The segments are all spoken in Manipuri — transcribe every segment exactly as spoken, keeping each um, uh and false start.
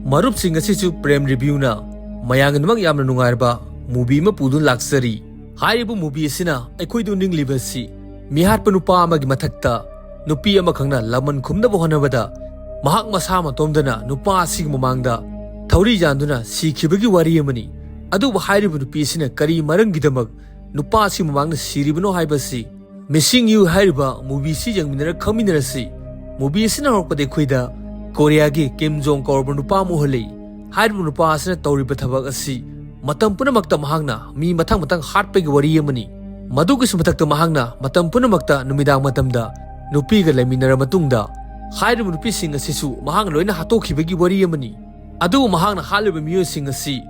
ꯃꯔꯨꯞꯁꯤꯡ, ꯑꯁꯤꯁꯨ ꯄ꯭ꯔꯦꯝ ꯔꯤꯚ꯭ꯌꯨꯅ ꯃꯌꯥꯝꯒꯤꯗꯃꯛ ꯌꯥꯝꯅ ꯅꯨꯡꯉꯥꯏꯔꯕ ꯃꯨꯚꯤ ꯑꯃ ꯄꯨꯗꯨꯅ ꯂꯥꯛꯆꯔꯤ꯫ ꯍꯥꯏꯔꯤꯕ ꯃꯨꯚꯤ ꯑꯁꯤꯅ ꯑꯩꯈꯣꯏꯗ ꯎꯅꯤꯡꯂꯤꯕꯁꯤ ꯃꯤꯍꯥꯠꯄ ꯅꯨꯄꯥ ꯑꯃꯒꯤ ꯃꯊꯛꯇ ꯅꯨꯄꯤ ꯑꯃꯈꯛꯅ ꯂꯃꯟ ꯈꯨꯝꯅꯕ ꯍꯣꯠꯅꯕꯗ ꯃꯍꯥꯛ ꯃꯁꯥ ꯃꯇꯣꯝꯗꯅ ꯅꯨꯄꯥ ꯑꯁꯤꯒꯤ ꯃꯃꯥꯡꯗ ꯊꯧꯔꯤ ꯌꯥꯟꯗꯨꯅ ꯁꯤꯈꯤꯕꯒꯤ ꯋꯥꯔꯤ ꯑꯃꯅꯤ꯫ ꯑꯗꯨꯕꯨ ꯍꯥꯏꯔꯤꯕ ꯅꯨꯄꯤ ꯑꯁꯤꯅ ꯀꯔꯤ ꯃꯔꯝꯒꯤꯗꯃꯛ ꯅꯨꯄꯥ ꯑꯁꯤꯒꯤ ꯃꯃꯥꯡꯗ ꯁꯤꯔꯤꯕꯅꯣ ꯍꯥꯏꯕꯁꯤ Missing You ꯍꯥꯏꯔꯤꯕ ꯃꯨꯚꯤ ꯑꯁꯤ ꯌꯦꯡꯃꯤꯟꯅꯔ ꯈꯪꯃꯤꯟꯅꯔꯁꯤ꯫ ꯃꯨꯚꯤ ꯑꯁꯤꯅ ꯍꯧꯔꯛꯄꯗ ꯑꯩꯈꯣꯏꯗ ꯀꯣꯔꯤꯌꯥꯒꯤ ꯀꯤꯝ ꯖꯣꯡ ꯀꯧꯔꯕ ꯅꯨꯄꯥ ꯑꯃ ꯎꯍꯜꯂꯤ꯫ ꯍꯥꯏꯔꯤꯕ ꯅꯨꯄꯥ ꯑꯁꯤꯅ ꯇꯧꯔꯤꯕ ꯊꯕꯛ ꯑꯁꯤ ꯃꯇꯝ ꯄꯨꯝꯅꯃꯛꯇ ꯃꯍꯥꯛꯅ ꯃꯤ ꯃꯊꯪ ꯃꯊꯪ ꯍꯥꯠꯄꯒꯤ ꯋꯥꯔꯤ ꯑꯃꯅꯤ꯫ ꯃꯗꯨꯒꯤꯁꯨ ꯃꯊꯛꯇ ꯃꯍꯥꯛꯅ ꯃꯇꯝ ꯄꯨꯝꯅꯃꯛꯇ ꯅꯨꯃꯤꯗꯥꯡ ꯃꯇꯝꯗ ꯅꯨꯄꯤꯒ ꯂꯩꯃꯤꯟꯅꯔ ꯃꯇꯨꯡꯗ ꯍꯥꯏꯔꯤꯕ ꯅꯨꯄꯤꯁꯤꯡ ꯑꯁꯤꯁꯨ ꯃꯍꯥꯛꯅ ꯂꯣꯏꯅ ꯍꯥꯠꯇꯣꯛꯈꯤꯕꯒꯤ ꯋꯥꯔꯤ ꯑꯃꯅꯤ꯫ ꯑꯗꯨꯕꯨ ꯃꯍꯥꯛꯅ ꯍꯥꯠꯂꯤꯕ ꯃꯤꯑꯣꯏꯁꯤꯡ ꯑꯁꯤ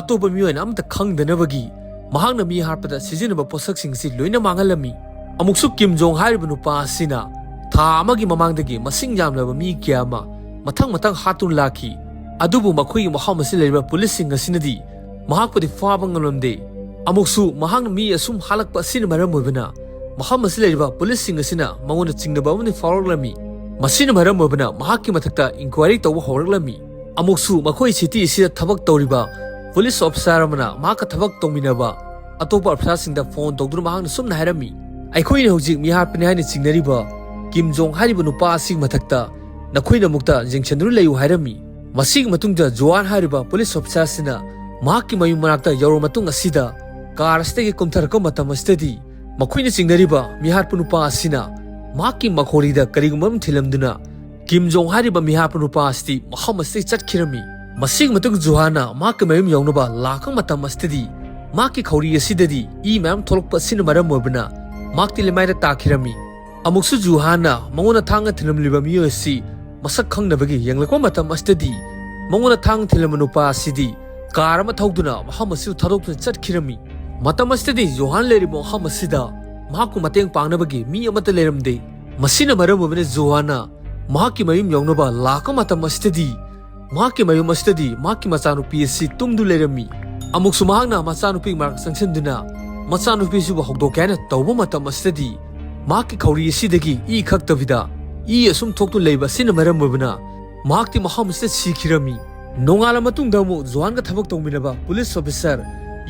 ꯑꯇꯣꯞꯄ ꯃꯤꯑꯣꯏꯅ ꯑꯃꯠꯇ ꯈꯪꯗꯅꯕꯒꯤ ꯃꯍꯥꯛꯅ ꯃꯤ ꯍꯥꯠꯄꯗ ꯁꯤꯖꯤꯟꯅꯕ ꯄꯣꯠꯁꯛꯁꯤꯡ ꯑꯁꯤ ꯂꯣꯏꯅ ꯃꯥꯡꯍꯜꯂꯝꯃꯤ꯫ ꯑꯃꯨꯛꯁꯨ ꯀꯤꯝ ꯖꯣꯡ ꯍꯥꯏꯔꯤꯕ ꯅꯨꯄꯥ ꯑꯁꯤꯅ ꯊꯥ ꯑꯃꯒꯤ ꯃꯃꯥꯡꯗꯒꯤ ꯃꯁꯤꯡ ꯌꯥꯝꯂꯕ ꯃꯤ ꯀꯌꯥ ꯑꯃ ꯃꯊꯪ ꯃꯊꯪ ꯍꯥꯠꯇꯨꯅ ꯂꯥꯛꯈꯤ꯫ ꯑꯗꯨꯕꯨ ꯃꯈꯣꯏꯒꯤ ꯃꯐꯝ ꯑꯁꯤꯗ ꯂꯩꯔꯤꯕ ꯄꯨꯂꯤꯁꯁꯤꯡ ꯑꯁꯤꯅꯗꯤ ꯃꯍꯥꯛꯄꯨꯗꯤ ꯐꯥꯕ ꯉꯝꯂꯝꯗꯦ꯫ ꯑꯃꯨꯛꯁꯨ ꯃꯍꯥꯛꯅ ꯃꯤ ꯑꯁꯨꯝ ꯍꯥꯠꯂꯛꯄ ꯑꯁꯤꯅ ꯃꯔꯝ ꯑꯣꯏꯕꯅ ꯃꯐꯝ ꯑꯁꯤꯗ ꯂꯩꯔꯤꯕ ꯄꯨꯂꯤꯁꯁꯤꯡ ꯑꯁꯤꯅ ꯃꯉꯣꯟꯗ ꯆꯤꯡꯅꯕ ꯑꯃꯗꯤ ꯐꯥꯎꯔꯛꯂꯝꯃꯤ꯫ ꯃꯁꯤꯅ ꯃꯔꯝ ꯑꯣꯏꯕꯅ ꯃꯍꯥꯛꯀꯤ ꯃꯊꯛꯇ ꯏꯟꯀ꯭ꯋꯥꯏꯔꯤ ꯇꯧꯕ ꯍꯧꯔꯛꯂꯝꯃꯤ꯫ ꯑꯃꯨꯛꯁꯨ ꯃꯈꯣꯏ ꯁꯤꯇꯤ ꯑꯁꯤꯗ ꯊꯕꯛ ꯇꯧꯔꯤꯕ ꯄꯨꯂꯤꯁ ꯑꯣꯐꯤꯁꯥꯔ ꯑꯃꯅ ꯃꯍꯥꯛꯀ ꯊꯕꯛ ꯇꯧꯃꯤꯟꯅꯕ ꯑꯇꯣꯞꯄ ꯑꯣꯐꯤꯁꯥꯔꯁꯤꯡꯗ ꯐꯣꯟ ꯇꯧꯗꯨꯅ ꯃꯍꯥꯛꯅ ꯁꯨꯝꯅ ꯍꯥꯏꯔꯝꯃꯤ, "ꯑꯩꯈꯣꯏꯅ ꯍꯧꯖꯤꯛ ꯃꯤꯍꯥꯠꯄꯅꯤ ꯍꯥꯏꯅ ꯆꯤꯡꯅꯔꯤꯕ ꯀꯤꯝ ꯖꯣꯡ ꯍꯥꯏꯔꯤꯕ ꯅꯨꯄꯥ ꯑꯁꯤꯒꯤ ꯃꯊꯛꯇ ꯅꯈꯣꯏꯅ ꯑꯃꯨꯛꯇ ꯌꯦꯡꯁꯤꯟꯗꯨꯅ ꯂꯩꯌꯨ" ꯍꯥꯏꯔꯝꯃꯤ꯫ ꯃꯁꯤꯒꯤ ꯃꯇꯨꯡꯗ ꯖꯣꯍꯥꯟ ꯍꯥꯏꯔꯤꯕ ꯄꯨꯂꯤꯁ ꯑꯣꯐꯤꯁꯥꯔꯁꯤꯅ ꯃꯍꯥꯛꯀꯤ ꯃꯌꯨꯝ ꯃꯅꯥꯛꯇ ꯌꯧꯔꯕ ꯃꯇꯨꯡ ꯑꯁꯤꯗ ꯀꯥꯔ ꯑꯁꯤꯗꯒꯤ ꯀꯨꯝꯊꯔꯛꯄ ꯃꯇꯝ ꯑꯁꯤꯗꯗꯤ ꯃꯈꯣꯏꯅ ꯆꯤꯡꯅꯔꯤꯕ ꯃꯤꯍꯥꯠꯄ ꯅꯨꯄꯥ ꯑꯁꯤꯅ ꯃꯍꯥꯛꯀꯤ ꯃꯈꯧꯔꯤꯗ ꯀꯔꯤꯒꯨꯝꯕ ꯑꯃ ꯊꯤꯜꯂꯝꯗꯨꯅ ꯀꯤꯝ ꯖꯣꯡ ꯍꯥꯏꯔꯤꯕ ꯃꯤꯍꯥꯠꯄ ꯅꯨꯄꯥ ꯑꯁꯤꯗꯤ ꯃꯐꯝ ꯑꯁꯤꯗꯒꯤ ꯆꯠꯈꯤꯔꯝꯃꯤ꯫ ꯃꯁꯤꯒꯤ ꯃꯇꯨꯡ ꯖꯣꯍꯥꯟꯅ ꯃꯍꯥꯛꯀꯤ ꯃꯌꯨꯝ ꯌꯧꯅꯕ ꯂꯥꯛꯄ ꯃꯇꯝ ꯑꯁꯤꯗꯗꯤ ꯃꯍꯥꯛꯀꯤ ꯈꯧꯔꯤ ꯑꯁꯤꯗꯗꯤ ꯏ ꯃꯌꯥꯝ ꯊꯣꯛꯂꯛꯄ ꯑꯁꯤꯅ ꯃꯔꯝ ꯑꯣꯏꯕꯅ ꯃꯍꯥꯛꯇꯤ ꯂꯩꯃꯥꯏꯗ ꯇꯥꯈꯤꯔꯝꯃꯤ꯫ ꯑꯃꯨꯛꯁꯨ ꯖꯣꯍꯥꯟꯅ ꯃꯉꯣꯟꯗ ꯊꯥꯡꯅ ꯊꯤꯜꯂꯝꯂꯤꯕ ꯃꯤꯑꯣꯏ ꯑꯁꯤ ꯃꯁꯛ ꯈꯪꯗꯕꯒꯤ ꯌꯦꯡꯂꯛꯄ ꯃꯇꯝ ꯑꯁꯤꯗꯗꯤ ꯃꯉꯣꯟꯗ ꯊꯥꯡꯅ ꯊꯤꯜꯂꯝꯕ ꯅꯨꯄꯥ ꯑꯁꯤꯗꯤ ꯀꯥꯔ ꯑꯃ ꯊꯧꯗꯨꯅ ꯃꯐꯝ ꯑꯁꯤꯕꯨ ꯊꯥꯗꯣꯛꯇꯨꯅ ꯆꯠꯈꯤꯔꯝꯃꯤ꯫ ꯃꯇꯝ ꯑꯁꯤꯗꯗꯤ ꯖꯣꯍꯥꯟ ꯂꯩꯔꯤꯕ ꯃꯐꯝ ꯑꯁꯤꯗ ꯃꯍꯥꯛꯄꯨ ꯃꯇꯦꯡ ꯄꯥꯡꯅꯕꯒꯤ ꯃꯤ ꯑꯃꯠꯇ ꯂꯩꯔꯝꯗꯦ꯫ ꯃꯁꯤꯅ ꯃꯔꯝ ꯑꯣꯏꯕꯅ ꯖꯣꯍꯥꯟꯅ ꯃꯍꯥꯛꯀꯤ ꯃꯌꯨꯝ ꯌꯧꯅꯕ ꯂꯥꯛꯄ ꯃꯇꯝ ꯑꯁꯤꯗꯗꯤ ꯃꯍꯥꯛꯀꯤ ꯃꯌꯨꯝ ꯑꯁꯤꯗꯗꯤ ꯃꯍꯥꯛꯀꯤ ꯃꯆꯥꯅꯨꯄꯤ ꯑꯁꯤ ꯇꯨꯝꯗꯨ ꯂꯩꯔꯝꯃꯤ꯫ ꯑꯃꯨꯛꯁꯨ ꯃꯍꯥꯛꯅ ꯃꯆꯥꯅꯨꯄꯤꯒꯤ ꯃꯅꯥꯛꯇ ꯆꯪꯁꯤꯟꯗꯨꯅ ꯃꯆꯥꯅꯨꯄꯤꯁꯤꯕꯨ ꯍꯧꯗꯣꯛꯀꯦ ꯍꯥꯏꯅ ꯇꯧꯕ ꯃꯇꯝ ꯑꯁꯤꯗꯗꯤ ꯃꯍꯥꯛꯀꯤ ꯈꯧꯔꯤ ꯑꯁꯤꯗꯒꯤ ꯏ ꯈꯛꯇꯕꯤꯗ ꯏ ꯑꯁꯨꯝ ꯊꯣꯛꯇꯨꯅ ꯂꯩꯕ ꯑꯁꯤꯅ ꯃꯔꯝ ꯑꯣꯏꯕꯅ ꯃꯍꯥꯛꯇꯤ ꯃꯐꯝ ꯑꯁꯤꯗ ꯁꯤꯈꯤꯔꯝꯃꯤ꯫ ꯅꯣꯡꯉꯥꯜꯂ ꯃꯇꯨꯡꯗ ꯑꯃꯨꯛ ꯖꯣꯍꯥꯟꯒ ꯊꯕꯛ ꯇꯧꯃꯤꯟꯅꯕ ꯄꯨꯂꯤꯁ ꯑꯣꯐꯤꯁꯥꯔ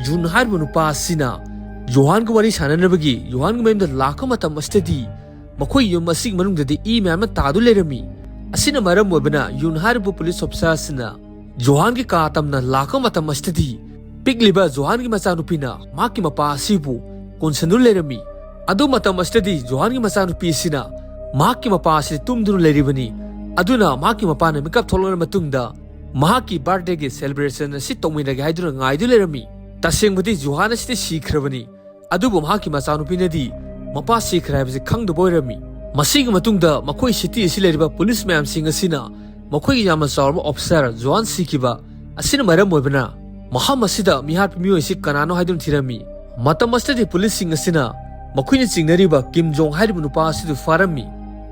ꯌꯨꯟ ꯍꯥꯏꯔꯤꯕ ꯅꯨꯄꯥ ꯑꯁꯤꯅ ꯖꯣꯍꯥꯟꯒ ꯋꯥꯔꯤ ꯁꯥꯟꯅꯅꯕꯒꯤ ꯖꯣꯍꯥꯟꯒꯤ ꯃꯌꯨꯝꯗ ꯂꯥꯛꯄ ꯃꯇꯝ ꯑꯁꯤꯗꯗꯤ, ꯃꯈꯣꯏ ꯌꯨꯝ ꯑꯁꯤꯒꯤ ꯃꯅꯨꯡꯗꯗꯤ ꯏ ꯃꯌꯥꯝ ꯑꯃ ꯇꯥꯗꯨꯅ ꯂꯩꯔꯝꯃꯤ꯫ ꯑꯁꯤꯅ ꯃꯔꯝ ꯑꯣꯏꯕꯅ ꯌꯨꯟ ꯍꯥꯏꯔꯤꯕ ꯄꯨꯂꯤꯁ ꯑꯣꯐꯤꯁꯥꯔ ꯑꯁꯤꯅ ꯖꯣꯍꯥꯟꯒꯤ ꯀꯥ ꯇꯝꯅ ꯂꯥꯛꯄ ꯃꯇꯝ ꯑꯁꯤꯗꯗꯤ, ꯄꯤꯛꯂꯤꯕ ꯖꯣꯍꯥꯟꯒꯤ ꯃꯆꯥꯅꯨꯄꯤꯅ ꯃꯍꯥꯛꯀꯤ ꯃꯄꯥ ꯑꯁꯤꯕꯨ ꯀꯣꯟꯁꯤꯟꯗꯨꯅ ꯂꯩꯔꯝꯃꯤ꯫ ꯑꯗꯨ ꯃꯇꯝ ꯑꯁꯤꯗꯗꯤ ꯖꯣꯍꯥꯟꯒꯤ ꯃꯆꯥꯅꯨꯄꯤ ꯑꯁꯤꯅ ꯃꯍꯥꯛꯀꯤ ꯃꯄꯥ ꯑꯁꯤ ꯇꯨꯝꯗꯨꯅ ꯂꯩꯔꯤꯕꯅꯤ꯫ ꯑꯗꯨꯅ ꯃꯍꯥꯛꯀꯤ ꯃꯄꯥꯅ ꯃꯤꯀꯞ ꯊꯣꯛꯂꯛꯂꯕ ꯃꯇꯨꯡꯗ ꯃꯍꯥꯛꯀꯤ ꯕꯥꯔꯊꯗꯦꯒꯤ ꯁꯦꯂꯦꯕ꯭ꯔꯦꯁꯟ ꯑꯁꯤ ꯇꯧꯃꯤꯟꯅꯒꯦ ꯍꯥꯏꯗꯨꯅ ꯉꯥꯏꯗꯨꯅ ꯂꯩꯔꯝꯃꯤ꯫ ꯇꯁꯦꯡꯕꯗꯤ ꯖꯣꯍꯥꯟ ꯑꯁꯤꯗꯤ ꯁꯤꯈ꯭ꯔꯕꯅꯤ꯫ ꯑꯗꯨꯕꯨ ꯃꯍꯥꯛꯀꯤ ꯃꯆꯥꯅꯨꯄꯤꯅꯗꯤ ꯃꯄꯥ ꯁꯤꯈ꯭ꯔꯦ ꯍꯥꯏꯕꯁꯤ ꯈꯪꯗꯕ ꯑꯣꯏꯔꯝꯃꯤ꯫ ꯃꯁꯤꯒꯤ ꯃꯇꯨꯡꯗ ꯃꯈꯣꯏ ꯁꯤꯇꯤ ꯑꯁꯤ ꯂꯩꯔꯤꯕ ꯄꯨꯂꯤꯁ ꯃꯌꯥꯝꯁꯤꯡ ꯑꯁꯤꯅ ꯃꯈꯣꯏꯒꯤ ꯌꯥꯝꯅ ꯆꯥꯎꯔꯕ ꯑꯣꯐꯤꯁꯥꯔ ꯖꯣꯍꯥꯟ ꯁꯤꯈꯤꯕ ꯑꯁꯤꯅ ꯃꯔꯝ ꯑꯣꯏꯕꯅ ꯃꯐꯝ ꯑꯁꯤꯗ ꯃꯤꯍꯥꯠꯄ ꯃꯤꯑꯣꯏ ꯑꯁꯤ ꯀꯅꯥꯅꯣ ꯍꯥꯏꯗꯨꯅ ꯊꯤꯔꯝꯃꯤ꯫ ꯃꯇꯝ ꯑꯁꯤꯗꯗꯤ ꯄꯨꯂꯤꯁꯁꯤꯡ ꯑꯁꯤꯅ ꯃꯈꯣꯏꯅ ꯆꯤꯡꯅꯔꯤꯕ ꯀꯤꯝ ꯖꯣꯡ ꯍꯥꯏꯔꯤꯕ ꯅꯨꯄꯥ ꯑꯁꯤꯕꯨ ꯐꯥꯔꯝꯃꯤ꯫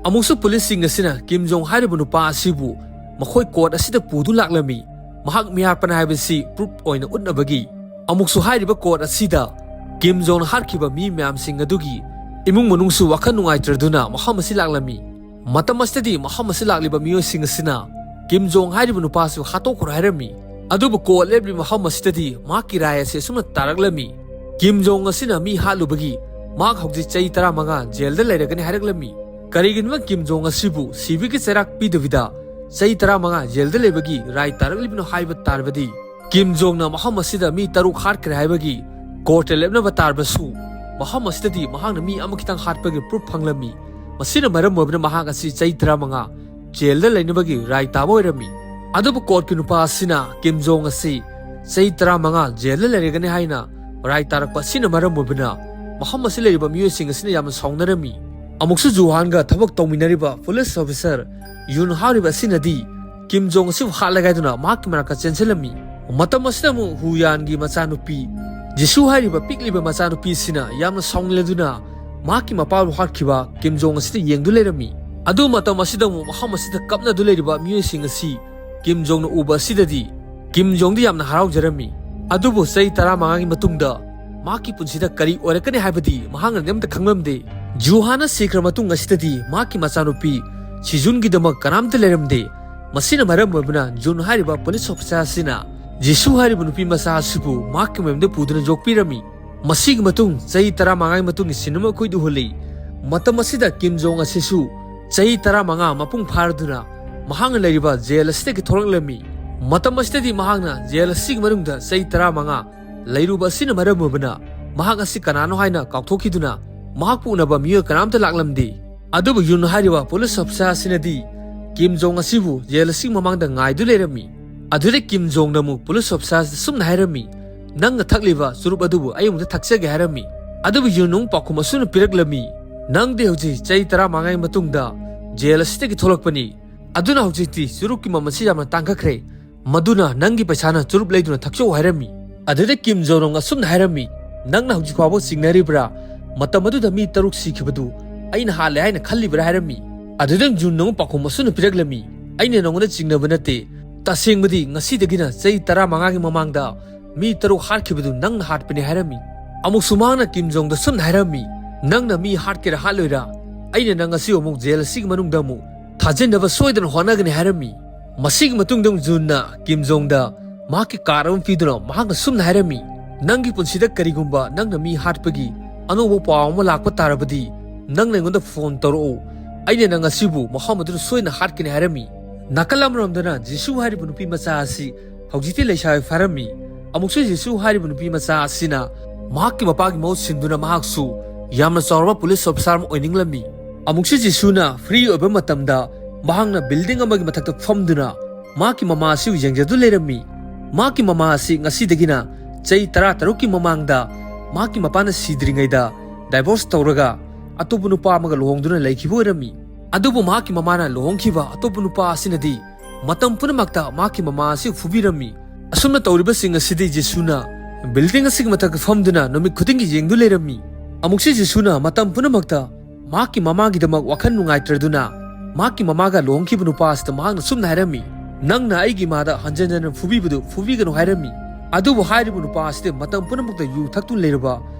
ꯑꯃꯨꯛꯁꯨ ꯄꯨꯂꯤꯁꯁꯤꯡ ꯑꯁꯤꯅ ꯀꯤꯝ ꯖꯣꯡ ꯍꯥꯏꯔꯤꯕ ꯅꯨꯄꯥ ꯑꯁꯤꯕꯨ ꯃꯈꯣꯏ ꯀꯣꯔꯠ ꯑꯁꯤꯗ ꯄꯨꯗꯨ ꯂꯥꯛꯂꯝꯃꯤ꯫ ꯃꯍꯥꯛ ꯃꯤꯍꯥꯠꯄꯅ ꯍꯥꯏꯕꯁꯤ ꯄ꯭ꯔꯨꯐ ꯑꯣꯏꯅ ꯎꯠꯅꯕꯒꯤ꯫ ꯑꯃꯨꯛꯁꯨ ꯍꯥꯏꯔꯤꯕ ꯀꯣꯔꯠ ꯑꯁꯤꯗ ꯀꯤꯝ ꯖꯣꯡꯅ ꯍꯥꯠꯈꯤꯕ ꯃꯤ ꯃꯌꯥꯝꯁꯤꯡ ꯑꯗꯨꯒꯤ ꯏꯃꯨꯡ ꯃꯅꯨꯡꯁꯨ ꯋꯥꯈꯜ ꯅꯨꯡꯉꯥꯏꯇ꯭ꯔꯗꯨꯅ ꯃꯐꯝ ꯑꯁꯤ ꯂꯥꯛꯂꯝꯃꯤ꯫ ꯃꯇꯝ ꯑꯁꯤꯗꯗꯤ ꯃꯐꯝ ꯑꯁꯤ ꯂꯥꯛꯂꯤꯕ ꯃꯤꯑꯣꯏꯁꯤꯡ ꯑꯁꯤꯅ ꯀꯤꯝ ꯖꯣꯡ ꯍꯥꯏꯔꯤꯕ ꯅꯨꯄꯥꯁꯨ ꯍꯥꯠꯇꯣꯛꯈ꯭ꯔꯣ ꯍꯥꯏꯔꯝꯃꯤ꯫ ꯑꯗꯨꯕꯨ ꯀꯣꯔꯠ ꯂꯦꯞꯂꯤꯕ ꯃꯐꯝ ꯑꯁꯤꯗꯗꯤ ꯃꯍꯥꯛꯀꯤ ꯔꯥꯏ ꯑꯁꯤ ꯑꯁꯨꯝꯅ ꯇꯥꯔꯛꯂꯝꯃꯤ꯫ ꯀꯤꯝ ꯖꯣꯡ ꯑꯁꯤꯅ ꯃꯤ ꯍꯥꯠꯂꯨꯕꯒꯤ ꯃꯍꯥꯛ ꯍꯧꯖꯤꯛ ꯆꯍꯤ ꯇꯔꯥꯃꯉꯥ ꯖꯦꯜꯗ ꯂꯩꯔꯒꯅꯤ ꯍꯥꯏꯔꯛꯂꯝꯃꯤ꯫ ꯀꯔꯤꯒꯤꯅꯣ ꯀꯤꯝ ꯖꯣꯡ ꯑꯁꯤꯕꯨ ꯁꯤꯕꯒꯤ ꯆꯩꯔꯥꯛ ꯄꯤꯗꯕꯤꯗ ꯆꯍꯤ ꯇꯔꯥꯃꯉꯥ ꯖꯦꯜꯗ ꯂꯩꯕꯒꯤ ꯔꯥꯏ ꯇꯥꯔꯛꯂꯤꯕꯅꯣ ꯍꯥꯏꯕ ꯇꯥꯔꯕꯗꯤ, ꯀꯤꯝ ꯖꯣꯡꯅ ꯃꯐꯝ ꯑꯁꯤꯗ ꯃꯤ ꯇꯔꯨꯛ ꯍꯥꯠꯈ꯭ꯔꯦ ꯍꯥꯏꯕꯒꯤ ꯀꯣꯔꯠꯇ ꯂꯦꯞꯅꯕ ꯇꯥꯔꯕꯁꯨ, ꯃꯐꯝ ꯑꯁꯤꯗꯗꯤ ꯃꯍꯥꯛꯅ ꯃꯤ ꯑꯃꯈꯛꯇꯪ ꯍꯥꯠꯄꯒꯤ ꯄ꯭ꯔꯨꯐ ꯐꯪꯂꯝꯃꯤ꯫ ꯃꯁꯤꯅ ꯃꯔꯝ ꯑꯣꯏꯕꯅ ꯃꯍꯥꯛ ꯑꯁꯤ ꯆꯍꯤ ꯇꯔꯥꯃꯉꯥ ꯖꯦꯜꯗ ꯂꯩꯅꯕꯒꯤ ꯔꯥꯏ ꯇꯥꯕ ꯑꯣꯏꯔꯝꯃꯤ꯫ ꯑꯗꯨꯕꯨ ꯀꯣꯔꯠꯀꯤ ꯅꯨꯄꯥ ꯑꯁꯤꯅ ꯀꯤꯝ ꯖꯣꯡ ꯑꯁꯤ ꯆꯍꯤ ꯇꯔꯥꯃꯉꯥ ꯖꯦꯜꯗ ꯂꯩꯔꯒꯅꯤ ꯍꯥꯏꯅ ꯔꯥꯏ ꯇꯥꯔꯛꯄ ꯑꯁꯤꯅ ꯃꯔꯝ ꯑꯣꯏꯕꯅ ꯃꯐꯝ ꯑꯁꯤ ꯂꯩꯔꯤꯕ ꯃꯤꯑꯣꯏꯁꯤꯡ ꯑꯁꯤꯅ ꯌꯥꯝꯅ ꯁꯥꯎꯅꯔꯝꯃꯤ꯫ ꯑꯃꯨꯛꯁꯨ ꯖꯨꯍꯥꯟꯒ ꯊꯕꯛ ꯇꯧꯃꯤꯟꯅꯔꯤꯕ ꯄꯨꯂꯤꯁ ꯑꯣꯐꯤꯁꯔ ꯌꯨꯟ ꯍꯥꯏꯔꯤꯕ ꯑꯁꯤꯅꯗꯤ ꯀꯤꯝ ꯖꯣꯡ ꯑꯁꯤꯕꯨ ꯍꯥꯠꯂꯒꯦ ꯍꯥꯏꯗꯨꯅ ꯃꯍꯥꯛꯀꯤ ꯃꯅꯥꯛꯇ ꯆꯦꯟꯁꯤꯜꯂꯝꯃꯤ꯫ ꯃꯇꯝ ꯑꯁꯤꯗ ꯑꯃꯨꯛ ꯍꯨ ꯌꯥꯟꯒꯤ ꯃꯆꯥꯅꯨꯄꯤ ꯖꯤꯁꯨ ꯍꯥꯏꯔꯤꯕ ꯄꯤꯛꯂꯤꯕ ꯃꯆꯥꯅꯨꯄꯤ ꯑꯁꯤꯅ ꯌꯥꯝꯅ ꯁꯥꯎꯅꯤꯡꯂꯗꯨꯅ ꯃꯍꯥꯛꯀꯤ ꯃꯄꯥꯕꯨ ꯍꯥꯠꯈꯤꯕ ꯀꯤꯝ ꯖꯣꯡ ꯑꯁꯤꯗ ꯌꯦꯡꯗꯨ ꯂꯩꯔꯝꯃꯤ꯫ ꯑꯗꯨ ꯃꯇꯝ ꯑꯁꯤꯗ ꯑꯃꯨꯛ ꯃꯐꯝ ꯑꯁꯤꯗ ꯀꯞꯅꯗꯨ ꯂꯩꯔꯤꯕ ꯃꯤꯑꯣꯏꯁꯤꯡ ꯑꯁꯤ ꯀꯤꯝ ꯖꯣꯡꯅ ꯎꯕ ꯑꯁꯤꯗꯗꯤ ꯀꯤꯝ ꯖꯣꯡꯗꯤ ꯌꯥꯝꯅ ꯍꯔꯥꯎꯖꯔꯝꯃꯤ꯫ ꯑꯗꯨꯕꯨ ꯆꯍꯤ ꯇꯔꯥꯃꯉꯥꯒꯤ ꯃꯇꯨꯡꯗ ꯃꯍꯥꯛꯀꯤ ꯄꯨꯟꯁꯤꯗ ꯀꯔꯤ ꯑꯣꯏꯔꯛꯀꯅꯤ ꯍꯥꯏꯕꯗꯤ ꯃꯍꯥꯛꯅꯗꯤ ꯑꯝꯇ ꯈꯪꯂꯝꯗꯦ꯫ ꯖꯨꯍꯥꯟꯅ ꯁꯤꯈ꯭ꯔ ꯃꯇꯨꯡ ꯑꯁꯤꯗꯗꯤ ꯃꯍꯥꯛꯀꯤ ꯃꯆꯥꯅꯨꯄꯤ ꯁꯤꯖꯨꯟꯒꯤꯗꯃꯛ ꯀꯅꯥꯝꯇ ꯂꯩꯔꯝꯗꯦ꯫ ꯃꯁꯤꯅ ꯃꯔꯝ ꯑꯣꯏꯕꯅ ꯖꯨꯟ ꯍꯥꯏꯔꯤꯕ ꯄꯨꯂꯤꯁ ꯑꯣꯐꯤꯁꯥꯔ ꯑꯁꯤꯅ ꯖꯤꯁꯨ ꯍꯥꯏꯔꯤꯕ ꯅꯨꯄꯤ ꯃꯆꯥ ꯑꯁꯤꯕꯨ ꯃꯍꯥꯛꯀꯤ ꯃꯌꯨꯝꯗ ꯄꯨꯗꯨꯅ ꯌꯣꯛꯄꯤꯔꯝꯃꯤ꯫ ꯃꯁꯤꯒꯤ ꯃꯇꯨꯡ ꯆꯍꯤ ꯇꯔꯥꯃꯉꯥꯒꯤ ꯃꯇꯨꯡꯒꯤ ꯁꯤꯟ ꯑꯃ ꯑꯩꯈꯣꯏꯗ ꯎꯍꯜꯂꯤ꯫ ꯃꯇꯝ ꯑꯁꯤꯗ ꯀꯤꯝ ꯖꯣꯡ ꯑꯁꯤꯁꯨ ꯆꯍꯤ ꯇꯔꯥꯃꯉꯥ ꯃꯄꯨꯡ ꯐꯥꯔꯗꯨꯅ ꯃꯍꯥꯛꯅ ꯂꯩꯔꯤꯕ ꯖꯦꯜ ꯑꯁꯤꯗꯒꯤ ꯊꯣꯔꯛꯂꯝꯃꯤ꯫ ꯃꯇꯝ ꯑꯁꯤꯗꯗꯤ ꯃꯍꯥꯛꯅ ꯖꯦꯜ ꯑꯁꯤꯒꯤ ꯃꯅꯨꯡꯗ ꯆꯍꯤ ꯇꯔꯥꯃꯉꯥ ꯂꯩꯔꯨꯕ ꯑꯁꯤꯅ ꯃꯔꯝ ꯑꯣꯏꯕꯅ ꯃꯍꯥꯛ ꯑꯁꯤ ꯀꯅꯥꯅꯣ ꯍꯥꯏꯅ ꯀꯥꯎꯊꯣꯛꯈꯤꯗꯨꯅ ꯃꯍꯥꯛꯄꯨ ꯎꯅꯕ ꯃꯤꯑꯣꯏ ꯀꯅꯥꯝꯇ ꯂꯥꯛꯂꯝꯗꯦ꯫ ꯑꯗꯨꯕꯨ ꯌꯨꯟ ꯍꯥꯏꯔꯤꯕ ꯄꯨꯂꯤꯁ ꯑꯣꯐꯤꯁꯥꯔ ꯑꯁꯤꯅꯗꯤ ꯀꯤꯝ ꯖꯣꯡ ꯑꯁꯤꯕꯨ ꯖꯦꯜ ꯑꯁꯤꯒꯤ ꯃꯃꯥꯡꯗ ꯉꯥꯏꯗꯨ ꯂꯩꯔꯝꯃꯤ꯫ ꯑꯗꯨꯗ ꯀꯤꯝ ꯖꯣꯡꯅ ꯑꯃꯨꯛ ꯄꯨꯂꯤꯁ ꯑꯣꯐꯤꯁꯥꯔ ꯑꯁꯤꯗ ꯁꯨꯝꯅ ꯍꯥꯏꯔꯝꯃꯤ, "ꯅꯪꯅ ꯊꯛꯂꯤꯕ ꯆꯨꯔꯨꯞ ꯑꯗꯨꯕꯨ ꯑꯩ ꯑꯃꯨꯛꯇ ꯊꯛꯆꯒꯦ" ꯍꯥꯏꯔꯝꯃꯤ꯫ ꯑꯗꯨꯕꯨ ꯌꯨꯟꯅ ꯑꯃꯨꯛ ꯄꯥꯎꯈꯨꯝ ꯑꯁꯨꯝꯅ ꯄꯤꯔꯛꯂꯝꯃꯤ, "ꯅꯪꯗꯤ ꯍꯧꯖꯤꯛ ꯆꯍꯤ ꯇꯔꯥꯃꯉꯥꯒꯤ ꯃꯇꯨꯡꯗ ꯖꯦꯜ ꯑꯁꯤꯗꯒꯤ ꯊꯣꯛꯂꯛꯄꯅꯤ, ꯑꯗꯨꯅ ꯍꯧꯖꯤꯛꯇꯤ ꯆꯨꯔꯨꯞꯀꯤ ꯃꯃꯜꯁꯤ ꯌꯥꯝꯅ ꯇꯥꯡꯈꯠꯈ꯭ꯔꯦ, ꯃꯗꯨꯅ ꯅꯪꯒꯤ ꯄꯩꯁꯥꯅ ꯆꯨꯔꯨꯞ ꯂꯩꯗꯨꯅ ꯊꯛꯆꯧ" ꯍꯥꯏꯔꯝꯃꯤ꯫ ꯑꯗꯨꯗ ꯀꯤꯝ ꯖꯣꯡ ꯎꯟꯅ ꯑꯁꯨꯝꯅ ꯍꯥꯏꯔꯝꯃꯤ, "ꯅꯪꯅ ꯍꯧꯖꯤꯛ ꯐꯥꯎꯕ ꯆꯤꯡꯅꯔꯤꯕ꯭ꯔꯥ? ꯃꯇꯝ ꯑꯗꯨꯗ ꯃꯤ ꯇꯔꯨꯛ ꯁꯤꯈꯤꯕꯗꯨ ꯑꯩꯅ ꯍꯥꯠꯂꯦ ꯍꯥꯏꯅ ꯈꯜꯂꯤꯕ꯭ꯔꯥ?" ꯍꯥꯏꯔꯝꯃꯤ꯫ ꯑꯗꯨꯗ ꯖꯨꯟꯅ ꯑꯃꯨꯛ ꯄꯥꯎꯈꯨꯝ ꯑꯁꯨꯝꯅ ꯄꯤꯔꯛꯂꯝꯃꯤ, "ꯑꯩꯅ ꯅꯉꯣꯟꯗ ꯆꯤꯡꯅꯕ ꯅꯠꯇꯦ꯫ ꯇꯁꯦꯡꯕꯗꯤ ꯉꯁꯤꯗꯒꯤꯅ ꯆꯍꯤ ꯇꯔꯥꯃꯉꯥꯒꯤ ꯃꯃꯥꯡꯗ ꯃꯤ ꯇꯔꯨꯛ ꯍꯥꯠꯈꯤꯕꯗꯨ ꯅꯪꯅ ꯍꯥꯠꯄꯅꯤ" ꯍꯥꯏꯔꯝꯃꯤ꯫ ꯑꯃꯨꯛꯁꯨ ꯃꯍꯥꯛꯅ ꯀꯤꯝ ꯖꯣꯡꯗ ꯁꯨꯝꯅ ꯍꯥꯏꯔꯝꯃꯤ, "ꯅꯪꯅ ꯃꯤ ꯍꯥꯠꯀꯦꯔꯥ ꯍꯥꯠꯂꯣꯏꯔꯥ, ꯑꯩꯅ ꯅꯪ ꯑꯁꯤ ꯑꯃꯨꯛ ꯖꯦꯜ ꯑꯁꯤꯒꯤ ꯃꯅꯨꯡꯗ ꯑꯃꯨꯛ ꯊꯥꯖꯤꯟꯅꯕ ꯁꯣꯏꯗꯅ ꯍꯣꯠꯅꯒꯅꯤ" ꯍꯥꯏꯔꯝꯃꯤ꯫ ꯃꯁꯤꯒꯤ ꯃꯇꯨꯡꯗ ꯖꯨꯟꯅ ꯀꯤꯝ ꯖꯣꯡꯗ ꯃꯍꯥꯛꯀꯤ ꯀꯥꯔꯗ ꯑꯃ ꯄꯤꯗꯨꯅ ꯃꯍꯥꯛꯅ ꯁꯨꯝꯅ ꯍꯥꯏꯔꯝꯃꯤ, "ꯅꯪꯒꯤ ꯄꯨꯟꯁꯤꯗ ꯀꯔꯤꯒꯨꯝꯕ ꯅꯪꯅ ꯃꯤ ꯍꯥꯠꯄꯒꯤ ꯑꯅꯧꯕ ꯄꯥꯎ ꯑꯃ ꯂꯥꯛꯄ ꯇꯥꯔꯕꯗꯤ ꯅꯪꯅ ꯑꯩꯉꯣꯟꯗ ꯐꯣꯟ ꯇꯧꯔꯛꯎ, ꯑꯩꯅ ꯅꯪ ꯑꯁꯤꯕꯨ ꯃꯐꯝ ꯑꯗꯨꯗ ꯁꯣꯏꯗꯅ ꯍꯥꯠꯀꯅꯤ" ꯍꯥꯏꯔꯝꯃꯤ꯫ ꯅꯥꯀꯜ ꯑꯃꯔꯣꯝꯗꯅ ꯖꯤꯁꯨ ꯍꯥꯏꯔꯤꯕ ꯅꯨꯄꯤ ꯃꯆꯥ ꯑꯁꯤ ꯍꯧꯖꯤꯛꯇꯤ ꯂꯩꯁꯥꯕꯤ ꯐꯥꯔꯝꯃꯤ꯫ ꯑꯃꯨꯛꯁꯨ ꯖꯤꯁꯨ ꯍꯥꯏꯔꯤꯕ ꯅꯨꯄꯤ ꯃꯆꯥ ꯑꯁꯤꯅ ꯃꯍꯥꯛꯀꯤ ꯃꯄꯥꯒꯤ ꯃꯍꯨꯠ ꯁꯤꯟꯗꯨꯅ ꯃꯍꯥꯛꯁꯨ ꯌꯥꯝꯅ ꯆꯥꯎꯔꯕ ꯄꯨꯂꯤꯁ ꯑꯣꯐꯤꯁꯥꯔ ꯑꯃ ꯑꯣꯏꯅꯤꯡꯂꯝꯃꯤ꯫ ꯑꯃꯨꯛꯁꯨ ꯖꯤꯁꯨꯅ ꯐ꯭ꯔꯤ ꯑꯣꯏꯕ ꯃꯇꯝꯗ ꯃꯍꯥꯛꯅ ꯕꯤꯜꯗꯤꯡ ꯑꯃꯒꯤ ꯃꯊꯛꯇ ꯐꯝꯗꯨꯅ ꯃꯍꯥꯛꯀꯤ ꯃꯃꯥ ꯑꯁꯤꯕꯨ ꯌꯦꯡꯖꯗꯨꯅ ꯂꯩꯔꯝꯃꯤ꯫ ꯃꯍꯥꯛꯀꯤ ꯃꯃꯥ ꯑꯁꯤ ꯉꯁꯤꯗꯒꯤꯅ ꯆꯍꯤ ꯇꯔꯥꯇꯔꯨꯛꯀꯤ ꯃꯃꯥꯡꯗ ꯃꯍꯥꯛꯀꯤ ꯃꯄꯥꯅ ꯁꯤꯗ꯭ꯔꯤꯉꯩꯗ ꯗꯥꯏꯚꯣꯔꯁ ꯇꯧꯔꯒ ꯑꯇꯣꯞꯄ ꯅꯨꯄꯥ ꯑꯃꯒ ꯂꯨꯍꯣꯡꯗꯨꯅ ꯂꯩꯈꯤꯕ ꯑꯣꯏꯔꯝꯃꯤ꯫ ꯑꯗꯨꯕꯨ ꯃꯍꯥꯛꯀꯤ ꯃꯃꯥꯅ ꯂꯨꯍꯣꯡꯈꯤꯕ ꯑꯇꯣꯞꯄ ꯅꯨꯄꯥ ꯑꯁꯤꯅꯗꯤ ꯃꯇꯝ ꯄꯨꯝꯅꯃꯛꯇ ꯃꯍꯥꯛꯀꯤ ꯃꯃꯥ ꯑꯁꯤ ꯐꯨꯕꯤꯔꯝꯃꯤ꯫ ꯑꯁꯨꯝꯅ ꯇꯧꯔꯤꯕꯁꯤꯡ ꯑꯁꯤꯗꯤ ꯖꯤꯁꯨꯅ ꯕꯤꯜꯗꯤꯡ ꯑꯁꯤꯒꯤ ꯃꯊꯛꯇ ꯐꯝꯗꯨꯅ ꯅꯨꯃꯤꯠ ꯈꯨꯗꯤꯡꯒꯤ ꯌꯦꯡꯗꯨꯅ ꯂꯩꯔꯝꯃꯤ꯫ ꯑꯃꯨꯛꯁꯨ ꯖꯤꯁꯨꯅ ꯃꯇꯝ ꯄꯨꯝꯅꯃꯛꯇ ꯃꯍꯥꯛꯀꯤ ꯃꯃꯥꯒꯤꯗꯃꯛ ꯋꯥꯈꯜ ꯅꯨꯡꯉꯥꯏꯇ꯭ꯔꯗꯨꯅ ꯃꯍꯥꯛꯀꯤ ꯃꯃꯥꯒ ꯂꯨꯍꯣꯡꯈꯤꯕ ꯅꯨꯄꯥ ꯑꯁꯤꯗ ꯃꯍꯥꯛꯅ ꯁꯨꯝꯅ ꯍꯥꯏꯔꯝꯃꯤ, "ꯅꯪꯅ ꯑꯩꯒꯤ ꯏꯃꯥꯗ ꯍꯟꯖꯟ ꯍꯟꯖꯟ ꯐꯨꯕꯤꯕꯗꯨ ꯐꯨꯕꯤꯒꯅꯨ" ꯍꯥꯏꯔꯝꯃꯤ꯫ ꯑꯗꯨꯕꯨ ꯍꯥꯏꯔꯤꯕ ꯅꯨꯄꯥ ꯑꯁꯤꯗꯤ ꯃꯇꯝ ꯄꯨꯝꯅꯃꯛꯇ ꯌꯨ ꯊꯛꯇꯨꯅ ꯂꯩꯔꯕ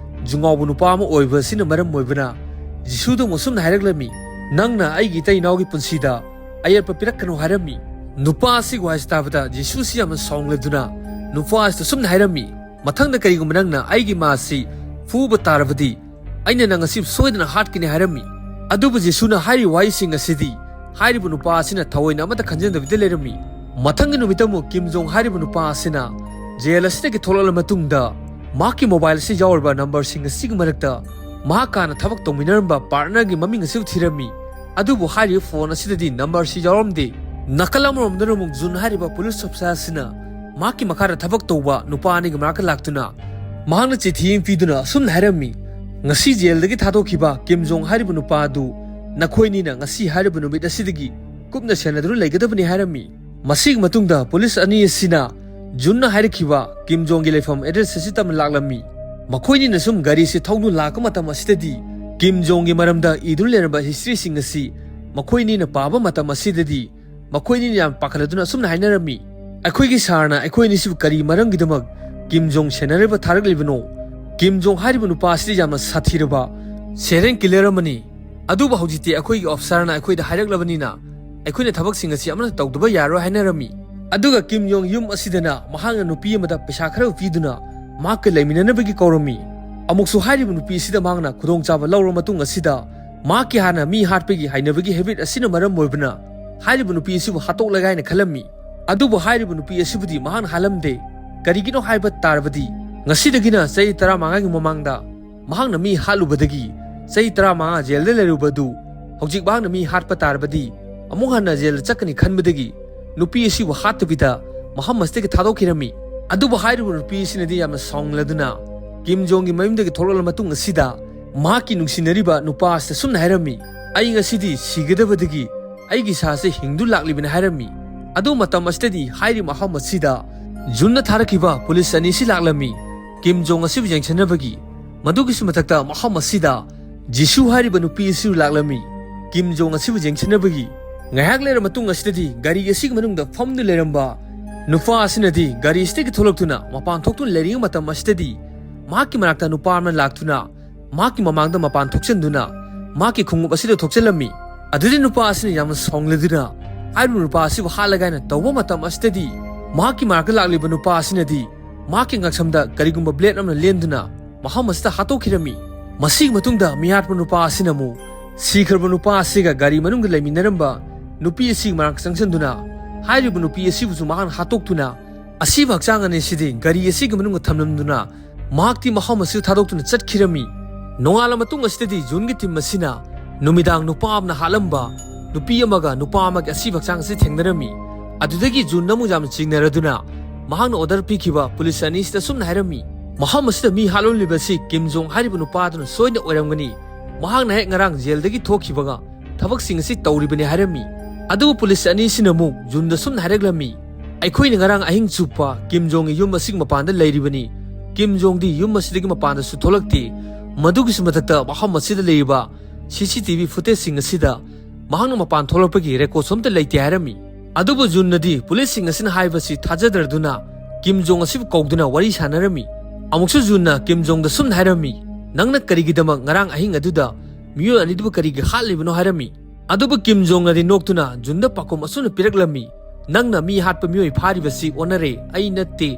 ꯖꯨꯉꯥꯎꯕ ꯅꯨꯄꯥ ꯑꯃ ꯑꯣꯏꯕ ꯑꯁꯤꯅ ꯃꯔꯝ ꯑꯣꯏꯕꯅ ꯖꯤꯁꯨꯗ ꯑꯃꯨꯛ ꯁꯨꯝꯅ ꯍꯥꯏꯔꯛꯂꯝꯃꯤ, "ꯅꯪꯅ ꯑꯩꯒꯤ ꯏꯇꯩ ꯏꯅꯥꯎꯒꯤ ꯄꯨꯟꯁꯤꯗ ꯑꯌꯦꯠꯄ ꯄꯤꯔꯛꯀꯅꯨ" ꯍꯥꯏꯔꯝꯃꯤ꯫ ꯅꯨꯄꯥ ꯑꯁꯤꯒꯤ ꯋꯥꯍꯩꯁꯤ ꯇꯥꯕꯗ ꯖꯤꯁꯨꯁꯤ ꯌꯥꯝꯅ ꯁꯥꯎꯅꯤꯡꯂꯗꯨꯅ ꯅꯨꯄꯥ ꯑꯁꯤꯗ ꯁꯨꯝꯅ ꯍꯥꯏꯔꯝꯃꯤ, "ꯃꯊꯪꯗ ꯀꯔꯤꯒꯨꯝꯕ ꯅꯪꯅ ꯑꯩꯒꯤ ꯏꯃꯥ ꯑꯁꯤ ꯐꯨꯕ ꯇꯥꯔꯕꯗꯤ ꯑꯩꯅ ꯅꯪ ꯑꯁꯤ ꯁꯣꯏꯗꯅ ꯍꯥꯠꯀꯅꯤ" ꯍꯥꯏꯔꯝꯃꯤ꯫ ꯑꯗꯨꯕꯨ ꯖꯤꯁꯨꯅ ꯍꯥꯏꯔꯤꯕ ꯋꯥꯍꯩꯁꯤꯡ ꯑꯁꯤꯗꯤ ꯍꯥꯏꯔꯤꯕ ꯅꯨꯄꯥ ꯑꯁꯤꯅ ꯊꯑꯣꯏꯅ ꯑꯃꯠꯇ ꯈꯟꯖꯟꯗꯕꯤꯗ ꯂꯩꯔꯝꯃꯤ꯫ ꯃꯊꯪꯒꯤ ꯅꯨꯃꯤꯠꯇ ꯑꯃꯨꯛ ꯀꯤꯝ ꯖꯣꯡ ꯍꯥꯏꯔꯤꯕ ꯅꯨꯄꯥ ꯑꯁꯤꯅ ꯖꯦꯜ ꯑꯁꯤꯗꯒꯤ ꯊꯣꯛꯂꯛꯂ ꯃꯇꯨꯡꯗ ꯃꯍꯥꯛꯀꯤ ꯃꯣꯕꯥꯏꯜ ꯑꯁꯤ ꯌꯥꯎꯔꯤꯕ ꯅꯝꯕꯔꯁꯤꯡ ꯑꯁꯤꯒꯤ ꯃꯔꯛꯇ ꯃꯍꯥꯛꯀ ꯍꯥꯟꯅ ꯊꯕꯛ ꯇꯧꯃꯤꯟꯅꯔꯝꯕ ꯄꯥꯔꯠꯅꯔꯒꯤ ꯃꯃꯤꯡ ꯑꯁꯤꯕꯨ ꯊꯤꯔꯝꯃꯤ꯫ ꯑꯗꯨꯕꯨ ꯍꯥꯏꯔꯤꯕ ꯐꯣꯟ ꯑꯁꯤꯗꯗꯤ ꯅꯝꯕꯔꯁꯤ ꯌꯥꯎꯔꯝꯗꯦ꯫ ꯅꯥꯀꯜ ꯑꯃꯔꯣꯝꯗꯅ ꯑꯃꯨꯛ ꯖꯨꯟ ꯍꯥꯏꯔꯤꯕ ꯄꯨꯂꯤꯁ ꯑꯣꯐꯤꯁꯥꯔ ꯑꯁꯤꯅ ꯃꯍꯥꯛꯀꯤ ꯃꯈꯥꯗ ꯊꯕꯛ ꯇꯧꯕ ꯅꯨꯄꯥ ꯑꯅꯤꯒꯤ ꯃꯅꯥꯛꯇ ꯂꯥꯛꯇꯨꯅ ꯃꯍꯥꯛꯅ ꯆꯤꯊꯤ ꯑꯃ ꯄꯤꯗꯨꯅ ꯑꯁꯨꯝꯅ ꯍꯥꯏꯔꯝꯃꯤ, "ꯉꯁꯤ ꯖꯦꯜꯗꯒꯤ ꯊꯥꯗꯣꯛꯈꯤꯕ ꯀꯤꯝ ꯖꯣꯡ ꯍꯥꯏꯔꯤꯕ ꯅꯨꯄꯥ ꯑꯗꯨ ꯅꯈꯣꯏꯅꯤꯅ ꯉꯁꯤ ꯍꯥꯏꯔꯤꯕ ꯅꯨꯃꯤꯠ ꯑꯁꯤꯗꯒꯤ ꯀꯨꯞꯅ ꯁꯦꯟꯅꯗꯨꯅ ꯂꯩꯒꯗꯕꯅꯤ" ꯍꯥꯏꯔꯝꯃꯤ꯫ ꯃꯁꯤꯒꯤ ꯃꯇꯨꯡꯗ ꯄꯨꯂꯤꯁ ꯑꯅꯤ ꯑꯁꯤꯅ ꯖꯨꯟꯅ ꯍꯥꯏꯔꯛꯈꯤꯕ ꯀꯤꯝ ꯖꯣꯡꯒꯤ ꯂꯩꯐꯝ ꯑꯦꯗ꯭ꯔꯦꯁ ꯑꯁꯤ ꯇꯝꯅ ꯂꯥꯛꯂꯝꯃꯤ꯫ ꯃꯈꯣꯏꯅꯤꯅ ꯁꯨꯝ ꯒꯥꯔꯤꯁꯤ ꯊꯧꯗꯨꯅ ꯂꯥꯛꯄ ꯃꯇꯝ ꯑꯁꯤꯗꯗꯤ ꯀꯤꯝ ꯖꯣꯡꯒꯤ ꯃꯔꯝꯗ ꯏꯗꯨꯅ ꯂꯩꯔꯝꯕ ꯍꯤꯁꯇ꯭ꯔꯤꯁꯤꯡ ꯑꯁꯤ ꯃꯈꯣꯏꯅꯤꯅ ꯄꯥꯕ ꯃꯇꯝ ꯑꯁꯤꯗꯗꯤ ꯃꯈꯣꯏꯅꯤꯅ ꯌꯥꯝ ꯄꯥꯈꯠꯂꯗꯨꯅ ꯑꯁꯨꯝꯅ ꯍꯥꯏꯅꯔꯝꯃꯤ, "ꯑꯩꯈꯣꯏꯒꯤ ꯁꯥꯔꯅ ꯑꯩꯈꯣꯏ ꯑꯅꯤꯁꯤꯕꯨ ꯀꯔꯤ ꯃꯔꯝꯒꯤꯗꯃꯛ ꯀꯤꯝ ꯖꯣꯡ ꯁꯦꯟꯅꯔꯤꯕ ꯊꯥꯔꯛꯂꯤꯕꯅꯣ? ꯀꯤꯝ ꯖꯣꯡ ꯍꯥꯏꯔꯤꯕ ꯅꯨꯄꯥ ꯑꯁꯤꯗꯤ ꯌꯥꯝꯅ ꯁꯥꯊꯤꯔꯕ ꯁꯦꯔꯦꯟ ꯀꯤꯂꯔ ꯑꯃꯅꯤ꯫ ꯑꯗꯨꯕꯨ ꯍꯧꯖꯤꯛꯇꯤ ꯑꯩꯈꯣꯏꯒꯤ ꯑꯣꯐꯤꯁꯥꯔꯅ ꯑꯩꯈꯣꯏꯗ ꯍꯥꯏꯔꯛꯂꯕꯅꯤꯅ ꯑꯩꯈꯣꯏꯅ ꯊꯕꯛꯁꯤꯡ ꯑꯁꯤ ꯑꯃꯠꯇ ꯇꯧꯗꯕ ꯌꯥꯔꯣꯏ" ꯍꯥꯏꯅꯔꯝꯃꯤ꯫ ꯑꯗꯨꯒ ꯀꯤꯝ ꯌꯣꯡ ꯌꯨꯝ ꯑꯁꯤꯗꯅ ꯃꯍꯥꯛꯅ ꯅꯨꯄꯤ ꯑꯃꯗ ꯄꯩꯁꯥ ꯈꯔ ꯄꯤꯗꯨꯅ ꯃꯍꯥꯛꯀ ꯂꯩꯃꯤꯟꯅꯅꯕꯒꯤ ꯀꯧꯔꯝꯃꯤ꯫ ꯑꯃꯨꯛꯁꯨ ꯍꯥꯏꯔꯤꯕ ꯅꯨꯄꯤ ꯑꯁꯤꯗ ꯃꯍꯥꯛꯅ ꯈꯨꯗꯣꯡꯆꯥꯕ ꯂꯧꯔꯕ ꯃꯇꯨꯡ ꯑꯁꯤꯗ ꯃꯍꯥꯛꯀꯤ ꯍꯥꯟꯅ ꯃꯤ ꯍꯥꯠꯄꯒꯤ ꯍꯩꯅꯕꯒꯤ ꯍꯦꯕꯤꯠ ꯑꯁꯤꯅ ꯃꯔꯝ ꯑꯣꯏꯕꯅ ꯍꯥꯏꯔꯤꯕ ꯅꯨꯄꯤ ꯑꯁꯤꯕꯨ ꯍꯥꯠꯇꯣꯛꯂꯒꯦ ꯍꯥꯏꯅ ꯈꯜꯂꯝꯃꯤ꯫ ꯑꯗꯨꯕꯨ ꯍꯥꯏꯔꯤꯕ ꯅꯨꯄꯤ ꯑꯁꯤꯕꯨꯗꯤ ꯃꯍꯥꯛꯅ ꯍꯥꯠꯂꯝꯗꯦ꯫ ꯀꯔꯤꯒꯤꯅꯣ ꯍꯥꯏꯕ ꯇꯥꯔꯕꯗꯤ ꯉꯁꯤꯗꯒꯤꯅ ꯆꯍꯤ ꯇꯔꯥꯃꯉꯥꯒꯤ ꯃꯃꯥꯡꯗ ꯃꯍꯥꯛꯅ ꯃꯤ ꯍꯥꯠꯂꯨꯕꯗꯒꯤ ꯆꯍꯤ ꯇꯔꯥꯃꯉꯥ ꯖꯦꯜꯗ ꯂꯩꯔꯨꯕ ꯑꯗꯨ ꯍꯧꯖꯤꯛ ꯃꯍꯥꯛꯅ ꯃꯤ ꯍꯥꯠꯄ ꯇꯥꯔꯕꯗꯤ ꯑꯃꯨꯛ ꯍꯟꯅ ꯖꯦꯜꯗ ꯆꯠꯀꯅꯤ ꯈꯟꯕꯗꯒꯤ ꯅꯨꯄꯤ ꯑꯁꯤꯕꯨ ꯍꯥꯠꯇꯕꯤꯗ ꯃꯐꯝ ꯑꯁꯤꯗꯒꯤ ꯊꯥꯗꯣꯛꯈꯤꯔꯝꯃꯤ꯫ ꯑꯗꯨꯕꯨ ꯍꯥꯏꯔꯤꯕ ꯅꯨꯄꯤ ꯑꯁꯤꯅꯗꯤ ꯌꯥꯝꯅ ꯁꯥꯎꯅꯤꯡꯂꯗꯨꯅ ꯀꯤꯝ ꯖꯣꯡꯒꯤ ꯃꯌꯨꯝꯗꯒꯤ ꯊꯣꯛꯂꯛꯂꯕ ꯃꯇꯨꯡ ꯑꯁꯤꯗ ꯃꯍꯥꯛꯀꯤ ꯅꯨꯡꯁꯤꯅꯔꯤꯕ ꯅꯨꯄꯥ ꯑꯁꯤꯗ ꯁꯨꯝꯅ ꯍꯥꯏꯔꯝꯃꯤ, "ꯑꯩ ꯉꯁꯤꯗꯤ ꯁꯤꯒꯗꯕꯗꯒꯤ ꯑꯩꯒꯤ ꯏꯁꯥꯁꯦ ꯍꯤꯡꯗꯨ ꯂꯥꯛꯂꯤꯕꯅꯤ" ꯍꯥꯏꯔꯝꯃꯤ꯫ ꯑꯗꯨ ꯃꯇꯝ ꯑꯁꯤꯗꯗꯤ ꯍꯥꯏꯔꯤꯕ ꯃꯐꯝ ꯑꯁꯤꯗ ꯖꯨꯟꯅ ꯊꯥꯔꯛꯈꯤꯕ ꯄꯨꯂꯤꯁ ꯑꯅꯤ ꯑꯁꯤ ꯂꯥꯛꯂꯝꯃꯤ꯫ ꯀꯤꯝ ꯖꯣꯡ ꯑꯁꯤꯕꯨ ꯌꯦꯡꯁꯤꯟꯅꯕꯒꯤ꯫ ꯃꯗꯨꯒꯤꯁꯨ ꯃꯊꯛꯇ ꯃꯐꯝ ꯑꯁꯤꯗ ꯖꯤꯁꯨ ꯍꯥꯏꯔꯤꯕ ꯅꯨꯄꯤ ꯑꯁꯤꯕꯨ ꯂꯥꯛꯂꯝꯃꯤ꯫ ꯀꯤꯝ ꯖꯣꯡ ꯑꯁꯤꯕꯨ ꯌꯦꯡꯁꯤꯟꯅꯕꯒꯤ꯫ ꯉꯥꯏꯍꯥꯛ ꯂꯩꯔ ꯃꯇꯨꯡ ꯑꯁꯤꯗꯗꯤ ꯒꯥꯔꯤ ꯑꯁꯤꯒꯤ ꯃꯅꯨꯡꯗ ꯐꯝꯗꯨꯅ ꯂꯩꯔꯝꯕ ꯅꯨꯄꯥ ꯑꯁꯤꯅꯗꯤ ꯒꯥꯔꯤ ꯑꯁꯤꯗꯒꯤ ꯊꯣꯛꯂꯛꯇꯨꯅ ꯃꯄꯥꯟ ꯊꯣꯛꯇꯨꯅ ꯂꯩꯔꯤꯉꯩ ꯃꯇꯝ ꯑꯁꯤꯗꯗꯤ ꯃꯍꯥꯛꯀꯤ ꯃꯅꯥꯛꯇ ꯅꯨꯄꯥ ꯑꯃꯅ ꯂꯥꯛꯇꯨꯅ ꯃꯍꯥꯛꯀꯤ ꯃꯃꯥꯡꯗ ꯃꯄꯥꯟ ꯊꯣꯛꯆꯟꯗꯨꯅ ꯃꯍꯥꯛꯀꯤ ꯈꯣꯡꯎꯞ ꯑꯁꯤꯗ ꯊꯣꯛꯆꯜꯂꯝꯃꯤ꯫ ꯑꯗꯨꯗꯤ ꯅꯨꯄꯥ ꯑꯁꯤꯅ ꯌꯥꯝꯅ ꯁꯥꯎꯅꯤꯡꯂꯗꯨꯅ ꯍꯥꯏꯔꯤꯕ ꯅꯨꯄꯥ ꯑꯁꯤꯕꯨ ꯍꯥꯠꯂꯒꯦ ꯍꯥꯏꯅ ꯇꯧꯕ ꯃꯇꯝ ꯑꯁꯤꯗꯗꯤ, ꯃꯍꯥꯛꯀꯤ ꯃꯅꯥꯛꯇ ꯂꯥꯛꯂꯤꯕ ꯅꯨꯄꯥ ꯑꯁꯤꯅꯗꯤ ꯃꯍꯥꯛꯀꯤ ꯉꯛꯁꯝꯗ ꯀꯔꯤꯒꯨꯝꯕ blade ꯑꯃꯅ ꯂꯦꯟꯗꯨꯅ ꯃꯐꯝ ꯑꯁꯤꯗ ꯍꯥꯠꯇꯣꯛꯈꯤꯔꯝꯃꯤ꯫ ꯃꯁꯤꯒꯤ ꯃꯇꯨꯡꯗ ꯃꯤꯍꯥꯠꯄ ꯅꯨꯄꯥ ꯑꯁꯤꯅ ꯑꯃꯨꯛ ꯁꯤꯈ꯭ꯔꯕ ꯅꯨꯄꯥ ꯑꯁꯤꯒ ꯒꯥꯔꯤ ꯃꯅꯨꯡꯗ ꯂꯩꯃꯤꯟꯅꯔꯝꯕ ꯅꯨꯄꯤ ꯑꯁꯤꯒꯤ ꯃꯅꯥꯛꯇ ꯆꯪꯁꯤꯟꯗꯨꯅ ꯍꯥꯏꯔꯤꯕ ꯅꯨꯄꯤ ꯑꯁꯤꯕꯨꯁꯨ ꯃꯍꯥꯛꯅ ꯍꯥꯠꯇꯣꯛꯇꯨꯅ ꯑꯁꯤꯕ ꯍꯛꯆꯥꯡ ꯑꯅꯤ ꯑꯁꯤꯗꯤ ꯒꯥꯔꯤ ꯑꯁꯤꯒꯤ ꯃꯅꯨꯡꯗ ꯊꯝꯂꯝꯗꯨꯅ ꯃꯍꯥꯛꯇꯤ ꯃꯐꯝ ꯑꯁꯤꯗ ꯊꯥꯗꯣꯛꯇꯨꯅ ꯆꯠꯈꯤꯔꯝꯃꯤ꯫ ꯅꯣꯡꯉꯥꯜꯂ ꯃꯇꯨꯡ ꯑꯁꯤꯗꯗꯤ ꯖꯨꯟꯒꯤ team ꯑꯁꯤꯅ ꯅꯨꯃꯤꯗꯥꯡ ꯅꯨꯄꯥ ꯑꯃꯅ ꯍꯥꯠꯂꯝꯕ ꯅꯨꯄꯤ ꯑꯃꯒ ꯅꯨꯄꯥ ꯑꯃꯒꯤ ꯑꯁꯤꯕ ꯍꯛꯆꯥꯡ ꯑꯁꯤ ꯊꯦꯡꯅꯔꯝꯃꯤ꯫ ꯑꯗꯨꯗꯒꯤ ꯖꯨꯟ ꯑꯃꯨꯛ ꯌꯥꯝꯅ ꯆꯤꯡꯅꯔꯗꯨꯅ ꯃꯍꯥꯛꯅ order ꯄꯤꯈꯤꯕ ꯄꯨꯂꯤꯁ ꯑꯅꯤꯁꯤꯗ ꯑꯁꯨꯝꯅ ꯍꯥꯏꯔꯝꯃꯤ, "ꯃꯐꯝ ꯑꯁꯤꯗ ꯃꯤ ꯍꯥꯠꯂꯝꯂꯤꯕ ꯑꯁꯤ ꯀꯤꯝ ꯖꯣꯡ ꯍꯥꯏꯔꯤꯕ ꯅꯨꯄꯥꯗꯨꯅ ꯁꯣꯏꯗꯅ ꯑꯣꯏꯔꯝꯒꯅꯤ꯫ ꯃꯍꯥꯛꯅ ꯍꯦꯛ ꯉꯔꯥꯡ ꯖꯦꯜꯗꯒꯤ ꯊꯣꯛꯈꯤꯕꯒ ꯊꯕꯛꯁꯤꯡ ꯑꯁꯤ ꯇꯧꯔꯤꯕꯅꯤ" ꯍꯥꯏꯔꯝꯃꯤ꯫ ꯑꯗꯨꯕꯨ ꯄꯨꯂꯤꯁ ꯑꯅꯤꯁꯤꯅ ꯑꯃꯨꯛ ꯖꯨꯟꯗ ꯁꯨꯝꯅ ꯍꯥꯏꯔꯛꯂꯝꯃꯤ, "ꯑꯩꯈꯣꯏꯅ ꯉꯔꯥꯡ ꯑꯍꯤꯡ ꯆꯨꯞꯄ ꯀꯤꯝ ꯖꯣꯡꯒꯤ ꯌꯨꯝ ꯑꯁꯤꯒꯤ ꯃꯄꯥꯟꯗ ꯂꯩꯔꯤꯕꯅꯤ꯫ ꯀꯤꯝ ꯖꯣꯡꯗꯤ ꯌꯨꯝ ꯑꯁꯤꯗꯒꯤ ꯃꯄꯥꯟꯗꯁꯨ ꯊꯣꯛꯂꯛꯇꯦ꯫ ꯃꯗꯨꯒꯤꯁꯨ ꯃꯊꯛꯇ ꯃꯐꯝ ꯑꯁꯤꯗ ꯂꯩꯔꯤꯕ C C T V footageꯁꯤꯡ ꯑꯁꯤꯗ ꯃꯍꯥꯛꯅ ꯃꯄꯥꯟ ꯊꯣꯛꯂꯛꯄꯒꯤ recordꯁꯨ ꯑꯝꯇ ꯂꯩꯇꯦ" ꯍꯥꯏꯔꯝꯃꯤ꯫ ꯑꯗꯨꯕꯨ ꯖꯨꯟꯅꯗꯤ ꯄꯨꯂꯤꯁꯁꯤꯡ ꯑꯁꯤꯅ ꯍꯥꯏꯕꯁꯤ ꯊꯥꯖꯗ꯭ꯔꯗꯨꯅ ꯀꯤꯝ ꯖꯣꯡ ꯑꯁꯤꯕꯨ ꯀꯧꯗꯨꯅ ꯋꯥꯔꯤ ꯁꯥꯟꯅꯔꯝꯃꯤ꯫ ꯑꯃꯨꯛꯁꯨ ꯖꯨꯟꯅ ꯀꯤꯝ ꯖꯣꯡꯗ ꯁꯨꯝꯅ ꯍꯥꯏꯔꯝꯃꯤ, "ꯅꯪꯅ ꯀꯔꯤꯒꯤꯗꯃꯛ ꯉꯔꯥꯡ ꯑꯍꯤꯡ ꯑꯗꯨꯗ ꯃꯤꯑꯣꯏ ꯑꯅꯤꯗꯨꯕꯨ ꯀꯔꯤꯒꯤ ꯍꯥꯠꯂꯤꯕꯅꯣ?" ꯍꯥꯏꯔꯝꯃꯤ꯫ ꯑꯗꯨꯕꯨ ꯀꯤꯝ ꯖꯣꯡꯅꯗꯤ ꯅꯣꯛꯇꯨꯅ ꯖꯨꯟꯗ ꯄꯥꯎꯈꯨꯝ ꯑꯁꯨꯝꯅ ꯄꯤꯔꯛꯂꯝꯃꯤ, "ꯅꯪꯅ ꯃꯤ ꯍꯥꯠꯄ ꯃꯤꯑꯣꯏ ꯐꯥꯔꯤꯕꯁꯤ ꯑꯣꯟꯅꯔꯦ, ꯑꯩ ꯅꯠꯇꯦ꯫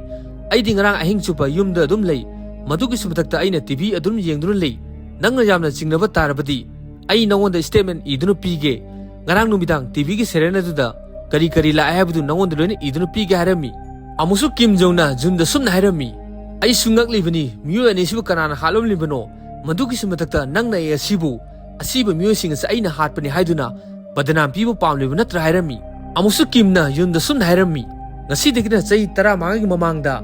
ꯑꯩꯗꯤ ꯉꯔꯥꯡ ꯑꯍꯤꯡ ꯆꯨꯞꯄ ꯌꯨꯝꯗ ꯑꯗꯨꯝ ꯂꯩ꯫ ꯃꯗꯨꯒꯤꯁꯨ ꯃꯊꯛꯇ ꯑꯩꯅ T V ꯑꯗꯨꯝ ꯌꯦꯡꯗꯨꯅ ꯂꯩ꯫ ꯅꯪꯅ ꯌꯥꯝꯅ ꯆꯤꯡꯅꯕ ꯇꯥꯔꯕꯗꯤ ꯑꯩ ꯅꯉꯣꯟꯗ statement ꯏꯗꯨꯅ ꯄꯤꯒꯦ꯫ ꯉꯔꯥꯡ ꯅꯨꯃꯤꯗꯥꯡ T Vꯒꯤ serial ꯑꯗꯨꯗ ꯀꯔꯤ ꯀꯔꯤ ꯂꯥꯛꯑꯦ ꯍꯥꯏꯕꯗꯨ ꯅꯉꯣꯟꯗ ꯂꯣꯏꯅ ꯏꯗꯨꯅ ꯄꯤꯒꯦ" ꯍꯥꯏꯔꯝꯃꯤ꯫ ꯑꯃꯨꯛꯁꯨ ꯀꯤꯝ ꯖꯣꯡꯅ ꯖꯨꯟꯗ ꯁꯨꯝꯅ ꯍꯥꯏꯔꯝꯃꯤ, "ꯑꯩꯁꯨ ꯉꯛꯂꯤꯕꯅꯤ, ꯃꯤꯑꯣꯏ ꯑꯅꯤꯁꯤꯕꯨ ꯀꯅꯥꯅ ꯍꯥꯠꯂꯝꯂꯤꯕꯅꯣ? ꯃꯗꯨꯒꯤꯁꯨ ꯃꯊꯛꯇ ꯅꯪꯅ ꯑꯩ ꯑꯁꯤꯕꯨ, ꯑꯁꯤꯕ ꯃꯤꯑꯣꯏꯁꯤꯡ ꯑꯁꯤ ꯑꯩꯅ ꯍꯥꯠꯄꯅꯤ ꯍꯥꯏꯗꯨꯅ ꯕꯗꯅꯥꯝ ꯄꯤꯕ ꯄꯥꯝꯂꯤꯕ ꯅꯠꯇ꯭ꯔꯥ?" ꯍꯥꯏꯔꯝꯃꯤ꯫ ꯑꯃꯨꯛꯁꯨ ꯀꯤꯝꯅ ꯌꯨꯟꯗ ꯁꯨꯝꯅ ꯍꯥꯏꯔꯝꯃꯤ, "ꯉꯁꯤꯗꯒꯤꯅ ꯆꯍꯤ ꯇꯔꯥꯃꯉꯥꯒꯤ ꯃꯃꯥꯡꯗ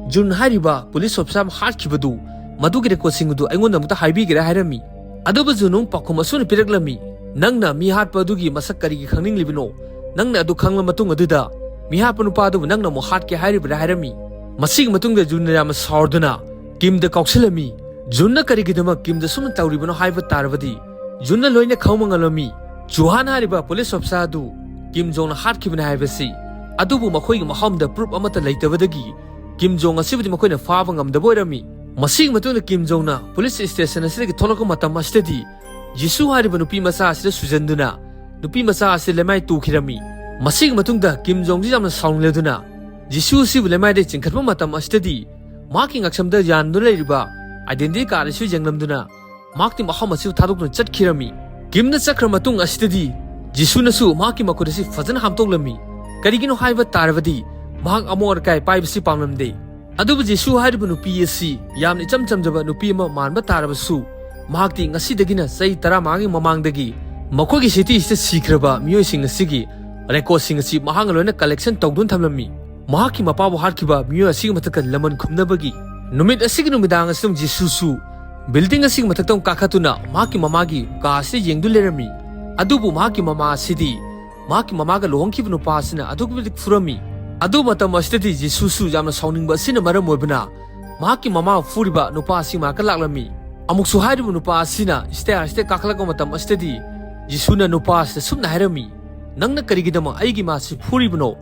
ꯖꯨꯟ ꯍꯥꯏꯔꯤꯕ ꯄꯨꯂꯤꯁ ꯑꯣꯐꯤꯁꯥꯔ ꯑꯃ ꯍꯥꯠꯈꯤꯕꯗꯨ, ꯃꯗꯨꯒꯤ recordꯁꯤꯡ ꯑꯗꯨ ꯑꯩꯉꯣꯟꯗ ꯑꯃꯨꯛꯇ ꯍꯥꯏꯕꯤꯒꯦꯔꯥ?" ꯍꯥꯏꯔꯝꯃꯤ꯫ ꯑꯗꯨꯕꯨ ꯖꯨꯟ ꯑꯃꯨꯛ ꯄꯥꯎꯈꯨꯝ ꯑꯁꯨꯝꯅ ꯄꯤꯔꯛꯂꯝꯃꯤ, "ꯅꯪꯅ ꯃꯤ ꯍꯥꯠꯄ ꯑꯗꯨꯒꯤ ꯃꯁꯛ ꯀꯔꯤꯒꯤ ꯈꯪꯅꯤꯡꯂꯤꯕꯅꯣ? ꯅꯪꯅ ꯑꯗꯨ ꯈꯪꯂ ꯃꯇꯨꯡ ꯑꯗꯨꯗ ꯃꯤ ꯍꯥꯠꯄ ꯅꯨꯄꯥ ꯑꯗꯨꯕꯨ ꯅꯪꯅ ꯑꯃꯨꯛ ꯍꯥꯠꯀꯦ ꯍꯥꯏꯔꯤꯕ꯭ꯔꯥ?" ꯍꯥꯏꯔꯝꯃꯤ꯫ ꯃꯁꯤꯒꯤ ꯃꯇꯨꯡꯗ ꯖꯨꯟꯅ ꯌꯥꯝꯅ ꯁꯥꯎꯔꯗꯨꯅ ꯀꯤꯝꯗ ꯀꯥꯎꯁꯤꯜꯂꯝꯃꯤ꯫ ꯖꯨꯟꯅ ꯀꯔꯤꯒꯤꯗꯃꯛ ꯀꯤꯝꯗ ꯁꯨꯝꯅ ꯇꯧꯔꯤꯕꯅꯣ ꯍꯥꯏꯕ ꯇꯥꯔꯕꯗꯤ ꯖꯨꯟꯅ ꯂꯣꯏꯅ ꯈꯪꯕ ꯉꯝꯂꯝꯃꯤ꯫ ꯆꯨꯍꯥꯟ ꯍꯥꯏꯔꯤꯕ ꯄꯨꯂꯤꯁ ꯑꯣꯐꯤꯁꯥꯔ ꯑꯗꯨ ꯀꯤꯝ ꯖꯣꯡꯅ ꯍꯥꯠꯈꯤꯕꯅꯤ ꯍꯥꯏꯕꯁꯤ꯫ ꯑꯗꯨꯕꯨ ꯃꯈꯣꯏꯒꯤ ꯃꯐꯝꯗ proof ꯑꯃꯠꯇ ꯂꯩꯇꯕꯗꯒꯤ ꯀꯤꯝ ꯖꯣꯡ ꯑꯁꯤꯕꯨꯗꯤ ꯃꯈꯣꯏꯅ ꯐꯥꯕ ꯉꯝꯗꯕ ꯑꯣꯏꯔꯝꯃꯤ꯫ ꯃꯁꯤꯒꯤ ꯃꯇꯨꯡꯗ ꯀꯤꯝ ꯖꯣꯡꯅ ꯄꯨꯂꯤꯁ station ꯑꯁꯤꯗꯒꯤ ꯊꯣꯛꯂꯛꯄ ꯃꯇꯝ ꯑꯁꯤꯗꯗꯤ ꯖꯤꯁꯨ ꯍꯥꯏꯔꯤꯕ ꯅꯨꯄꯤ ꯃꯆꯥ ꯑꯁꯤꯗ ꯁꯨꯖꯟꯗꯨꯅ ꯅꯨꯄꯤ ꯃꯆꯥ ꯑꯁꯤ ꯂꯩꯃꯥꯏ ꯇꯨꯈꯤꯔꯝꯃꯤ꯫ ꯃꯁꯤꯒꯤ ꯃꯇꯨꯡꯗ ꯀꯤꯝ ꯖꯣꯡꯁꯤ ꯌꯥꯝꯅ ꯁꯥꯎꯅꯤꯡꯂꯗꯨꯅ ꯖꯤꯁꯨ ꯑꯁꯤꯕꯨ ꯂꯩꯃꯥꯏꯗ ꯆꯤꯡꯈꯠꯄ ꯃꯇꯝ ꯑꯁꯤꯗꯗꯤ ꯃꯍꯥꯛꯀꯤ ꯉꯛꯁꯝꯗ ꯌꯥꯟꯗꯨꯅ ꯂꯩꯔꯤꯕ identity card ꯑꯁꯤ ꯌꯦꯡꯂꯝꯗꯨꯅ ꯃꯍꯥꯛꯇꯤ ꯃꯐꯝ ꯑꯁꯤꯕꯨ ꯊꯥꯗꯣꯛꯇꯨꯅ ꯆꯠꯈꯤꯔꯝꯃꯤ꯫ ꯀꯤꯝꯅ ꯆꯠꯈ꯭ꯔ ꯃꯇꯨꯡ ꯑꯁꯤꯗꯗꯤ ꯖꯤꯁꯨꯅꯁꯨ ꯃꯍꯥꯛꯀꯤ ꯃꯈꯨꯠ ꯑꯁꯤ ꯐꯖꯅ ꯍꯥꯝꯗꯣꯛꯂꯝꯃꯤ꯫ ꯀꯔꯤꯒꯤꯅꯣ ꯍꯥꯏꯕ ꯇꯥꯔꯕꯗꯤ ꯃꯍꯥꯛ ꯑꯃꯣꯠ ꯑꯀꯥꯏ ꯄꯥꯏꯕꯁꯤ ꯄꯥꯝꯂꯝꯗꯦ꯫ ꯑꯗꯨꯕꯨ ꯖꯤꯁꯨ ꯍꯥꯏꯔꯤꯕ ꯅꯨꯄꯤ ꯑꯁꯤ ꯌꯥꯝꯅ ꯏꯆꯝ ꯆꯝꯖꯕ ꯅꯨꯄꯤ ꯑꯃ ꯃꯥꯟꯕ ꯇꯥꯔꯕꯁꯨ ꯃꯍꯥꯛꯇꯤ ꯉꯁꯤꯗꯒꯤꯅ ꯆꯍꯤ ꯇꯔꯥꯃꯉꯥꯒꯤ ꯃꯃꯥꯡꯗꯒꯤ ꯃꯈꯣꯏꯒꯤ cityꯁꯤꯗ ꯁꯤꯈ꯭ꯔꯕ ꯃꯤꯑꯣꯏꯁꯤꯡ ꯑꯁꯤꯒꯤ recordꯁꯤꯡ ꯑꯁꯤ ꯃꯍꯥꯛꯅ ꯂꯣꯏꯅ collection ꯇꯧꯗꯨꯅ ꯊꯝꯂꯝꯃꯤ꯫ ꯃꯍꯥꯛꯀꯤ ꯃꯄꯥꯕꯨ ꯍꯥꯠꯈꯤꯕ ꯃꯤꯑꯣꯏ ꯑꯁꯤꯒꯤ ꯃꯊꯛꯇ ꯂꯃꯟ ꯈꯨꯝꯅꯕꯒꯤ ꯅꯨꯃꯤꯠ ꯑꯁꯤꯒꯤ ꯅꯨꯃꯤꯗꯥꯡ ꯑꯁꯤꯗ ꯖꯤꯁꯨꯁꯨ building ꯑꯁꯤꯒꯤ ꯃꯊꯛꯇ ꯑꯃꯨꯛ ꯀꯥꯈꯠꯇꯨꯅ ꯃꯍꯥꯛꯀꯤ ꯃꯃꯥꯒꯤ ꯀꯥ ꯑꯁꯤꯗ ꯌꯦꯡꯗꯨꯅ ꯂꯩꯔꯝꯃꯤ꯫ ꯑꯗꯨꯕꯨ ꯃꯍꯥꯛꯀꯤ ꯃꯃꯥ ꯑꯁꯤꯗꯤ ꯃꯍꯥꯛꯀꯤ ꯃꯃꯥꯒ ꯂꯨꯍꯣꯡꯈꯤꯕ ꯅꯨꯄꯥ ꯑꯁꯤꯅ ꯑꯗꯨꯛꯀꯤ ꯃꯇꯤꯛ ꯐꯨꯔꯝꯃꯤ꯫ ꯑꯗꯨ ꯃꯇꯝ ꯑꯁꯤꯗꯗꯤ ꯖꯤꯁꯨꯁꯨ ꯌꯥꯝꯅ ꯁꯥꯎꯅꯤꯡꯕ ꯑꯁꯤꯅ ꯃꯔꯝ ꯑꯣꯏꯕꯅ ꯃꯍꯥꯛꯀꯤ ꯃꯃꯥ ꯐꯨꯔꯤꯕ ꯅꯨꯄꯥ ꯑꯁꯤ ꯃꯅꯥꯛꯇ ꯂꯥꯛꯂꯝꯃꯤ꯫ ꯑꯃꯨꯛꯁꯨ ꯍꯥꯏꯔꯤꯕ ꯅꯨꯄꯥ ꯑꯁꯤꯅ stair ꯑꯁꯤꯗ ꯀꯥꯈꯠꯂꯛꯄ ꯃꯇꯝ ꯑꯁꯤꯗꯗꯤ ꯖꯤꯁꯨꯅ ꯅꯨꯄꯥ ꯑꯁꯤꯗ ꯁꯨꯝꯅ ꯍꯥꯏꯔꯝꯃꯤ, "ꯅꯪꯅ ꯀꯔꯤꯒꯤꯗꯃꯛ ꯑꯩꯒꯤ ꯃꯥꯁꯤ ꯐꯨꯔꯤꯕꯅꯣ?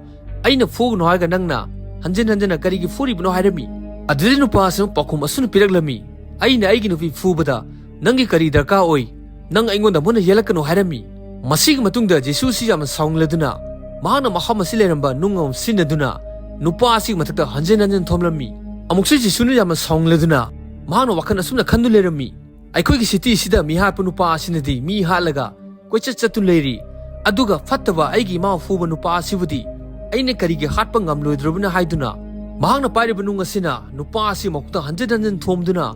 ꯑꯩꯅ ꯐꯨꯒꯅꯨ ꯍꯥꯏꯔꯒ ꯅꯪꯅ ꯍꯟꯖꯤꯟ ꯍꯟꯖꯤꯟꯅ ꯀꯔꯤꯒꯤ ꯐꯨꯔꯤꯕꯅꯣ?" ꯍꯥꯏꯔꯝꯃꯤ꯫ ꯑꯗꯨꯗꯤ ꯅꯨꯄꯥ ꯑꯁꯤꯅ ꯄꯥꯎꯈꯨꯝ ꯑꯁꯨꯝꯅ ꯄꯤꯔꯛꯂꯝꯃꯤ, "ꯑꯩꯅ ꯑꯩꯒꯤ ꯅꯨꯄꯤ ꯐꯨꯕꯗ ꯅꯪꯒꯤ ꯀꯔꯤ ꯗꯔꯀꯥꯔ ꯑꯣꯏ? ꯅꯪ ꯑꯩꯉꯣꯟꯗ ꯃꯨꯟꯅ ꯌꯦꯜꯂꯛꯀꯅꯨ" ꯍꯥꯏꯔꯝꯃꯤ꯫ ꯃꯁꯤꯒꯤ ꯃꯇꯨꯡꯗ ꯖꯤꯁꯨꯁꯤ ꯌꯥꯝꯅ ꯁꯥꯎꯅꯤꯡꯂꯗꯨꯅ ꯃꯍꯥꯛꯅ ꯃꯐꯝ ꯑꯁꯤ ꯂꯩꯔꯝꯕ ꯅꯨꯡ ꯑꯃ ꯁꯤꯖꯤꯟꯅꯗꯨꯅ ꯅꯨꯄꯥ ꯑꯁꯤꯒꯤ ꯃꯊꯛꯇ ꯍꯟꯖꯤꯟ ꯍꯟꯖꯤꯟ ꯊꯣꯝꯂꯝꯃꯤ꯫ ꯑꯃꯨꯛꯁꯨ ꯖꯤꯁꯨꯅ ꯌꯥꯝꯅ ꯁꯥꯎꯅꯤꯡꯂꯗꯨꯅ ꯃꯍꯥꯛꯅ ꯋꯥꯈꯜ ꯑꯁꯨꯝꯅ ꯈꯟꯗꯨꯅ ꯂꯩꯔꯝꯃꯤ, "ꯑꯩꯈꯣꯏꯒꯤ cityꯁꯤꯗ ꯃꯤ ꯍꯥꯠꯄ ꯅꯨꯄꯥ ꯑꯁꯤꯅꯗꯤ ꯃꯤ ꯍꯥꯠꯂꯒ ꯀꯣꯏꯆꯠ ꯆꯠꯇꯨꯅ ꯂꯩꯔꯤ, ꯑꯗꯨꯒ ꯐꯠꯇꯕ ꯑꯩꯒꯤ ꯏꯃꯥ ꯐꯨꯕ ꯅꯨꯄꯥ ꯑꯁꯤꯕꯨꯗꯤ ꯑꯩꯅ ꯀꯔꯤꯒꯤ ꯍꯥꯠꯄ ꯉꯝꯂꯣꯏꯗ꯭ꯔꯕꯅ?" ꯍꯥꯏꯗꯨꯅ ꯃꯍꯥꯛꯅ ꯄꯥꯏꯔꯤꯕ ꯅꯨꯡ ꯑꯁꯤꯅ ꯅꯨꯄꯥ ꯑꯁꯤ ꯃꯈꯨꯠꯇ ꯍꯟꯖꯤꯟ ꯍꯟꯖꯤꯟ ꯊꯣꯝꯗꯨꯅ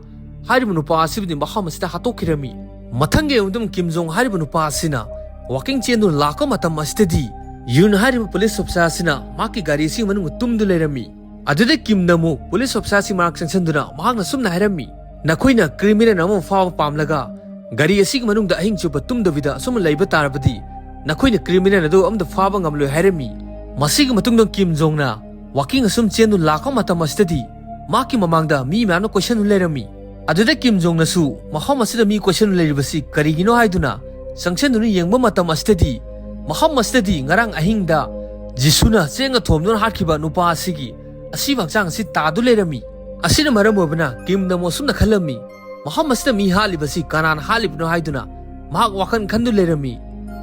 ꯍꯥꯏꯔꯤꯕ ꯅꯨꯄꯥ ꯑꯁꯤꯕꯨꯗꯤ ꯃꯐꯝ ꯑꯁꯤꯗ ꯍꯥꯠꯇꯣꯛꯈꯤꯔꯝꯃꯤ꯫ ꯃꯊꯪꯒꯤ ꯑꯃꯗꯨꯝ ꯀꯤꯝ ꯖꯣꯡ ꯍꯥꯏꯔꯤꯕ ꯅꯨꯄꯥ ꯑꯁꯤꯅ walking ꯆꯦꯟꯗꯨꯅ ꯂꯥꯛꯄ ꯃꯇꯝ ꯑꯁꯤꯗꯗꯤ ꯌꯨꯟ ꯍꯥꯏꯔꯤꯕ police officer ꯑꯁꯤꯅ ꯃꯍꯥꯛꯀꯤ ꯒꯥꯔꯤ ꯑꯁꯤꯒꯤ ꯃꯅꯨꯡꯗ ꯇꯨꯝꯗꯨꯅ ꯂꯩꯔꯝꯃꯤ꯫ ꯑꯗꯨꯗ ꯀꯤꯝꯅ ꯑꯃꯨꯛ police officer ꯑꯁꯤ ꯃꯅꯥꯛ ꯆꯪꯁꯤꯟꯗꯨꯅ ꯃꯍꯥꯛꯅ ꯁꯨꯝꯅ ꯍꯥꯏꯔꯝꯃꯤ, "ꯅꯈꯣꯏꯅ criminal ꯑꯃ ꯐꯥꯕ ꯄꯥꯝꯂꯒ ꯒꯥꯔꯤ ꯑꯁꯤꯒꯤ ꯃꯅꯨꯡꯗ ꯑꯍꯤꯡ ꯆꯨꯞꯄ ꯇꯨꯝꯗꯕꯤꯗ ꯑꯁꯨꯝꯅ ꯂꯩꯕ ꯇꯥꯔꯕꯗꯤ ꯅꯈꯣꯏꯅ criminal ꯑꯗꯨ ꯑꯃꯗ ꯐꯥꯕ ꯉꯝꯂꯣꯏ" ꯍꯥꯏꯔꯝꯃꯤ꯫ ꯃꯁꯤꯒꯤ ꯃꯇꯨꯡꯗ ꯀꯤꯝ ꯖꯣꯡꯅ walking ꯑꯁꯨꯝ ꯆꯦꯟꯗꯨꯅ ꯂꯥꯛꯄ ꯃꯇꯝ ꯑꯁꯤꯗꯗꯤ ꯃꯍꯥꯛꯀꯤ ꯃꯃꯥꯡꯗ ꯃꯤ ꯃꯌꯥꯝꯅ ꯀꯣꯏꯁꯟꯗꯨꯅ ꯂꯩꯔꯝꯃꯤ꯫ ꯑꯗꯨꯗ ꯀꯤꯝ ꯖꯣꯡꯅꯁꯨ ꯃꯐꯝ ꯑꯁꯤꯗ ꯃꯤ ꯀꯣꯏꯁꯟꯗꯨꯅ ꯂꯩꯔꯤꯕꯁꯤ ꯀꯔꯤꯒꯤꯅꯣ ꯍꯥꯏꯗꯨꯅ ꯆꯪꯁꯤꯟꯗꯨꯅ ꯌꯦꯡꯕ ꯃꯇꯝ ꯑꯁꯤꯗꯗꯤ ꯃꯐꯝ ꯑꯁꯤꯗꯗꯤ ꯉꯔꯥꯡ ꯑꯍꯤꯡꯗ ꯖꯤꯁꯨꯅ ꯆꯦꯡꯒ ꯊꯣꯝꯗꯨꯅ ꯍꯥꯠꯈꯤꯕ ꯅꯨꯄꯥ ꯑꯁꯤꯒꯤ ꯑꯁꯤꯕ ꯍꯛꯆꯥꯡ ꯑꯁꯤ ꯇꯥꯗꯨ ꯂꯩꯔꯝꯃꯤ꯫ ꯑꯁꯤꯅ ꯃꯔꯝ ꯑꯣꯏꯕꯅ ꯀꯤꯝꯅ ꯑꯃꯨꯛ ꯑꯁꯨꯝꯅ ꯈꯜꯂꯝꯃꯤ, "ꯃꯐꯝ ꯑꯁꯤꯗ ꯃꯤ ꯍꯥꯠꯂꯤꯕꯁꯤ ꯀꯅꯥꯅ ꯍꯥꯠꯂꯤꯕꯅꯣ?" ꯍꯥꯏꯗꯨꯅ ꯃꯍꯥꯛ ꯋꯥꯈꯜ ꯈꯟꯗꯨ ꯂꯩꯔꯝꯃꯤ꯫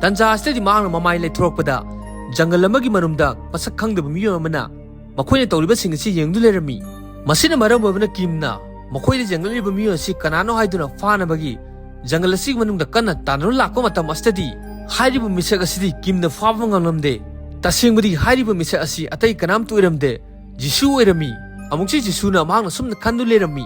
ꯇꯟꯖꯥ ꯑꯁꯤꯗꯗꯤ ꯃꯍꯥꯛꯅ ꯃꯃꯥꯏ ꯂꯩꯊꯣꯔꯛꯄꯗ ꯖꯪꯒꯜ ꯑꯃꯒꯤ ꯃꯅꯨꯡꯗ ꯃꯁꯛ ꯈꯪꯗꯕ ꯃꯤꯑꯣꯏ ꯑꯃꯅ ꯃꯈꯣꯏꯅ ꯇꯧꯔꯤꯕꯁꯤꯡ ꯑꯁꯤ ꯌꯦꯡꯗꯨꯅ ꯂꯩꯔꯝꯃꯤ꯫ ꯃꯁꯤꯅ ꯃꯔꯝ ꯑꯣꯏꯕꯅ ꯀꯤꯝꯅ ꯃꯈꯣꯏꯗ ꯌꯦꯡꯂꯛꯂꯤꯕ ꯃꯤꯑꯣꯏ ꯑꯁꯤ ꯀꯅꯥꯅꯣ ꯍꯥꯏꯗꯨꯅ ꯐꯥꯅꯕꯒꯤ ꯖꯪꯒꯜ ꯑꯁꯤꯒꯤ ꯃꯅꯨꯡꯗ ꯀꯟꯅ ꯇꯥꯟꯅꯗꯨꯅ ꯂꯥꯛꯄ ꯃꯇꯝ ꯑꯁꯤꯗꯗꯤ ꯍꯥꯏꯔꯤꯕ ꯃꯤꯁꯛ ꯑꯁꯤꯗꯤ ꯀꯤꯝꯅ ꯐꯥꯕ ꯉꯝꯂꯝꯗꯦ꯫ ꯇꯁꯦꯡꯕꯗꯤ ꯍꯥꯏꯔꯤꯕ ꯃꯤꯁꯛ ꯑꯁꯤ ꯑꯇꯩ ꯀꯅꯥꯝꯇ ꯑꯣꯏꯔꯝꯗꯦ, ꯖꯤꯁꯨ ꯑꯣꯏꯔꯝꯃꯤ꯫ ꯑꯃꯨꯛꯁꯨ ꯖꯤꯁꯨꯅ ꯃꯍꯥꯛꯅ ꯁꯨꯝꯅ ꯈꯟꯗꯨ ꯂꯩꯔꯝꯃꯤ,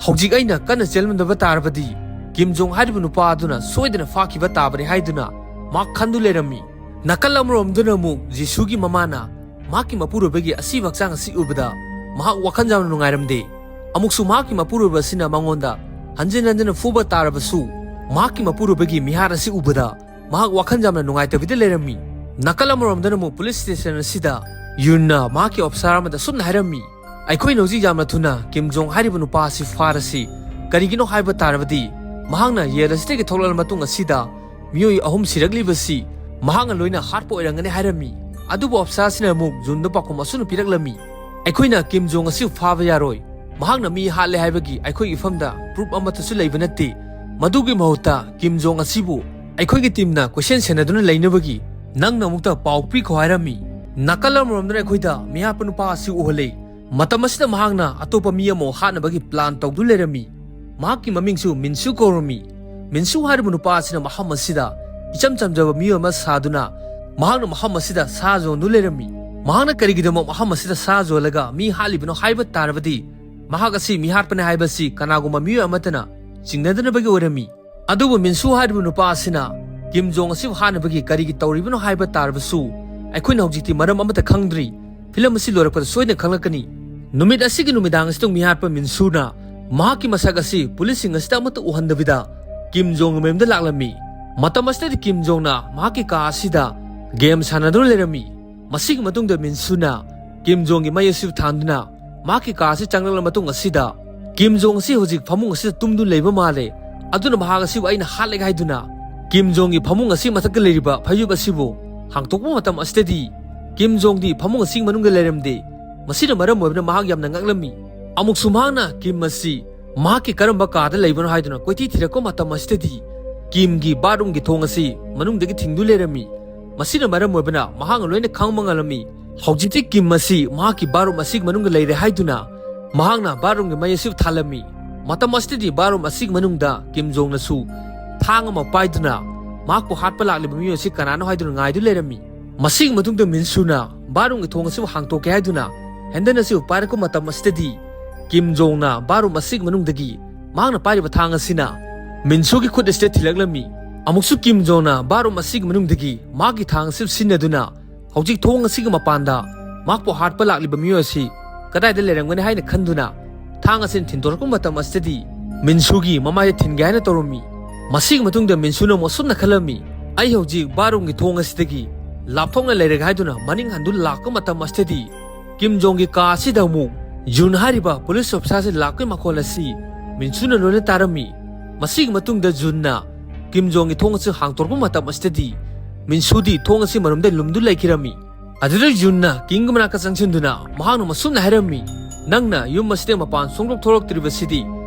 "ꯍꯧꯖꯤꯛ ꯑꯩꯅ ꯀꯟꯅ ꯆꯦꯜꯂꯝꯗꯕ ꯇꯥꯔꯕꯗꯤ ꯀꯤꯝ ꯖꯣꯡ ꯍꯥꯏꯔꯤꯕ ꯅꯨꯄꯥ ꯑꯗꯨꯅ ꯁꯣꯏꯗꯅ ꯐꯥꯈꯤꯕ ꯇꯥꯕꯅꯤ" ꯍꯥꯏꯗꯨꯅ ꯃꯍꯥꯛ ꯈꯟꯗꯨ ꯂꯩꯔꯝꯃꯤ꯫ ꯅꯥꯀꯜ ꯑꯃꯔꯣꯝꯗꯅ ꯑꯃꯨꯛ ꯖꯤꯁꯨꯒꯤ ꯃꯃꯥꯅ ꯃꯍꯥꯛꯀꯤ ꯃꯄꯨꯔꯣꯏꯕꯒꯤ ꯑꯁꯤꯕ ꯍꯛꯆꯥꯡ ꯑꯁꯤ ꯎꯕꯗ ꯃꯍꯥꯛ ꯋꯥꯈꯜ ꯌꯥꯝꯅ ꯅꯨꯡꯉꯥꯏꯔꯝꯗꯦ꯫ ꯑꯃꯨꯛꯁꯨ ꯃꯍꯥꯛꯀꯤ ꯃꯄꯨꯔꯣꯏꯕ ꯑꯁꯤꯅ ꯃꯉꯣꯟꯗ ꯍꯟꯖꯤꯟ ꯍꯟꯖꯤꯟꯅ ꯐꯨꯕ ꯇꯥꯔꯕꯁꯨ ꯃꯍꯥꯛꯀꯤ ꯃꯄꯨꯔꯣꯏꯕꯒꯤ ꯃꯤꯍꯥꯠ ꯑꯁꯤ ꯎꯕꯗ ꯃꯍꯥꯛ ꯋꯥꯈꯜ ꯌꯥꯝꯅ ꯅꯨꯡꯉꯥꯏꯇꯕꯤꯗ ꯂꯩꯔꯝꯃꯤ꯫ ꯅꯥꯀꯜ ꯑꯃꯔꯣꯝꯗꯅ ꯑꯃꯨꯛ ꯄꯨꯂꯤꯁ ꯁ꯭ꯇꯦꯁꯟ ꯑꯁꯤꯗ ꯌꯨꯟꯅ ꯃꯍꯥꯛꯀꯤ ꯑꯣꯐꯤꯁꯥꯔ ꯑꯃꯗ ꯑꯁꯨꯝꯅ ꯍꯥꯏꯔꯝꯃꯤ, "ꯑꯩꯈꯣꯏꯅ ꯍꯧꯖꯤꯛ ꯌꯥꯝꯅ ꯊꯨꯅ ꯀꯤꯝ ꯖꯣꯡ ꯍꯥꯏꯔꯤꯕ ꯅꯨꯄꯥ ꯑꯁꯤ ꯐꯥꯔꯁꯤ꯫ ꯀꯔꯤꯒꯤꯅꯣ ꯍꯥꯏꯕ ꯇꯥꯔꯕꯗꯤ ꯃꯍꯥꯛꯅ ꯌꯦꯜ ꯑꯁꯤꯗꯒꯤ ꯊꯣꯛꯂꯛꯂꯕ ꯃꯇꯨꯡ ꯑꯁꯤꯗ ꯃꯤꯑꯣꯏ ꯑꯍꯨꯝ ꯁꯤꯔꯛꯂꯤꯕꯁꯤ ꯃꯍꯥꯛꯅ ꯂꯣꯏꯅ ꯍꯥꯠꯄ ꯑꯣꯏꯔꯝꯒꯅꯤ" ꯍꯥꯏꯔꯝꯃꯤ꯫ ꯑꯗꯨꯕꯨ ꯑꯣꯐꯤꯁꯥꯔꯁꯤꯅ ꯑꯃꯨꯛ ꯖꯨꯟꯗ ꯄꯥꯎꯈꯨꯝ ꯑꯁꯨꯝꯅ ꯄꯤꯔꯛꯂꯝꯃꯤ, "ꯑꯩꯈꯣꯏꯅ ꯀꯤꯝ ꯖꯣꯡ ꯑꯁꯤ ꯐꯥꯕ ꯌꯥꯔꯣꯏ꯫ ꯃꯍꯥꯛꯅ ꯃꯤ ꯍꯥꯠꯂꯦ ꯍꯥꯏꯕꯒꯤ ꯑꯩꯈꯣꯏꯒꯤ ꯏꯐꯝꯗ ꯄ꯭ꯔꯨꯐ ꯑꯃꯠꯇꯁꯨ ꯂꯩꯕ ꯅꯠꯇꯦ꯫ ꯃꯗꯨꯒꯤ ꯃꯍꯨꯠꯇ ꯀꯤꯝ ꯖꯣꯡ ꯑꯁꯤꯕꯨ ꯑꯩꯈꯣꯏꯒꯤ ꯇꯤꯝꯅ ꯀꯣꯏꯁꯦꯟ ꯁꯦꯟꯅꯗꯨꯅ ꯂꯩꯅꯕꯒꯤ ꯅꯪꯅ ꯑꯃꯨꯛꯇ ꯄꯥꯎ ꯄꯤꯈꯣ" ꯍꯥꯏꯔꯝꯃꯤ꯫ ꯅꯥꯀꯜ ꯑꯃꯔꯣꯝꯗꯅ ꯑꯩꯈꯣꯏꯗ ꯃꯤꯍꯥꯠꯄ ꯅꯨꯄꯥ ꯑꯁꯤ ꯎꯍꯜꯂꯤ꯫ ꯃꯇꯝ ꯑꯁꯤꯗ ꯃꯍꯥꯛꯅ ꯑꯇꯣꯞꯄ ꯃꯤ ꯑꯃ ꯍꯥꯠꯅꯕꯒꯤ ꯄ꯭ꯂꯥꯟ ꯇꯧꯗꯨꯅ ꯂꯩꯔꯝꯃꯤ꯫ ꯃꯍꯥꯛꯀꯤ ꯃꯃꯤꯡꯁꯨ ꯃꯤꯟꯁꯨ ꯀꯧꯔꯝꯃꯤ꯫ ꯃꯤꯟꯁꯨ ꯍꯥꯏꯔꯤꯕ ꯅꯨꯄꯥ ꯑꯁꯤꯅ ꯃꯐꯝ ꯑꯁꯤꯗ ꯏꯆꯝ ꯆꯝꯖꯕ ꯃꯤꯑꯣꯏ ꯑꯃ ꯁꯥꯗꯨꯅ ꯃꯍꯥꯛꯅ ꯃꯐꯝ ꯑꯁꯤꯗ ꯁꯥ ꯌꯣꯟꯗꯨꯅ ꯂꯩꯔꯝꯃꯤ꯫ ꯃꯍꯥꯛꯅ ꯀꯔꯤꯒꯤꯗꯃꯛ ꯃꯐꯝ ꯑꯁꯤꯗ ꯁꯥ ꯌꯣꯜꯂꯒ ꯃꯤ ꯍꯥꯠꯂꯤꯕꯅꯣ ꯍꯥꯏꯕ ꯇꯥꯔꯕꯗꯤ ꯃꯍꯥꯛ ꯑꯁꯤ ꯃꯤꯍꯥꯠꯄꯅꯤ ꯍꯥꯏꯕꯁꯤ ꯀꯅꯥꯒꯨꯝꯕ ꯃꯤꯑꯣꯏ ꯑꯃꯠꯇꯅ ꯆꯤꯡꯅꯗꯅꯕꯒꯤ ꯑꯣꯏꯔꯝꯃꯤ꯫ ꯑꯗꯨꯕꯨ ꯃꯤꯟꯁꯨ ꯍꯥꯏꯔꯤꯕ ꯅꯨꯄꯥ ꯑꯁꯤꯅ ꯀꯤꯝ ꯖꯣꯡ ꯑꯁꯤꯕꯨ ꯍꯥꯠꯅꯕꯒꯤ ꯀꯔꯤꯒꯤ ꯇꯧꯔꯤꯕꯅꯣ ꯍꯥꯏꯕ ꯇꯥꯔꯕꯁꯨ ꯑꯩꯈꯣꯏꯅ ꯍꯧꯖꯤꯛꯇꯤ ꯃꯔꯝ ꯑꯃꯠꯇ ꯈꯪꯗ꯭ꯔꯤ꯫ ꯐꯤꯂꯝ ꯑꯁꯤ ꯂꯣꯏꯔꯛꯄꯗ ꯁꯣꯏꯗꯅ ꯈꯪꯂꯛꯀꯅꯤ꯫ ꯅꯨꯃꯤꯠ ꯑꯁꯤꯒꯤ ꯅꯨꯃꯤꯗꯥꯡ ꯑꯁꯤꯗ ꯃꯤꯍꯥꯠꯄ ꯃꯤꯟꯁꯨꯅ ꯃꯍꯥꯛꯀꯤ ꯃꯁꯛ ꯑꯁꯤ ꯄꯨꯂꯤꯁꯁꯤꯡ ꯑꯁꯤꯗ ꯑꯃꯠꯇ ꯎꯍꯟꯗꯕꯤꯗ ꯀꯤꯝ ꯖꯣꯡꯒꯤ ꯃꯌꯨꯝꯗ ꯂꯥꯛꯂꯝꯃꯤ꯫ ꯃꯇꯝ ꯑꯁꯤꯗꯗꯤ ꯀꯤꯝ ꯖꯣꯡꯅ ꯃꯍꯥꯛꯀꯤ ꯀꯥ ꯑꯁꯤꯗ ꯒꯦꯝ ꯁꯥꯟꯅꯗꯨꯅ ꯂꯩꯔꯝꯃꯤ꯫ ꯃꯁꯤꯒꯤ ꯃꯇꯨꯡꯗ ꯃꯤꯟꯁꯨꯅ ꯀꯤꯝ ꯖꯣꯡꯒꯤ ꯃꯩ ꯑꯁꯤꯕꯨ ꯊꯥꯟꯗꯨꯅ ꯃꯍꯥꯛꯀꯤ ꯀꯥ ꯑꯁꯤ ꯆꯪꯂꯛꯂꯕ ꯃꯇꯨꯡ ꯑꯁꯤꯗ ꯀꯤꯝ ꯖꯣꯡ ꯑꯁꯤ ꯍꯧꯖꯤꯛ ꯐꯃꯨꯡ ꯑꯁꯤꯗ ꯇꯨꯝꯗꯨꯅ ꯂꯩꯕ ꯃꯥꯜꯂꯦ꯫ ꯑꯗꯨꯅ ꯃꯍꯥꯛ ꯑꯁꯤꯕꯨ ꯑꯩꯅ ꯍꯥꯠꯂꯒꯦ ꯍꯥꯏꯗꯨꯅ ꯀꯤꯝ ꯖꯣꯡꯒꯤ ꯐꯃꯨꯡ ꯑꯁꯤ ꯃꯊꯛꯇ ꯂꯩꯔꯤꯕ ꯐꯩꯖꯨꯞ ꯑꯁꯤꯕꯨ ꯍꯥꯡꯇꯣꯛꯄ ꯃꯇꯝ ꯑꯁꯤꯗꯗꯤ ꯀꯤꯝ ꯖꯣꯡꯗꯤ ꯐꯃꯨꯡ ꯑꯁꯤꯒꯤ ꯃꯅꯨꯡꯗ ꯂꯩꯔꯝꯗꯦ꯫ ꯃꯁꯤꯅ ꯃꯔꯝ ꯑꯣꯏꯕꯅ ꯃꯍꯥꯛ ꯌꯥꯝꯅ ꯉꯛꯂꯝꯃꯤ꯫ ꯑꯃꯨꯛꯁꯨ ꯃꯍꯥꯛꯅ ꯀꯤꯝ ꯑꯁꯤ ꯃꯍꯥꯛꯀꯤ ꯀꯔꯝꯕ ꯀꯥꯗ ꯂꯩꯕꯅꯣ ꯍꯥꯏꯗꯨꯅ ꯀꯣꯏꯊꯤ ꯊꯤꯔꯛꯄ ꯃꯇꯝ ꯑꯁꯤꯗꯗꯤ ꯀꯤꯝꯒꯤ ꯕꯥꯠꯔꯨꯝꯒꯤ ꯊꯣꯡ ꯑꯁꯤ ꯃꯅꯨꯡꯗꯒꯤ ꯊꯤꯡꯗꯨ ꯂꯩꯔꯝꯃꯤ꯫ ꯃꯁꯤꯅ ꯃꯔꯝ ꯑꯣꯏꯕꯅ ꯃꯍꯥꯛꯅ ꯂꯣꯏꯅ ꯈꯪꯕ ꯉꯝꯂꯝꯃꯤ꯫ ꯍꯧꯖꯤꯛꯇꯤ ꯀꯤꯝ ꯑꯁꯤ ꯃꯍꯥꯛꯀꯤ ꯕꯥꯠꯔꯨꯝ ꯑꯁꯤꯒꯤ ꯃꯅꯨꯡꯗ ꯂꯩꯔꯦ ꯍꯥꯏꯗꯨꯅ ꯃꯍꯥꯛꯅ ꯕꯥꯠꯔꯨꯝꯒꯤ ꯃꯩ ꯑꯁꯤ ꯊꯥꯜꯂꯝꯃꯤ꯫ ꯃꯇꯝ ꯑꯁꯤꯗꯗꯤ ꯕꯥꯠꯔꯨꯝ ꯑꯁꯤꯒꯤ ꯃꯅꯨꯡꯗ ꯀꯤꯝ ꯖꯣꯡꯅꯁꯨ ꯊꯥꯡ ꯑꯃ ꯄꯥꯏꯗꯨꯅ ꯃꯍꯥꯛꯄꯨ ꯍꯥꯠꯄ ꯂꯥꯛꯂꯤꯕ ꯃꯤꯑꯣꯏ ꯑꯁꯤ ꯀꯅꯥꯅꯣ ꯍꯥꯏꯗꯨꯅ ꯉꯥꯏꯗꯨ ꯂꯩꯔꯝꯃꯤ꯫ ꯃꯁꯤꯒꯤ ꯃꯇꯨꯡꯗ ꯃꯤꯟꯁꯨꯅ ꯕꯥꯠꯔꯨꯝꯒꯤ ꯊꯣꯡ ꯑꯁꯤꯕꯨ ꯍꯥꯡꯇꯣꯛꯀꯦ ꯍꯥꯏꯗꯨꯅ ꯍꯦꯟꯗꯜ ꯑꯁꯤꯕꯨ ꯄꯥꯏꯔꯛꯄ ꯃꯇꯝ ꯑꯁꯤꯗꯗꯤ ꯀꯤꯝ ꯖꯣꯡꯅ ꯕꯥꯠꯔꯨꯝ ꯑꯁꯤꯒꯤ ꯃꯅꯨꯡꯗꯒꯤ ꯃꯍꯥꯛꯅ ꯄꯥꯏꯔꯤꯕ ꯊꯥꯡ ꯑꯁꯤꯅ ꯃꯤꯟꯁꯨꯒꯤ ꯈꯨꯠ ꯑꯁꯤꯗ ꯊꯤꯜꯂꯛꯂꯝꯃꯤ꯫ ꯑꯃꯨꯛꯁꯨ ꯀꯤꯝ ꯖꯣꯡꯅ ꯕꯥꯠꯔꯨꯝ ꯑꯁꯤꯒꯤ ꯃꯅꯨꯡꯗꯒꯤ ꯃꯍꯥꯛꯀꯤ ꯊꯥꯡ ꯑꯁꯤ ꯁꯤꯖꯤꯟꯅꯗꯨꯅ ꯍꯧꯖꯤꯛ ꯊꯣꯡ ꯑꯁꯤꯒꯤ ꯃꯄꯥꯟꯗ ꯃꯍꯥꯛꯄꯨ ꯍꯥꯠꯄ ꯂꯥꯛꯂꯤꯕ ꯃꯤꯑꯣꯏ ꯑꯁꯤ ꯀꯗꯥꯏꯗ ꯂꯩꯔꯝꯒꯅꯤ ꯍꯥꯏꯅ ꯈꯟꯗꯨꯅ ꯊꯥꯡ ꯑꯁꯤꯅ ꯊꯤꯟꯗꯣꯔꯛꯄ ꯃꯇꯝ ꯑꯁꯤꯗꯗꯤ ꯃꯤꯟꯁꯨꯒꯤ ꯃꯃꯥꯏꯗ ꯊꯤꯟꯒꯦ ꯍꯥꯏꯅ ꯇꯧꯔꯝꯃꯤ꯫ ꯃꯁꯤꯒꯤ ꯃꯇꯨꯡꯗ ꯃꯤꯟꯁꯨꯅ ꯑꯃꯨꯛ ꯑꯁꯨꯝꯅ ꯈꯜꯂꯝꯃꯤ, "ꯑꯩ ꯍꯧꯖꯤꯛ ꯕꯥꯠꯔꯨꯝꯒꯤ ꯊꯣꯡ ꯑꯁꯤꯗꯒꯤ ꯂꯥꯞꯊꯣꯛꯅ ꯂꯩꯔꯒꯦ" ꯍꯥꯏꯗꯨꯅ ꯃꯅꯤꯡ ꯍꯟꯗꯨꯅ ꯂꯥꯛꯄ ꯃꯇꯝ ꯑꯁꯤꯗꯗꯤ ꯀꯤꯝ ꯖꯣꯡꯒꯤ ꯀꯥ ꯑꯁꯤꯗ ꯑꯃꯨꯛ ꯖꯨꯟ ꯍꯥꯏꯔꯤꯕ ꯄꯨꯂꯤꯁ ꯑꯣꯐꯤꯁꯥꯔ ꯑꯁꯤ ꯂꯥꯛꯄꯒꯤ ꯃꯈꯣꯜ ꯑꯁꯤ ꯃꯤꯟꯁꯨꯅ ꯂꯣꯏꯅ ꯇꯥꯔꯝꯃꯤ꯫ ꯃꯁꯤꯒꯤ ꯃꯇꯨꯡꯗ ꯖꯨꯟꯅ ꯀꯤꯝ ꯖꯣꯡꯒꯤ ꯊꯣꯡ ꯑꯁꯤ ꯍꯥꯡꯗꯣꯔꯛꯄ ꯃꯇꯝ ꯑꯁꯤꯗꯗꯤ ꯃꯤꯟꯁꯨꯗꯤ ꯊꯣꯡ ꯑꯁꯤ ꯃꯅꯨꯡꯗ ꯂꯨꯝꯗꯨ ꯂꯩꯈꯤꯔꯝꯃꯤ꯫ ꯑꯗꯨꯗ ꯖꯨꯟꯅ ꯀꯤꯝꯒꯤ ꯃꯅꯥꯛꯇ ꯆꯪꯁꯤꯟꯗꯨꯅ ꯃꯍꯥꯛꯅ ꯃꯁꯨꯝꯅ ꯍꯥꯏꯔꯝꯃꯤ, "ꯅꯪꯅ ꯌꯨꯝ ꯑꯁꯤꯗ ꯃꯄꯥꯟ ꯁꯨꯡꯊꯣꯛ ꯊꯣꯛꯂꯛꯇ꯭ꯔꯤꯕꯁꯤꯗꯤ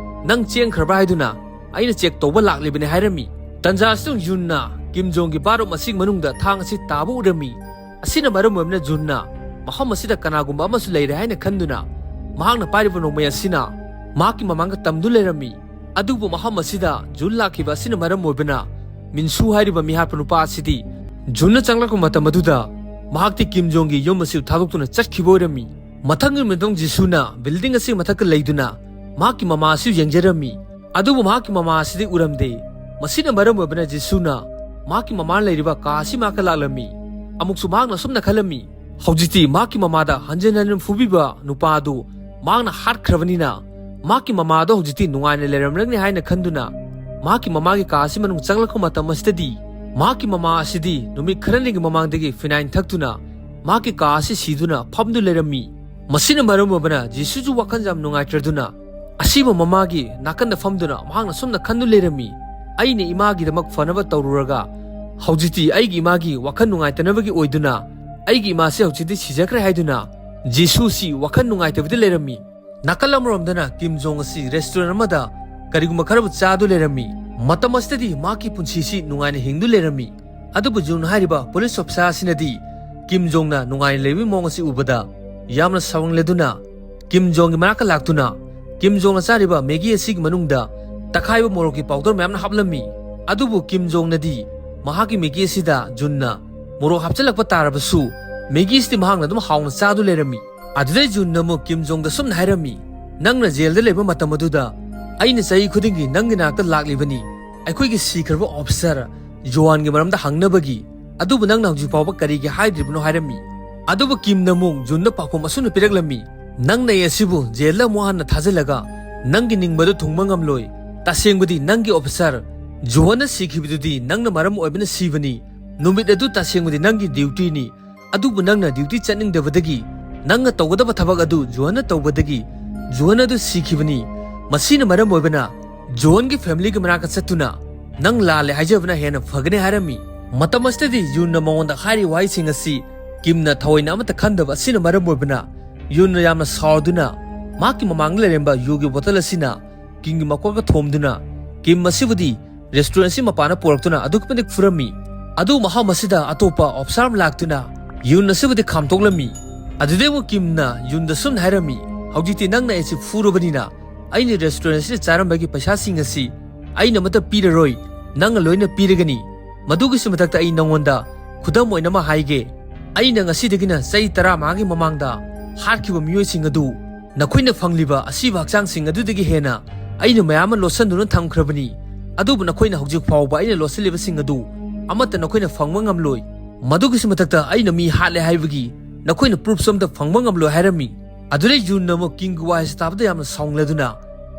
ꯅꯪ ꯆꯦꯟꯈ꯭ꯔꯕ꯭ꯔꯥ ꯍꯥꯏꯗꯨꯅ ꯑꯩꯅ ꯆꯦꯛ ꯇꯧꯕ ꯂꯥꯛꯂꯤꯕꯅꯤ" ꯍꯥꯏꯔꯝꯃꯤ꯫ ꯇꯟꯖꯥ ꯑꯁꯤꯗ ꯖꯨꯟꯅ ꯀꯤꯝ ꯖꯣꯡꯒꯤ ꯕꯥꯠꯔꯨꯝ ꯑꯁꯤꯒꯤ ꯃꯅꯨꯡꯗ ꯊꯥꯡ ꯑꯁꯤ ꯇꯥꯕ ꯎꯔꯝꯃꯤ꯫ ꯑꯁꯤꯅ ꯃꯔꯝ ꯑꯣꯏꯕꯅ ꯖꯨꯟꯅ ꯃꯐꯝ ꯑꯁꯤꯗ ꯀꯅꯥꯒꯨꯝꯕ ꯑꯃꯁꯨ ꯂꯩꯔꯦ ꯍꯥꯏꯅ ꯈꯟꯗꯨꯅ ꯃꯍꯥꯛꯅ ꯄꯥꯏꯔꯤꯕ ꯅꯣꯡꯃꯩ ꯑꯁꯤꯅ ꯃꯍꯥꯛꯀꯤ ꯃꯃꯥꯡꯗ ꯇꯝꯗꯨ ꯂꯩꯔꯝꯃꯤ꯫ ꯑꯗꯨꯕꯨ ꯃꯐꯝ ꯑꯁꯤꯗ ꯖꯨꯟ ꯂꯥꯛꯈꯤꯕ ꯑꯁꯤꯅ ꯃꯔꯝ ꯑꯣꯏꯕꯅ ꯃꯤꯟꯁꯨ ꯍꯥꯏꯔꯤꯕ ꯃꯤꯍꯥꯠꯄ ꯅꯨꯄꯥ ꯑꯁꯤꯗꯤ ꯖꯨꯟꯅ ꯆꯪꯂꯛꯄ ꯃꯇꯝ ꯑꯗꯨꯗ ꯃꯍꯥꯛꯇꯤ ꯀꯤꯝ ꯖꯣꯡꯒꯤ ꯌꯨꯝ ꯑꯁꯤ ꯊꯥꯗꯣꯛꯇꯨꯅ ꯆꯠꯈꯤꯕ ꯑꯣꯏꯔꯝꯃꯤ꯫ ꯃꯊꯪꯒꯤ ꯅꯨꯃꯤꯠꯇ ꯖꯤꯁꯨꯅ ꯕꯤꯜꯗꯤꯡ ꯑꯁꯤꯒꯤ ꯃꯊꯛꯇ ꯂꯩꯗꯨꯅ ꯃꯍꯥꯛꯀꯤ ꯃꯃꯥ ꯑꯁꯤ ꯌꯦꯡꯖꯔꯝꯃꯤ꯫ ꯑꯗꯨꯕꯨ ꯃꯍꯥꯛꯀꯤ ꯃꯃꯥ ꯑꯁꯤꯗꯤ ꯎꯔꯝꯗꯦ꯫ ꯃꯁꯤꯅ ꯃꯔꯝ ꯑꯣꯏꯕꯅ ꯖꯤꯁꯨꯅ ꯃꯍꯥꯛꯀꯤ ꯃꯃꯥ ꯂꯩꯔꯤꯕ ꯀꯥ ꯑꯁꯤ ꯃꯍꯥꯛꯀ ꯂꯥꯛꯂꯝꯃꯤ꯫ ꯑꯃꯨꯛꯁꯨ ꯃꯍꯥꯛꯅ ꯑꯁꯨꯝꯅ ꯈꯜꯂꯝꯃꯤ, "ꯍꯧꯖꯤꯛꯇꯤ ꯃꯍꯥꯛꯀꯤ ꯃꯃꯥꯗ ꯍꯟꯖꯤꯟ ꯍꯟꯖꯤꯟ ꯐꯨꯕꯤꯕ ꯅꯨꯄꯥ ꯑꯗꯨ ꯃꯍꯥꯛꯅ ꯍꯥꯠꯈ꯭ꯔꯕꯅꯤꯅ ꯃꯍꯥꯛꯀꯤ ꯃꯃꯥ ꯑꯗꯨ ꯍꯧꯖꯤꯛꯇꯤ ꯅꯨꯡꯉꯥꯏꯅ ꯂꯩꯔꯝꯂꯒꯅꯤ" ꯍꯥꯏꯅ ꯈꯟꯗꯨꯅ ꯃꯍꯥꯛꯀꯤ ꯃꯃꯥꯒꯤ ꯀꯥ ꯑꯁꯤ ꯃꯅꯨꯡ ꯆꯪꯂꯛꯄ ꯃꯇꯝ ꯑꯁꯤꯗꯗꯤ ꯃꯍꯥꯛꯀꯤ ꯃꯃꯥ ꯑꯁꯤꯗꯤ ꯅꯨꯃꯤꯠ ꯈꯔꯅꯤꯒꯤ ꯃꯃꯥꯡꯗꯒꯤ ꯐꯤꯅꯥꯏꯟ ꯊꯛꯇꯨꯅ ꯃꯍꯥꯛꯀꯤ ꯀꯥ ꯑꯁꯤ ꯁꯤꯗꯨꯅ ꯐꯝꯗꯨ ꯂꯩꯔꯝꯃꯤ꯫ ꯃꯁꯤꯅ ꯃꯔꯝ ꯑꯣꯏꯕꯅ ꯖꯤꯁꯨꯁꯨ ꯋꯥꯈꯜ ꯌꯥꯝ ꯅꯨꯡꯉꯥꯏꯇ꯭ꯔꯗꯨꯅ ꯑꯁꯤꯕ ꯃꯃꯥꯒꯤ ꯅꯥꯀꯟꯗ ꯐꯝꯗꯨꯅ ꯃꯍꯥꯛꯅ ꯁꯨꯝꯅ ꯈꯟꯗꯨ ꯂꯩꯔꯝꯃꯤ, "ꯑꯩꯅ ꯏꯃꯥꯒꯤꯗꯃꯛ ꯐꯅꯕ ꯇꯧꯔꯨꯔꯒ ꯍꯧꯖꯤꯛꯇꯤ ꯑꯩꯒꯤ ꯏꯃꯥꯒꯤ ꯋꯥꯈꯜ ꯅꯨꯡꯉꯥꯏꯇꯅꯕꯒꯤ ꯑꯣꯏꯗꯨꯅ ꯑꯩꯒꯤ ꯏꯃꯥꯁꯤ ꯍꯧꯖꯤꯛꯇꯤ ꯁꯤꯖꯈ꯭ꯔꯦ" ꯍꯥꯏꯗꯨꯅ ꯖꯤꯁꯨꯁꯤ ꯋꯥꯈꯜ ꯅꯨꯡꯉꯥꯏꯇꯕꯗ ꯂꯩꯔꯝꯃꯤ꯫ ꯅꯥꯀꯜ ꯑꯃꯔꯣꯝꯗꯅ ꯀꯤꯝ ꯖꯣꯡ ꯑꯁꯤ ꯔꯦꯁꯇꯨꯔꯦꯟ ꯑꯃꯗ ꯀꯔꯤꯒꯨꯝꯕ ꯈꯔꯕꯨ ꯆꯥꯗꯨ ꯂꯩꯔꯝꯃꯤ꯫ ꯃꯇꯝ ꯑꯁꯤꯗꯗꯤ ꯃꯍꯥꯛꯀꯤ ꯄꯨꯟꯁꯤꯁꯤ ꯅꯨꯡꯉꯥꯏꯅ ꯍꯤꯡꯗꯨ ꯂꯩꯔꯝꯃꯤ꯫ ꯑꯗꯨꯕꯨ ꯖꯨꯟ ꯍꯥꯏꯔꯤꯕ ꯄꯨꯂꯤꯁ ꯑꯣꯐꯤꯁꯥꯔ ꯑꯁꯤꯅꯗꯤ ꯀꯤꯝ ꯖꯣꯡꯅ ꯅꯨꯡꯉꯥꯏꯅ ꯂꯩꯕꯒꯤ ꯃꯑꯣꯡ ꯑꯁꯤ ꯎꯕꯗ ꯌꯥꯝꯅ ꯁꯥꯎꯅꯤꯡꯂꯗꯨꯅ ꯀꯤꯝ ꯖꯣꯡꯒꯤ ꯃꯅꯥꯛꯇ ꯂꯥꯛꯇꯨꯅ ꯀꯤꯝ ꯖꯣꯡꯅ ꯆꯥꯔꯤꯕ ꯃꯦꯒꯤ ꯑꯁꯤꯒꯤ ꯃꯅꯨꯡꯗ ꯇꯛꯈꯥꯏꯕ ꯃꯣꯔꯣꯛꯀꯤ ꯄꯥꯎꯗꯔ ꯃꯌꯥꯝꯅ ꯍꯥꯞꯂꯝꯃꯤ꯫ ꯑꯗꯨꯕꯨ ꯀꯤꯝ ꯖꯣꯡꯅꯗꯤ ꯃꯍꯥꯛꯀꯤ ꯃꯦꯒꯤ ꯑꯁꯤꯗ ꯖꯨꯟꯅ ꯃꯣꯔꯣꯛ ꯍꯥꯞꯆꯤꯜꯂꯛꯄ ꯇꯥꯔꯕꯁꯨ ꯃꯦꯒꯤ ꯑꯁꯤꯗꯤ ꯃꯍꯥꯛꯅ ꯑꯗꯨꯝ ꯍꯥꯎꯅ ꯆꯥꯗꯨ ꯂꯩꯔꯝꯃꯤ꯫ ꯑꯗꯨꯗꯩ ꯖꯨꯟꯅ ꯑꯃꯨꯛ ꯀꯤꯝ ꯖꯣꯡꯗ ꯁꯨꯝꯅ ꯍꯥꯏꯔꯝꯃꯤ, "ꯅꯪꯅ ꯖꯦꯜꯗ ꯂꯩꯕ ꯃꯇꯝ ꯑꯗꯨꯗ ꯑꯩꯅ ꯆꯍꯤ ꯈꯨꯗꯤꯡꯒꯤ ꯅꯪꯒꯤ ꯅꯥꯛꯇ ꯂꯥꯛꯂꯤꯕꯅꯤ, ꯑꯩꯈꯣꯏꯒꯤ ꯁꯤꯈ꯭ꯔꯕ ꯑꯣꯐꯤꯁꯥꯔ ꯖꯣꯋꯥꯟꯒꯤ ꯃꯔꯝꯗ ꯍꯪꯅꯕꯒꯤ꯫ ꯑꯗꯨꯕꯨ ꯅꯪꯅ ꯍꯧꯖꯤꯛ ꯐꯥꯎꯕ ꯀꯔꯤꯒꯤ ꯍꯥꯏꯗ꯭ꯔꯤꯕꯅꯣ?" ꯍꯥꯏꯔꯝꯃꯤ꯫ ꯑꯗꯨꯕꯨ ꯀꯤꯝꯅ ꯑꯃꯨꯛ ꯖꯨꯟꯗ ꯄꯥꯎꯈꯨꯝ ꯑꯁꯨꯝꯅ ꯄꯤꯔꯛꯂꯝꯃꯤ, "ꯅꯪꯅ ꯑꯩ ꯑꯁꯤꯕꯨ ꯖꯦꯜꯗ ꯑꯃꯨꯛ ꯍꯟꯅ ꯊꯥꯖꯤꯜꯂꯒ ꯅꯪꯒꯤ ꯅꯤꯡꯕꯗꯨ ꯊꯨꯡꯕ ꯉꯝꯂꯣꯏ꯫ ꯇꯁꯦꯡꯕꯗꯤ ꯅꯪꯒꯤ ꯑꯣꯐꯤꯁꯥꯔ ꯖꯣꯋꯟꯅ ꯁꯤꯈꯤꯕꯗꯨꯗꯤ ꯅꯪꯅ ꯃꯔꯝ ꯑꯣꯏꯕꯅ ꯁꯤꯕꯅꯤ꯫ ꯅꯨꯃꯤꯠ ꯑꯗꯨ ꯇꯁꯦꯡꯕꯗꯤ ꯅꯪꯒꯤ ꯗ꯭ꯌꯨꯇꯤꯅꯤ꯫ ꯑꯗꯨꯕꯨ ꯅꯪꯅ ꯗ꯭ꯌꯨꯇꯤ ꯆꯠꯅꯤꯡꯗꯕꯗꯒꯤ, ꯅꯪꯅ ꯇꯧꯒꯗꯕ ꯊꯕꯛ ꯑꯗꯨ ꯖꯣꯍꯟꯅ ꯇꯧꯕꯗꯒꯤ ꯖꯣꯍꯟ ꯑꯗꯨ ꯁꯤꯈꯤꯕꯅꯤ꯫ ꯃꯁꯤꯅ ꯃꯔꯝ ꯑꯣꯏꯕꯅ ꯖꯣꯍꯟꯒꯤ ꯐꯦꯃꯤꯂꯤꯒꯤ ꯃꯅꯥꯛꯇ ꯆꯠꯇꯨꯅ ꯅꯪ ꯂꯥꯜꯂꯦ ꯍꯥꯏꯖꯕꯅ ꯍꯦꯟꯅ ꯐꯒꯅꯤ" ꯍꯥꯏꯔꯝꯃꯤ꯫ ꯃꯇꯝ ꯑꯁꯤꯗꯗꯤ ꯌꯨꯟꯅ ꯃꯉꯣꯟꯗ ꯍꯥꯏꯔꯤꯕ ꯋꯥꯍꯩꯁꯤꯡ ꯑꯁꯤ ꯀꯤꯝꯅ ꯊꯑꯣꯏꯅ ꯑꯃꯠꯇ ꯈꯟꯗꯕ ꯑꯁꯤꯅ ꯃꯔꯝ ꯑꯣꯏꯕꯅ ꯌꯨꯟꯅ ꯌꯥꯝꯅ ꯁꯥꯎꯗꯨꯅ ꯃꯍꯥꯛꯀꯤ ꯃꯃꯥꯡꯗ ꯂꯩꯔꯝꯕ ꯌꯨꯒꯤ ꯕꯣꯇꯜ ꯑꯁꯤꯅ ꯀꯤꯝꯒꯤ ꯃꯀꯣꯛꯇ ꯊꯣꯝꯗꯨꯅ ꯀꯤꯝ ꯑꯁꯤꯕꯨꯗꯤ ꯔꯦꯁꯇꯨꯔꯦꯟ ꯑꯁꯤ ꯃꯄꯥꯟꯗ ꯄꯨꯔꯛꯇꯨꯅ ꯑꯗꯨꯛꯀꯤ ꯃꯇꯤꯛ ꯐꯨꯔꯝꯃꯤ꯫ ꯑꯗꯨ ꯃꯐꯝ ꯑꯁꯤꯗ ꯑꯇꯣꯞꯄ ꯑꯣꯐꯤꯁꯥꯔ ꯑꯃ ꯂꯥꯛꯇꯨꯅ ꯌꯨꯟ ꯑꯁꯤꯕꯨꯗꯤ ꯈꯥꯝꯇꯣꯛꯂꯝꯃꯤ꯫ ꯑꯗꯨꯗꯩ ꯑꯃꯨꯛ ꯀꯤꯝꯅ ꯌꯨꯟꯗ ꯁꯨꯝꯅ ꯍꯥꯏꯔꯝꯃꯤ, "ꯍꯧꯖꯤꯛꯇꯤ ꯅꯪꯅ ꯑꯩꯁꯤ ꯐꯨꯔꯕꯅꯤꯅ ꯑꯩꯅ ꯔꯦꯁꯇꯨꯔꯦꯟ ꯑꯁꯤꯗ ꯆꯥꯔꯝꯕꯒꯤ ꯄꯩꯁꯥꯁꯤꯡ ꯑꯁꯤ ꯑꯩꯅ ꯑꯃꯠꯇ ꯄꯤꯔꯔꯣꯏ, ꯅꯪꯅ ꯂꯣꯏꯅ ꯄꯤꯔꯒꯅꯤ꯫ ꯃꯗꯨꯒꯤꯁꯨ ꯃꯊꯛꯇ ꯑꯩ ꯅꯪꯉꯣꯟꯗ ꯈꯨꯗꯝ ꯑꯣꯏꯅ ꯑꯃ ꯍꯥꯏꯒꯦ꯫ ꯑꯩꯅ ꯉꯁꯤꯗꯒꯤꯅ ꯆꯍꯤ ꯇꯔꯥ ꯃꯉꯥꯒꯤ ꯃꯃꯥꯡꯗ ꯍꯥꯠꯈꯤꯕ ꯃꯤꯑꯣꯏꯁꯤꯡ ꯑꯗꯨ ꯅꯈꯣꯏꯅ ꯐꯪꯂꯤꯕ ꯑꯁꯤꯕ ꯍꯛꯆꯥꯡꯁꯤꯡ ꯑꯗꯨꯗꯒꯤ ꯍꯦꯟꯅ ꯑꯩꯅ ꯃꯌꯥꯝ ꯑꯃ ꯂꯣꯠꯁꯤꯟꯗꯨꯅ ꯊꯝꯈ꯭ꯔꯕꯅꯤ꯫ ꯑꯗꯨꯕꯨ ꯅꯈꯣꯏꯅ ꯍꯧꯖꯤꯛ ꯐꯥꯎꯕ ꯑꯩꯅ ꯂꯣꯠꯁꯤꯜꯂꯤꯕꯁꯤꯡ ꯑꯗꯨ ꯑꯃꯠꯇ ꯅꯈꯣꯏꯅ ꯐꯪꯕ ꯉꯝꯂꯣꯏ꯫ ꯃꯗꯨꯒꯤꯁꯨ ꯃꯊꯛꯇ ꯑꯩꯅ ꯃꯤ ꯍꯥꯠꯂꯦ ꯍꯥꯏꯕꯒꯤ ꯅꯈꯣꯏꯅ ꯄ꯭ꯔꯨꯐꯁꯨ ꯑꯃꯠꯇ ꯐꯪꯕ ꯉꯝꯂꯣꯏ" ꯍꯥꯏꯔꯝꯃꯤ꯫ ꯑꯗꯨꯗꯩ ꯌꯨꯟꯅ ꯑꯃꯨꯛ ꯀꯤꯝꯒꯤ ꯋꯥꯍꯩꯁꯤ ꯇꯥꯕꯗ ꯌꯥꯝꯅ ꯁꯥꯎꯅꯤꯡꯂꯗꯨꯅ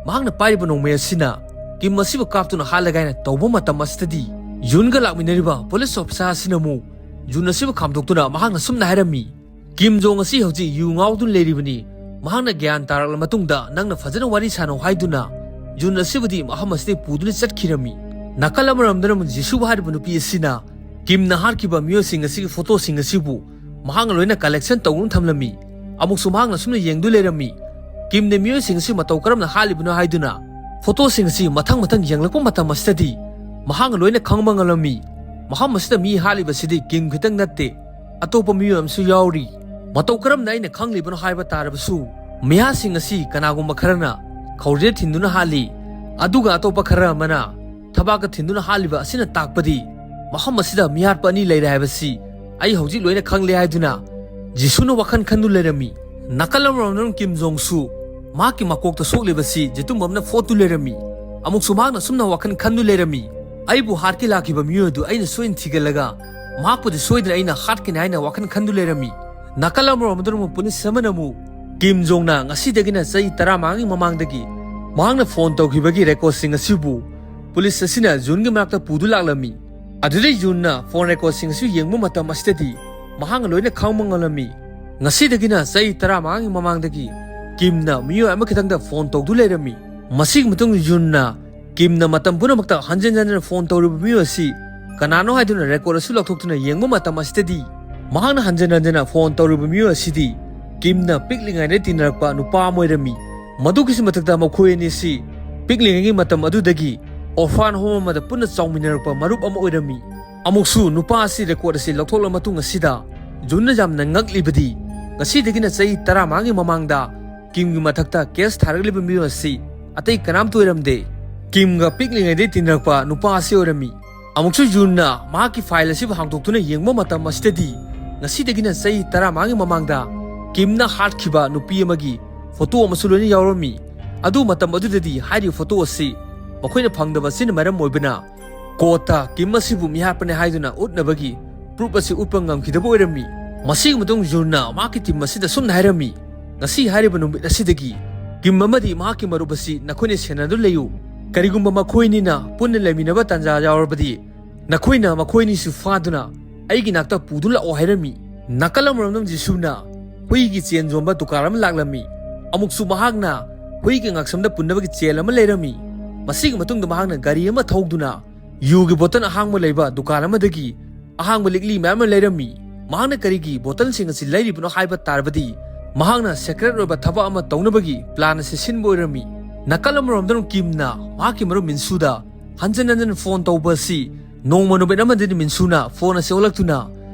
ꯃꯍꯥꯛꯅ ꯄꯥꯏꯔꯤꯕ ꯅꯣꯡꯃꯩ ꯑꯁꯤꯅ ꯀꯤꯝ ꯑꯁꯤꯕꯨ ꯀꯥꯞꯇꯨꯅ ꯍꯥꯠꯂꯒꯦ ꯍꯥꯏꯅ ꯇꯧꯕ ꯃꯇꯝ ꯑꯁꯤꯗꯗꯤ ꯌꯨꯟꯒ ꯂꯥꯛꯃꯤꯟꯅꯔꯤꯕ ꯄꯨꯂꯤꯁ ꯑꯣꯐꯤꯁꯥꯔ ꯑꯁꯤꯅ ꯑꯃꯨꯛ ꯌꯨꯟ ꯑꯁꯤꯕꯨ ꯈꯥꯝꯗꯣꯛꯇꯨꯅ ꯃꯍꯥꯛꯅ ꯁꯨꯝꯅ ꯍꯥꯏꯔꯝꯃꯤ, "ꯀꯤꯝ ꯖꯣꯡ ꯑꯁꯤ ꯍꯧꯖꯤꯛ ꯌꯨ ꯉꯥꯎꯗꯨꯅ ꯂꯩꯔꯤꯕꯅꯤ꯫ ꯃꯍꯥꯛꯅ ꯒ꯭ꯌꯥꯟ ꯇꯥꯔꯛꯂ ꯃꯇꯨꯡꯗ ꯅꯪꯅ ꯐꯖꯅ ꯋꯥꯔꯤ ꯁꯥꯅꯧ" ꯍꯥꯏꯗꯨꯅ ꯌꯨꯟ ꯑꯁꯤꯕꯨꯗꯤ ꯃꯐꯝ ꯑꯁꯤꯗꯒꯤ ꯄꯨꯗꯨꯅ ꯆꯠꯈꯤꯔꯝꯃꯤ꯫ ꯅꯥꯀꯜ ꯑꯃꯔꯣꯝꯗꯅ ꯑꯃꯨꯛ ꯖꯤꯁꯨ ꯍꯥꯏꯔꯤꯕ ꯅꯨꯄꯤ ꯑꯁꯤꯅ ꯀꯤꯝꯅ ꯍꯥꯠꯈꯤꯕ ꯃꯤꯑꯣꯏꯁꯤꯡ ꯑꯁꯤꯒꯤ ꯐꯣꯇꯣꯁꯤꯡ ꯑꯁꯤꯕꯨ ꯃꯍꯥꯛꯅ ꯂꯣꯏꯅ ꯀꯂꯦꯛꯁꯟ ꯇꯧꯗꯨꯅ ꯊꯝꯂꯝꯃꯤ꯫ ꯑꯃꯨꯛꯁꯨ ꯃꯍꯥꯛꯅ ꯁꯨꯝꯅ ꯌꯦꯡꯗꯨ ꯂꯩꯔꯝꯃꯤ꯫ ꯀꯤꯝꯅ ꯃꯤꯑꯣꯏꯁꯤꯡ ꯑꯁꯤ ꯃꯇꯧ ꯀꯔꯝꯅ ꯍꯥꯠꯂꯤꯕꯅꯣ ꯍꯥꯏꯗꯨꯅ ꯐꯣꯇꯣꯁꯤꯡ ꯑꯁꯤ ꯃꯊꯪ ꯃꯊꯪ ꯌꯦꯡꯂꯛꯄ ꯃꯇꯝ ꯑꯁꯤꯗꯗꯤ ꯃꯍꯥꯛꯅ ꯂꯣꯏꯅ ꯈꯪꯕ ꯉꯝꯂꯝꯃꯤ꯫ ꯃꯐꯝ ꯑꯁꯤꯗ ꯃꯤ ꯍꯥꯠꯂꯤꯕꯁꯤꯗꯤ ꯀꯤꯝ ꯈꯤꯇꯪ ꯅꯠꯇꯦ, ꯑꯇꯣꯞꯄ ꯃꯤꯑꯣꯏ ꯑꯃꯁꯨ ꯌꯥꯎꯔꯤ꯫ ꯃꯇꯧ ꯀꯔꯝꯅ ꯑꯩꯅ ꯈꯪꯂꯤꯕꯅꯣ ꯍꯥꯏꯕ ꯇꯥꯔꯕꯁꯨ, ꯃꯤꯍꯥꯠꯁꯤꯡ ꯑꯁꯤ ꯀꯅꯥꯒꯨꯝꯕ ꯈꯔꯅ ꯈꯧꯔꯤꯗ ꯊꯤꯟꯗꯨꯅ ꯍꯥꯠꯂꯤ, ꯑꯗꯨꯒ ꯑꯇꯣꯞꯄ ꯈꯔ ꯑꯃꯅ ꯊꯕꯥꯛꯇ ꯊꯤꯟꯗꯨꯅ ꯍꯥꯠꯂꯤꯕ ꯑꯁꯤꯅ ꯇꯥꯛꯄꯗꯤ ꯃꯐꯝ ꯑꯁꯤꯗ ꯃꯤꯍꯥꯠꯄ ꯑꯅꯤ ꯂꯩꯔꯦ ꯍꯥꯏꯕꯁꯤ ꯑꯩ ꯍꯧꯖꯤꯛ ꯂꯣꯏꯅ ꯈꯪꯂꯦ ꯍꯥꯏꯗꯨꯅ ꯖꯤꯁꯨꯅ ꯋꯥꯈꯜ ꯈꯟꯗꯨ ꯂꯩꯔꯝꯃꯤ꯫ ꯅꯥꯀꯜ ꯑꯃꯔꯣꯝꯗꯅ ꯀꯤꯝ ꯖꯣꯡꯁꯨ ꯃꯍꯥꯛꯀꯤ ꯃꯀꯣꯛꯇ ꯁꯣꯛꯂꯤꯕꯁꯤ ꯖꯤꯇꯨꯝꯕꯝꯅ ꯐꯣꯠꯇꯨ ꯂꯩꯔꯝꯃꯤ꯫ ꯑꯃꯨꯛꯁꯨ ꯃꯍꯥꯛꯅ ꯁꯨꯝꯅ ꯋꯥꯈꯜ ꯈꯟꯗꯨ ꯂꯩꯔꯝꯃꯤ, "ꯑꯩꯕꯨ ꯍꯥꯠꯀꯦ ꯂꯥꯛꯈꯤꯕ ꯃꯤꯑꯣꯏ ꯑꯗꯨ ꯑꯩꯅ ꯁꯣꯏꯅ ꯊꯤꯒꯠꯂꯒ ꯃꯍꯥꯛꯄꯨꯗꯤ ꯁꯣꯏꯗꯅ ꯑꯩꯅ ꯍꯥꯠꯀꯅꯤ" ꯍꯥꯏꯅ ꯋꯥꯈꯜ ꯈꯟꯗꯨ ꯂꯩꯔꯝꯃꯤ꯫ ꯅꯥꯀꯜ ꯑꯃꯔꯣꯝꯗꯅ ꯑꯃꯨꯛ ꯄꯨꯂꯤꯁ ꯑꯃꯅ ꯑꯃꯨꯛ ꯀꯤꯝ ꯖꯣꯡꯅ ꯉꯁꯤꯗꯒꯤꯅ ꯆꯍꯤ ꯇꯔꯥꯃꯉꯥꯒꯤ ꯃꯃꯥꯡꯗꯒꯤ ꯃꯍꯥꯛꯅ ꯐꯣꯟ ꯇꯧꯈꯤꯕꯒꯤ ꯔꯦꯀꯣꯔꯗꯁꯤꯡ ꯑꯁꯤꯕꯨ ꯄꯨꯂꯤꯁ ꯑꯁꯤꯅ ꯖꯨꯟꯒꯤ ꯃꯅꯥꯛꯇ ꯄꯨꯗꯨ ꯂꯥꯛꯂꯝꯃꯤ꯫ ꯑꯗꯨꯗꯩ ꯖꯨꯟꯅ ꯐꯣꯟ ꯔꯦꯀꯣꯔꯗꯁꯤꯡ ꯑꯁꯤ ꯌꯦꯡꯕ ꯃꯇꯝ ꯑꯁꯤꯗꯗꯤ ꯃꯍꯥꯛꯅ ꯂꯣꯏꯅ ꯈꯪꯕ ꯉꯝꯂꯝꯃꯤ꯫ ꯉꯁꯤꯗꯒꯤꯅ ꯆꯍꯤ ꯇꯔꯥꯃꯉꯥꯒꯤ ꯃꯃꯥꯡꯗꯒꯤ ꯀꯤꯝꯅ ꯃꯤꯑꯣꯏ ꯑꯃꯈꯛꯇꯪꯗ ꯐꯣꯟ ꯇꯧꯗꯨ ꯂꯩꯔꯝꯃꯤ꯫ ꯃꯁꯤꯒꯤ ꯃꯇꯨꯡꯗ ꯖꯨꯟꯅ ꯀꯤꯝꯅ ꯃꯇꯝ ꯄꯨꯝꯅꯃꯛꯇ ꯍꯟꯖꯤꯟ ꯍꯟꯖꯤꯟ ꯐꯣꯟ ꯇꯧꯔꯤꯕ ꯃꯤꯑꯣꯏ ꯑꯁꯤ ꯀꯅꯥꯅꯣ ꯍꯥꯏꯗꯨꯅ ꯔꯦꯀꯣꯔꯗ ꯑꯁꯤ ꯂꯧꯊꯣꯛꯇꯨꯅ ꯌꯦꯡꯕ ꯃꯇꯝ ꯑꯁꯤꯗꯗꯤ ꯃꯍꯥꯛꯅ ꯍꯟꯖꯤꯟ ꯍꯟꯖꯤꯟꯅ ꯐꯣꯟ ꯇꯧꯔꯤꯕ ꯃꯤꯑꯣꯏ ꯑꯁꯤꯗꯤ ꯀꯤꯝꯅ ꯄꯤꯛꯂꯤꯉꯩꯗ ꯇꯤꯟꯅꯔꯛꯄ ꯅꯨꯄꯥ ꯑꯃ ꯑꯣꯏꯔꯝꯃꯤ꯫ ꯃꯗꯨꯒꯤꯁꯨ ꯃꯊꯛꯇ ꯃꯈꯣꯏ ꯑꯅꯤ ꯑꯁꯤ ꯄꯤꯛꯂꯤꯉꯩꯒꯤ ꯃꯇꯝ ꯑꯗꯨꯗꯒꯤ ꯑꯣꯔꯐꯥꯟ ꯍꯣꯝ ꯑꯃꯗ ꯄꯨꯟꯅ ꯆꯥꯎꯃꯤꯟꯅꯔꯛꯄ ꯃꯔꯨꯞ ꯑꯃ ꯑꯣꯏꯔꯝꯃꯤ꯫ ꯑꯃꯨꯛꯁꯨ ꯅꯨꯄꯥ ꯑꯁꯤ ꯔꯦꯀꯣꯔꯗ ꯑꯁꯤ ꯂꯧꯊꯣꯛꯂꯕ ꯃꯇꯨꯡ ꯑꯁꯤꯗ ꯖꯨꯟꯅ ꯌꯥꯝꯅ ꯉꯛꯂꯤꯕꯗꯤ ꯉꯁꯤꯗꯒꯤꯅ ꯆꯍꯤ ꯇꯔꯥꯃꯉꯥꯒꯤ ꯃꯃꯥꯡꯗ ꯀꯤꯝꯒꯤ ꯃꯊꯛꯇ ꯀꯦꯁ ꯊꯥꯔꯛꯂꯤꯕ ꯃꯤꯑꯣꯏ ꯑꯁꯤ ꯑꯇꯩ ꯀꯅꯥꯝꯇ ꯑꯣꯏꯔꯝꯗꯦ꯫ ꯀꯤꯝꯒ ꯄꯤꯛꯂꯤꯉꯩꯗꯩ ꯇꯤꯟꯅꯔꯛꯄ ꯅꯨꯄꯥ ꯑꯁꯤ ꯑꯣꯏꯔꯝꯃꯤ꯫ ꯑꯃꯨꯛꯁꯨ ꯖꯨꯟꯅ ꯃꯍꯥꯛꯀꯤ ꯐꯥꯏꯜ ꯑꯁꯤꯕꯨ ꯍꯥꯡꯗꯣꯛꯇꯨꯅ ꯌꯦꯡꯕ ꯃꯇꯝ ꯑꯁꯤꯗꯗꯤ ꯉꯁꯤꯗꯒꯤꯅ ꯆꯍꯤ ꯇꯔꯥꯃꯉꯥꯒꯤ ꯃꯃꯥꯡꯗ ꯀꯤꯝꯅ ꯍꯥꯠꯈꯤꯕ ꯅꯨꯄꯤ ꯑꯃꯒꯤ ꯐꯣꯇꯣ ꯑꯃꯁꯨ ꯂꯣꯏꯅ ꯌꯥꯎꯔꯝꯃꯤ꯫ ꯑꯗꯨ ꯃꯇꯝ ꯑꯗꯨꯗꯗꯤ ꯍꯥꯏꯔꯤꯕ ꯐꯣꯇꯣ ꯑꯁꯤ ꯃꯈꯣꯏꯅ ꯐꯪꯗꯕ ꯑꯁꯤꯅ ꯃꯔꯝ ꯑꯣꯏꯕꯅ ꯀꯣꯔꯠꯇ ꯀꯤꯝ ꯑꯁꯤꯕꯨ ꯃꯤꯍꯥꯠꯄꯅꯤ ꯍꯥꯏꯗꯨꯅ ꯎꯠꯅꯕꯒꯤ ꯄ꯭ꯔꯨꯐ ꯑꯁꯤ ꯎꯠꯄ ꯉꯝꯈꯤꯗꯕ ꯑꯣꯏꯔꯝꯃꯤ꯫ ꯃꯁꯤꯒꯤ ꯃꯇꯨꯡ ꯖꯨꯟꯅ ꯃꯍꯥꯛꯀꯤ ꯇꯤꯝ ꯑꯁꯤꯗ ꯁꯨꯝꯅ ꯍꯥꯏꯔꯝꯃꯤ, "ꯉꯁꯤ ꯍꯥꯏꯔꯤꯕ ꯅꯨꯃꯤꯠ ꯑꯁꯤꯗꯒꯤ ꯀꯤꯝ ꯑꯃꯗꯤ ꯃꯍꯥꯛꯀꯤ ꯃꯔꯨꯞ ꯑꯁꯤ ꯅꯈꯣꯏꯅ ꯁꯦꯟꯅꯗꯨꯅ ꯂꯩꯌꯨ꯫ ꯀꯔꯤꯒꯨꯝꯕ ꯃꯈꯣꯏꯅꯤꯅ ꯄꯨꯟꯅ ꯂꯩꯃꯤꯟꯅꯕ ꯇꯥꯟꯖꯥ ꯌꯥꯎꯔꯕꯗꯤ ꯅꯈꯣꯏꯅ ꯃꯈꯣꯏꯅꯤꯁꯨ ꯐꯥꯗꯨꯅ ꯑꯩꯒꯤ ꯅꯥꯛꯇ ꯄꯨꯗꯨꯅ ꯂꯥꯛꯑꯣ" ꯍꯥꯏꯔꯝꯃꯤ꯫ ꯅꯥꯀꯜ ꯑꯃꯔꯣꯝꯗ ꯖꯤꯁꯨꯅ ꯍꯨꯏꯒꯤ ꯆꯦꯟ ꯌꯣꯟꯕ ꯗꯨꯀꯥꯟ ꯑꯃ ꯂꯥꯛꯂꯝꯃꯤ꯫ ꯑꯃꯨꯛꯁꯨ ꯃꯍꯥꯛꯅ ꯍꯨꯏꯒꯤ ꯉꯛꯁꯝꯗ ꯄꯨꯟꯅꯕꯒꯤ ꯆꯦꯟ ꯑꯃ ꯂꯩꯔꯝꯃꯤ꯫ ꯃꯁꯤꯒꯤ ꯃꯇꯨꯡꯗ ꯃꯍꯥꯛꯅ ꯒꯥꯔꯤ ꯑꯃ ꯊꯧꯗꯨꯅ ꯌꯨꯒꯤ ꯕꯣꯇꯜ ꯑꯍꯥꯡꯕ ꯂꯩꯕ ꯗꯨꯀꯥꯟ ꯑꯃꯗꯒꯤ ꯑꯍꯥꯡꯕ ꯂꯤꯛꯂꯤ ꯃꯌꯥꯝ ꯑꯃ ꯂꯩꯔꯝꯃꯤ꯫ ꯃꯍꯥꯛꯅ ꯀꯔꯤꯒꯤ ꯕꯣꯇꯜꯁꯤꯡ ꯑꯁꯤ ꯂꯩꯔꯤꯕꯅꯣ ꯍꯥꯏꯕ ꯇꯥꯔꯕꯗꯤ ꯃꯍꯥꯛꯅ ꯁꯦꯀ꯭ꯔꯦꯠ ꯑꯣꯏꯕ ꯊꯕꯛ ꯑꯃ ꯇꯧꯅꯕꯒꯤ ꯄ꯭ꯂꯥꯟ ꯑꯁꯤ ꯁꯤꯟꯕ ꯑꯣꯏꯔꯝꯃꯤ꯫ ꯅꯥꯀꯜ ꯑꯃꯔꯣꯝꯗꯅ ꯀꯤꯝꯅ ꯃꯍꯥꯛꯀꯤ ꯃꯔꯨꯞ ꯃꯤꯟꯁꯨꯗ ꯍꯟꯖꯤꯟ ꯍꯟꯖꯤꯟ ꯐꯣꯟ ꯇꯧꯕ ꯑꯁꯤ ꯅꯣꯡꯃ ꯅꯨꯃꯤꯠ ꯑꯃꯗꯗꯤ ꯃꯤꯟꯁꯨꯅ ꯐꯣꯟ ꯑꯁꯤ ꯑꯣꯜꯂꯛꯇꯨꯅ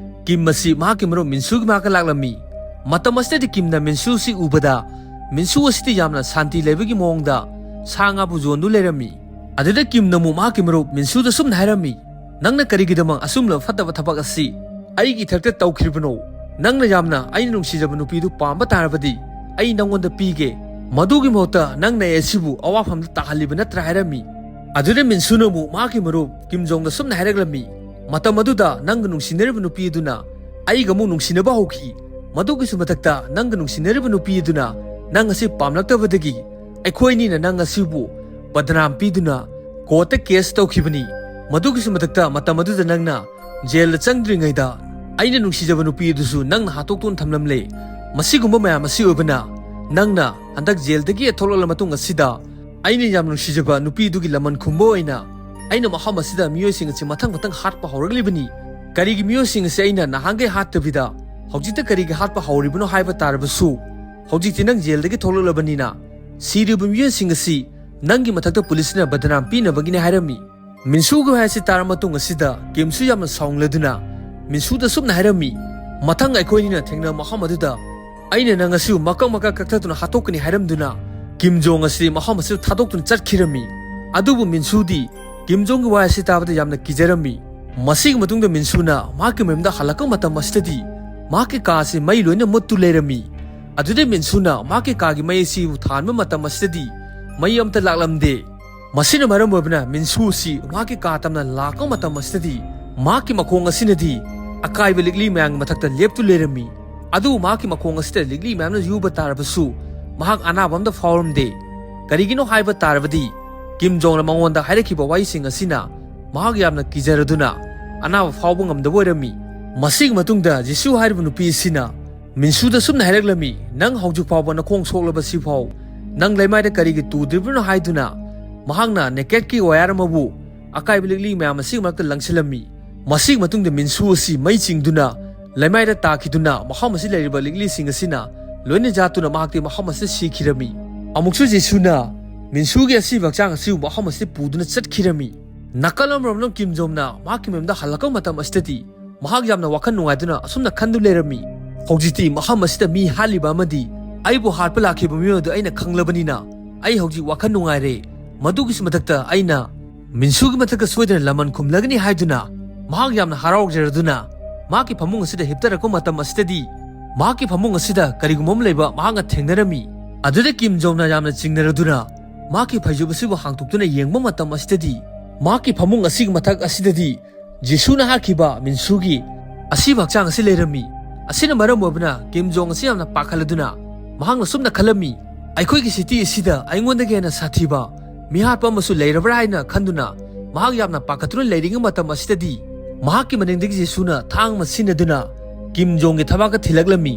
ꯀꯤꯝ ꯑꯁꯤ ꯃꯍꯥꯛꯀꯤ ꯃꯔꯨꯞ ꯃꯤꯟꯁꯨꯒꯤ ꯃꯅꯥꯛꯇ ꯂꯥꯛꯂꯝꯃꯤ꯫ ꯃꯇꯝ ꯑꯁꯤꯗꯗꯤ ꯀꯤꯝꯅ ꯃꯤꯟꯁꯨ ꯑꯁꯤ ꯎꯕꯗ ꯃꯤꯟꯁꯨ ꯑꯁꯤꯗꯤ ꯌꯥꯝꯅ ꯁꯥꯟꯇꯤ ꯂꯩꯕꯒꯤ ꯃꯑꯣꯡꯗ ꯁꯥ ꯉꯥꯕꯨ ꯌꯣꯟꯗꯨ ꯂꯩꯔꯝꯃꯤ꯫ ꯑꯗꯨꯗ ꯀꯤꯝꯅ ꯑꯃꯨꯛ ꯃꯍꯥꯛꯀꯤ ꯃꯔꯨꯞ ꯃꯤꯟꯁꯨꯗ ꯁꯨꯝꯅ ꯍꯥꯏꯔꯝꯃꯤ, "ꯅꯪꯅ ꯀꯔꯤꯒꯤꯗꯃꯛ ꯑꯁꯨꯝꯂꯕ ꯐꯠꯇꯕ ꯊꯕꯛ ꯑꯁꯤ ꯑꯩꯒꯤ ꯏꯊꯛꯇ ꯇꯧꯈ꯭ꯔꯤꯕꯅꯣ? ꯅꯪꯅ ꯌꯥꯝꯅ ꯑꯩꯅ ꯅꯨꯡꯁꯤꯖꯕ ꯅꯨꯄꯤꯗꯨ ꯄꯥꯝꯕ ꯇꯥꯔꯕꯗꯤ ꯑꯩ ꯅꯪꯉꯣꯟꯗ ꯄꯤꯒꯦ꯫ ꯃꯗꯨꯒꯤ ꯃꯍꯨꯠꯇ ꯅꯪꯅ ꯑꯩ ꯑꯁꯤꯕꯨ ꯑꯋꯥꯐꯝꯗ ꯇꯥꯍꯜꯂꯤꯕ ꯅꯠꯇ꯭ꯔꯥ?" ꯍꯥꯏꯔꯝꯃꯤ꯫ ꯑꯗꯨꯗ ꯃꯤꯟꯁꯨꯅ ꯑꯃꯨꯛ ꯃꯍꯥꯛꯀꯤ ꯃꯔꯨꯞ ꯀꯤꯝ ꯖꯣꯡꯗ ꯁꯨꯝꯅ ꯍꯥꯏꯔꯛꯂꯝꯃꯤ, "ꯃꯇꯝ ꯑꯗꯨꯗ ꯅꯪꯒ ꯅꯨꯡꯁꯤꯅꯔꯤꯕ ꯅꯨꯄꯤ ꯑꯗꯨꯅ ꯑꯩꯒ ꯑꯃꯨꯛ ꯅꯨꯡꯁꯤꯅꯕ ꯍꯧꯈꯤ꯫ ꯃꯗꯨꯒꯤꯁꯨ ꯃꯊꯛꯇ ꯅꯪꯒ ꯅꯨꯡꯁꯤꯅꯔꯤꯕ ꯅꯨꯄꯤ ꯑꯗꯨꯅ ꯅꯪ ꯑꯁꯤ ꯄꯥꯝꯂꯛꯇꯕꯗꯒꯤ ꯑꯩꯈꯣꯏ ꯑꯅꯤꯅ ꯅꯪ ꯑꯁꯤꯕꯨ ꯕꯗꯅꯥꯝ ꯄꯤꯗꯨꯅ ꯀꯣꯔꯠꯇ ꯀꯦꯁ ꯇꯧꯈꯤꯕꯅꯤ꯫ ꯃꯗꯨꯒꯤꯁꯨ ꯃꯊꯛꯇ ꯃꯇꯝ ꯑꯗꯨꯗ ꯅꯪꯅ ꯖꯦꯜꯗ ꯆꯪꯗ꯭ꯔꯤꯉꯩꯗ ꯑꯩꯅ ꯅꯨꯡꯁꯤꯖꯕ ꯅꯨꯄꯤ ꯑꯗꯨꯁꯨ ꯅꯪꯅ ꯍꯥꯠꯇꯣꯛꯇꯨꯅ ꯊꯝꯂꯝꯂꯦ꯫ ꯃꯁꯤꯒꯨꯝꯕ ꯃꯌꯥꯝ ꯑꯁꯤ ꯑꯣꯏꯕꯅ ꯅꯪꯅ ꯍꯟꯗꯛ ꯖꯦꯜꯗꯒꯤ ꯊꯣꯛꯂꯛꯂ ꯃꯇꯨꯡ ꯑꯁꯤꯗ ꯑꯩꯅ ꯌꯥꯝ ꯅꯨꯡꯁꯤꯖꯕ ꯅꯨꯄꯤ ꯑꯗꯨꯒꯤ ꯂꯃꯟ ꯈꯨꯝꯕ ꯑꯣꯏꯅ ꯑꯩꯅ ꯃꯐꯝ ꯑꯁꯤꯗ ꯃꯤꯑꯣꯏꯁꯤꯡ ꯑꯁꯤ ꯃꯊꯪ ꯃꯊꯪ ꯍꯥꯠꯄ ꯍꯧꯔꯛꯂꯤꯕꯅꯤ꯫ ꯀꯔꯤꯒꯤ ꯃꯤꯑꯣꯏꯁꯤꯡ ꯑꯁꯤ ꯑꯩꯅ ꯅꯍꯥꯟꯈꯩ ꯍꯥꯠꯇꯕꯤꯗ ꯍꯧꯖꯤꯛꯇ ꯀꯔꯤꯒꯤ ꯍꯥꯠꯄ ꯍꯧꯔꯤꯕꯅꯣ ꯍꯥꯏꯕ ꯇꯥꯔꯕꯁꯨ, ꯍꯧꯖꯤꯛꯇꯤ ꯅꯪ ꯖꯦꯜꯗꯒꯤ ꯊꯣꯛꯂꯛꯂꯕꯅꯤꯅ ꯁꯤꯔꯤꯕ ꯃꯤꯑꯣꯏꯁꯤꯡ ꯑꯁꯤ ꯅꯪꯒꯤ ꯃꯊꯛꯇ ꯄꯨꯂꯤꯁꯅ ꯕꯗꯅꯥꯝ ꯄꯤꯅꯕꯒꯤꯅꯤ" ꯍꯥꯏꯔꯝꯃꯤ꯫ ꯃꯤꯟꯁꯨꯒꯤ ꯋꯥꯍꯩ ꯑꯁꯤ ꯇꯥꯔꯕ ꯃꯇꯨꯡ ꯑꯁꯤꯗ ꯀꯤꯝꯁꯨ ꯌꯥꯝꯅ ꯁꯥꯎꯅꯤꯡꯂꯗꯨꯅ ꯃꯤꯟꯁꯨꯗ ꯁꯨꯝꯅ ꯍꯥꯏꯔꯝꯃꯤ, "ꯃꯊꯪ ꯑꯩꯈꯣꯏꯅꯤꯅ ꯊꯦꯡꯅꯕ ꯃꯐꯝ ꯑꯗꯨꯗ ꯑꯩꯅ ꯅꯪ ꯑꯁꯤꯕꯨ ꯃꯀꯛ ꯃꯀꯛ ꯀꯛꯊꯠꯇꯨꯅ ꯍꯥꯠꯇꯣꯛꯀꯅꯤ" ꯍꯥꯏꯔꯝꯗꯨꯅ ꯀꯤꯝ ꯖꯣꯡ ꯑꯁꯤ ꯃꯐꯝ ꯑꯁꯤꯗ ꯊꯥꯗꯣꯛꯇꯨꯅ ꯆꯠꯈꯤꯔꯝꯃꯤ꯫ ꯑꯗꯨꯕꯨ ꯃꯤꯟꯁꯨꯗꯤ ꯀꯤꯝ ꯖꯣꯡꯒꯤ ꯋꯥꯍꯩ ꯑꯁꯤ ꯇꯥꯕꯗ ꯌꯥꯝꯅ ꯀꯤꯖꯔꯝꯃꯤ꯫ ꯃꯁꯤꯒꯤ ꯃꯇꯨꯡꯗ ꯃꯤꯟꯁꯨꯅ ꯃꯍꯥꯛꯀꯤ ꯃꯌꯨꯝꯗ ꯍꯜꯂꯛꯄ ꯃꯇꯝ ꯑꯁꯤꯗꯗꯤ ꯃꯍꯥꯛꯀꯤ ꯀꯥ ꯑꯁꯤ ꯃꯩ ꯂꯣꯏꯅ ꯃꯨꯠꯇꯨ ꯂꯩꯔꯝꯃꯤ꯫ ꯑꯗꯨꯗꯩ ꯃꯤꯟꯁꯨꯅ ꯃꯍꯥꯛꯀꯤ ꯀꯥꯒꯤ ꯃꯩ ꯑꯁꯤꯕꯨ ꯊꯥꯟꯕ ꯃꯇꯝ ꯑꯁꯤꯗꯗꯤ ꯃꯩ ꯑꯃꯠꯇ ꯂꯥꯛꯂꯝꯗꯦ꯫ ꯃꯁꯤꯅ ꯃꯔꯝ ꯑꯣꯏꯕꯅ ꯃꯤꯟꯁꯨ ꯑꯁꯤ ꯃꯍꯥꯛꯀꯤ ꯀꯥ ꯇꯝꯅ ꯂꯥꯛꯄ ꯃꯇꯝ ꯑꯁꯤꯗꯗꯤ ꯃꯍꯥꯛꯀꯤ ꯃꯈꯣꯡ ꯑꯁꯤꯅꯗꯤ ꯑꯀꯥꯏꯕ ꯂꯤꯛꯂꯤ ꯃꯌꯥꯝꯒꯤ ꯃꯊꯛꯇ ꯂꯦꯞꯇꯨ ꯂꯩꯔꯝꯃꯤ꯫ ꯑꯗꯨꯕꯨ ꯃꯍꯥꯛꯀꯤ ꯃꯈꯣꯡ ꯑꯁꯤꯗ ꯂꯤꯛꯂꯤ ꯃꯌꯥꯝꯅ ꯌꯨꯕ ꯇꯥꯔꯕꯁꯨ ꯃꯍꯥꯛ ꯑꯅꯥꯕ ꯑꯃꯠꯇ ꯐꯥꯎꯔꯝꯗꯦ꯫ ꯀꯔꯤꯒꯤꯅꯣ ꯍꯥꯏꯕ ꯇꯥꯔꯕꯗꯤ ꯀꯤꯝ ꯖꯣꯡꯅ ꯃꯉꯣꯟꯗ ꯍꯥꯏꯔꯛꯈꯤꯕ ꯋꯥꯍꯩꯁꯤꯡ ꯑꯁꯤꯅ ꯃꯍꯥꯛ ꯌꯥꯝꯅ ꯀꯤꯖꯔꯗꯨꯅ ꯑꯅꯥꯕ ꯐꯥꯎꯕ ꯉꯝꯗꯕ ꯑꯣꯏꯔꯝꯃꯤ꯫ ꯃꯁꯤꯒꯤ ꯃꯇꯨꯡꯗ ꯖꯤꯁꯨ ꯍꯥꯏꯔꯤꯕ ꯅꯨꯄꯤ ꯑꯁꯤꯅ ꯃꯤꯟꯁꯨꯗ ꯁꯨꯝꯅ ꯍꯥꯏꯔꯛꯂꯝꯃꯤ, "ꯅꯪ ꯍꯧꯖꯤꯛ ꯐꯥꯎꯕ ꯅꯈꯣꯡ ꯁꯣꯛꯂꯕꯁꯤꯐꯥꯎ ꯅꯪ ꯂꯩꯃꯥꯏꯗ ꯀꯔꯤꯒꯤ ꯇꯨꯗ꯭ꯔꯤꯕꯅꯣ?" ꯍꯥꯏꯗꯨꯅ ꯃꯍꯥꯛꯅ ꯅꯦꯀꯦꯠꯀꯤ ꯋꯥꯌꯔ ꯑꯃꯕꯨ ꯑꯀꯥꯏꯕ ꯂꯤꯛꯂꯤ ꯃꯌꯥꯝ ꯑꯁꯤꯒꯤ ꯃꯔꯛꯇ ꯂꯪꯁꯤꯜꯂꯝꯃꯤ꯫ ꯃꯁꯤꯒꯤ ꯃꯇꯨꯡꯗ ꯃꯤꯟꯁꯨ ꯑꯁꯤ ꯃꯩ ꯆꯤꯡꯗꯨꯅ ꯂꯩꯃꯥꯏꯗ ꯇꯥꯈꯤꯗꯨꯅ ꯃꯐꯝ ꯑꯁꯤ ꯂꯩꯔꯤꯕ ꯂꯤꯛꯂꯤꯁꯤꯡ ꯑꯁꯤꯅ ꯂꯣꯏꯅ ꯌꯥꯠꯇꯨꯅ ꯃꯍꯥꯛꯇꯤ ꯃꯐꯝ ꯑꯁꯤꯗ ꯁꯤꯈꯤꯔꯝꯃꯤ꯫ ꯑꯃꯨꯛꯁꯨ ꯖꯤꯁꯨꯅ ꯃꯤꯟꯁꯨꯒꯤ ꯑꯁꯤꯕ ꯍꯛꯆꯥꯡ ꯑꯁꯤꯕꯨ ꯃꯐꯝ ꯑꯁꯤꯗ ꯄꯨꯗꯨꯅ ꯆꯠꯈꯤꯔꯝꯃꯤ꯫ ꯅꯥꯀꯜ ꯑꯃꯔꯣꯝꯗ ꯀꯤꯝ ꯖꯣꯡꯅ ꯃꯍꯥꯛꯀꯤ ꯃꯌꯨꯝꯗ ꯍꯜꯂꯛꯄ ꯃꯇꯝ ꯑꯁꯤꯗꯗꯤ ꯃꯍꯥꯛ ꯌꯥꯝꯅ ꯋꯥꯈꯜ ꯅꯨꯡꯉꯥꯏꯗꯨꯅ ꯑꯁꯨꯝꯅ ꯈꯟꯗꯨ ꯂꯩꯔꯝꯃꯤ꯫ ꯍꯧꯖꯤꯛꯇꯤ ꯃꯐꯝ ꯑꯁꯤꯗ ꯃꯤ ꯍꯥꯠꯂꯤꯕ ꯑꯃꯗꯤ ꯑꯩꯕꯨ ꯍꯥꯠꯄ ꯂꯥꯛꯈꯤꯕ ꯃꯤꯑꯣꯏ ꯑꯗꯨ ꯑꯩꯅ ꯈꯪꯂꯕꯅꯤꯅ ꯑꯩ ꯍꯧꯖꯤꯛ ꯋꯥꯈꯜ ꯅꯨꯡꯉꯥꯏꯔꯦ꯫ ꯃꯗꯨꯒꯤꯁꯨ ꯃꯊꯛꯇ ꯑꯩꯅ ꯃꯤꯟꯁꯨꯒꯤ ꯃꯊꯛꯇ ꯁꯣꯏꯗꯅ ꯂꯃꯟ ꯈꯨꯝꯂꯒꯅꯤ ꯍꯥꯏꯗꯨꯅ ꯃꯍꯥꯛ ꯌꯥꯝꯅ ꯍꯔꯥꯎꯖꯔꯗꯨꯅ ꯃꯍꯥꯛꯀꯤ ꯐꯃꯨꯡ ꯑꯁꯤꯗ ꯍꯤꯞꯇꯔꯛꯄ ꯃꯇꯝ ꯑꯁꯤꯗꯗꯤ ꯃꯍꯥꯛꯀꯤ ꯐꯃꯨꯡ ꯑꯁꯤꯗ ꯀꯔꯤꯒꯨꯝꯕ ꯑꯃ ꯂꯩꯕ ꯃꯍꯥꯛꯅ ꯊꯦꯡꯅꯔꯝꯃꯤ꯫ ꯑꯗꯨꯗ ꯀꯤꯝ ꯖꯣꯡꯅ ꯌꯥꯝꯅ ꯆꯤꯡꯅꯔꯗꯨꯅ ꯃꯍꯥꯛꯀꯤ ꯐꯩꯖꯨꯞ ꯑꯁꯤꯕꯨ ꯍꯥꯡꯗꯣꯛꯇꯨꯅ ꯌꯦꯡꯕ ꯃꯇꯝ ꯑꯁꯤꯗꯗꯤ ꯃꯍꯥꯛꯀꯤ ꯐꯃꯨꯡ ꯑꯁꯤꯒꯤ ꯃꯊꯛ ꯑꯁꯤꯗꯗꯤ ꯖꯤꯁꯨꯅ ꯍꯥꯠꯈꯤꯕ ꯃꯤꯟꯁꯨꯒꯤ ꯑꯁꯤꯕ ꯍꯛꯆꯥꯡ ꯑꯁꯤ ꯂꯩꯔꯝꯃꯤ꯫ ꯑꯁꯤꯅ ꯃꯔꯝ ꯑꯣꯏꯕꯅ ꯀꯤꯝ ꯖꯣꯡ ꯑꯁꯤ ꯌꯥꯝꯅ ꯄꯥꯈꯠꯂꯗꯨꯅ ꯃꯍꯥꯛꯅ ꯁꯨꯝꯅ ꯈꯜꯂꯝꯃꯤ, "ꯑꯩꯈꯣꯏꯒꯤ ꯁꯤꯇꯤ ꯑꯁꯤꯗ ꯑꯩꯉꯣꯟꯗꯒꯤ ꯍꯦꯟꯅ ꯁꯥꯊꯤꯕ ꯃꯤꯍꯥꯠꯄ ꯑꯃꯁꯨ ꯂꯩꯔꯕ꯭ꯔꯥ?" ꯍꯥꯏꯅ ꯈꯟꯗꯨꯅ ꯃꯍꯥꯛ ꯌꯥꯝꯅ ꯄꯥꯈꯠꯇꯨꯅ ꯂꯩꯔꯤꯉꯩ ꯃꯇꯝ ꯑꯁꯤꯗꯗꯤ ꯃꯍꯥꯛꯀꯤ ꯃꯅꯤꯡꯗꯒꯤ ꯖꯤꯁꯨꯅ ꯊꯥꯡ ꯑꯃ ꯁꯤꯖꯤꯟꯅꯗꯨꯅ ꯀꯤꯝ ꯖꯣꯡꯒꯤ ꯊꯕꯥꯛꯇ ꯊꯤꯜꯂꯛꯂꯝꯃꯤ꯫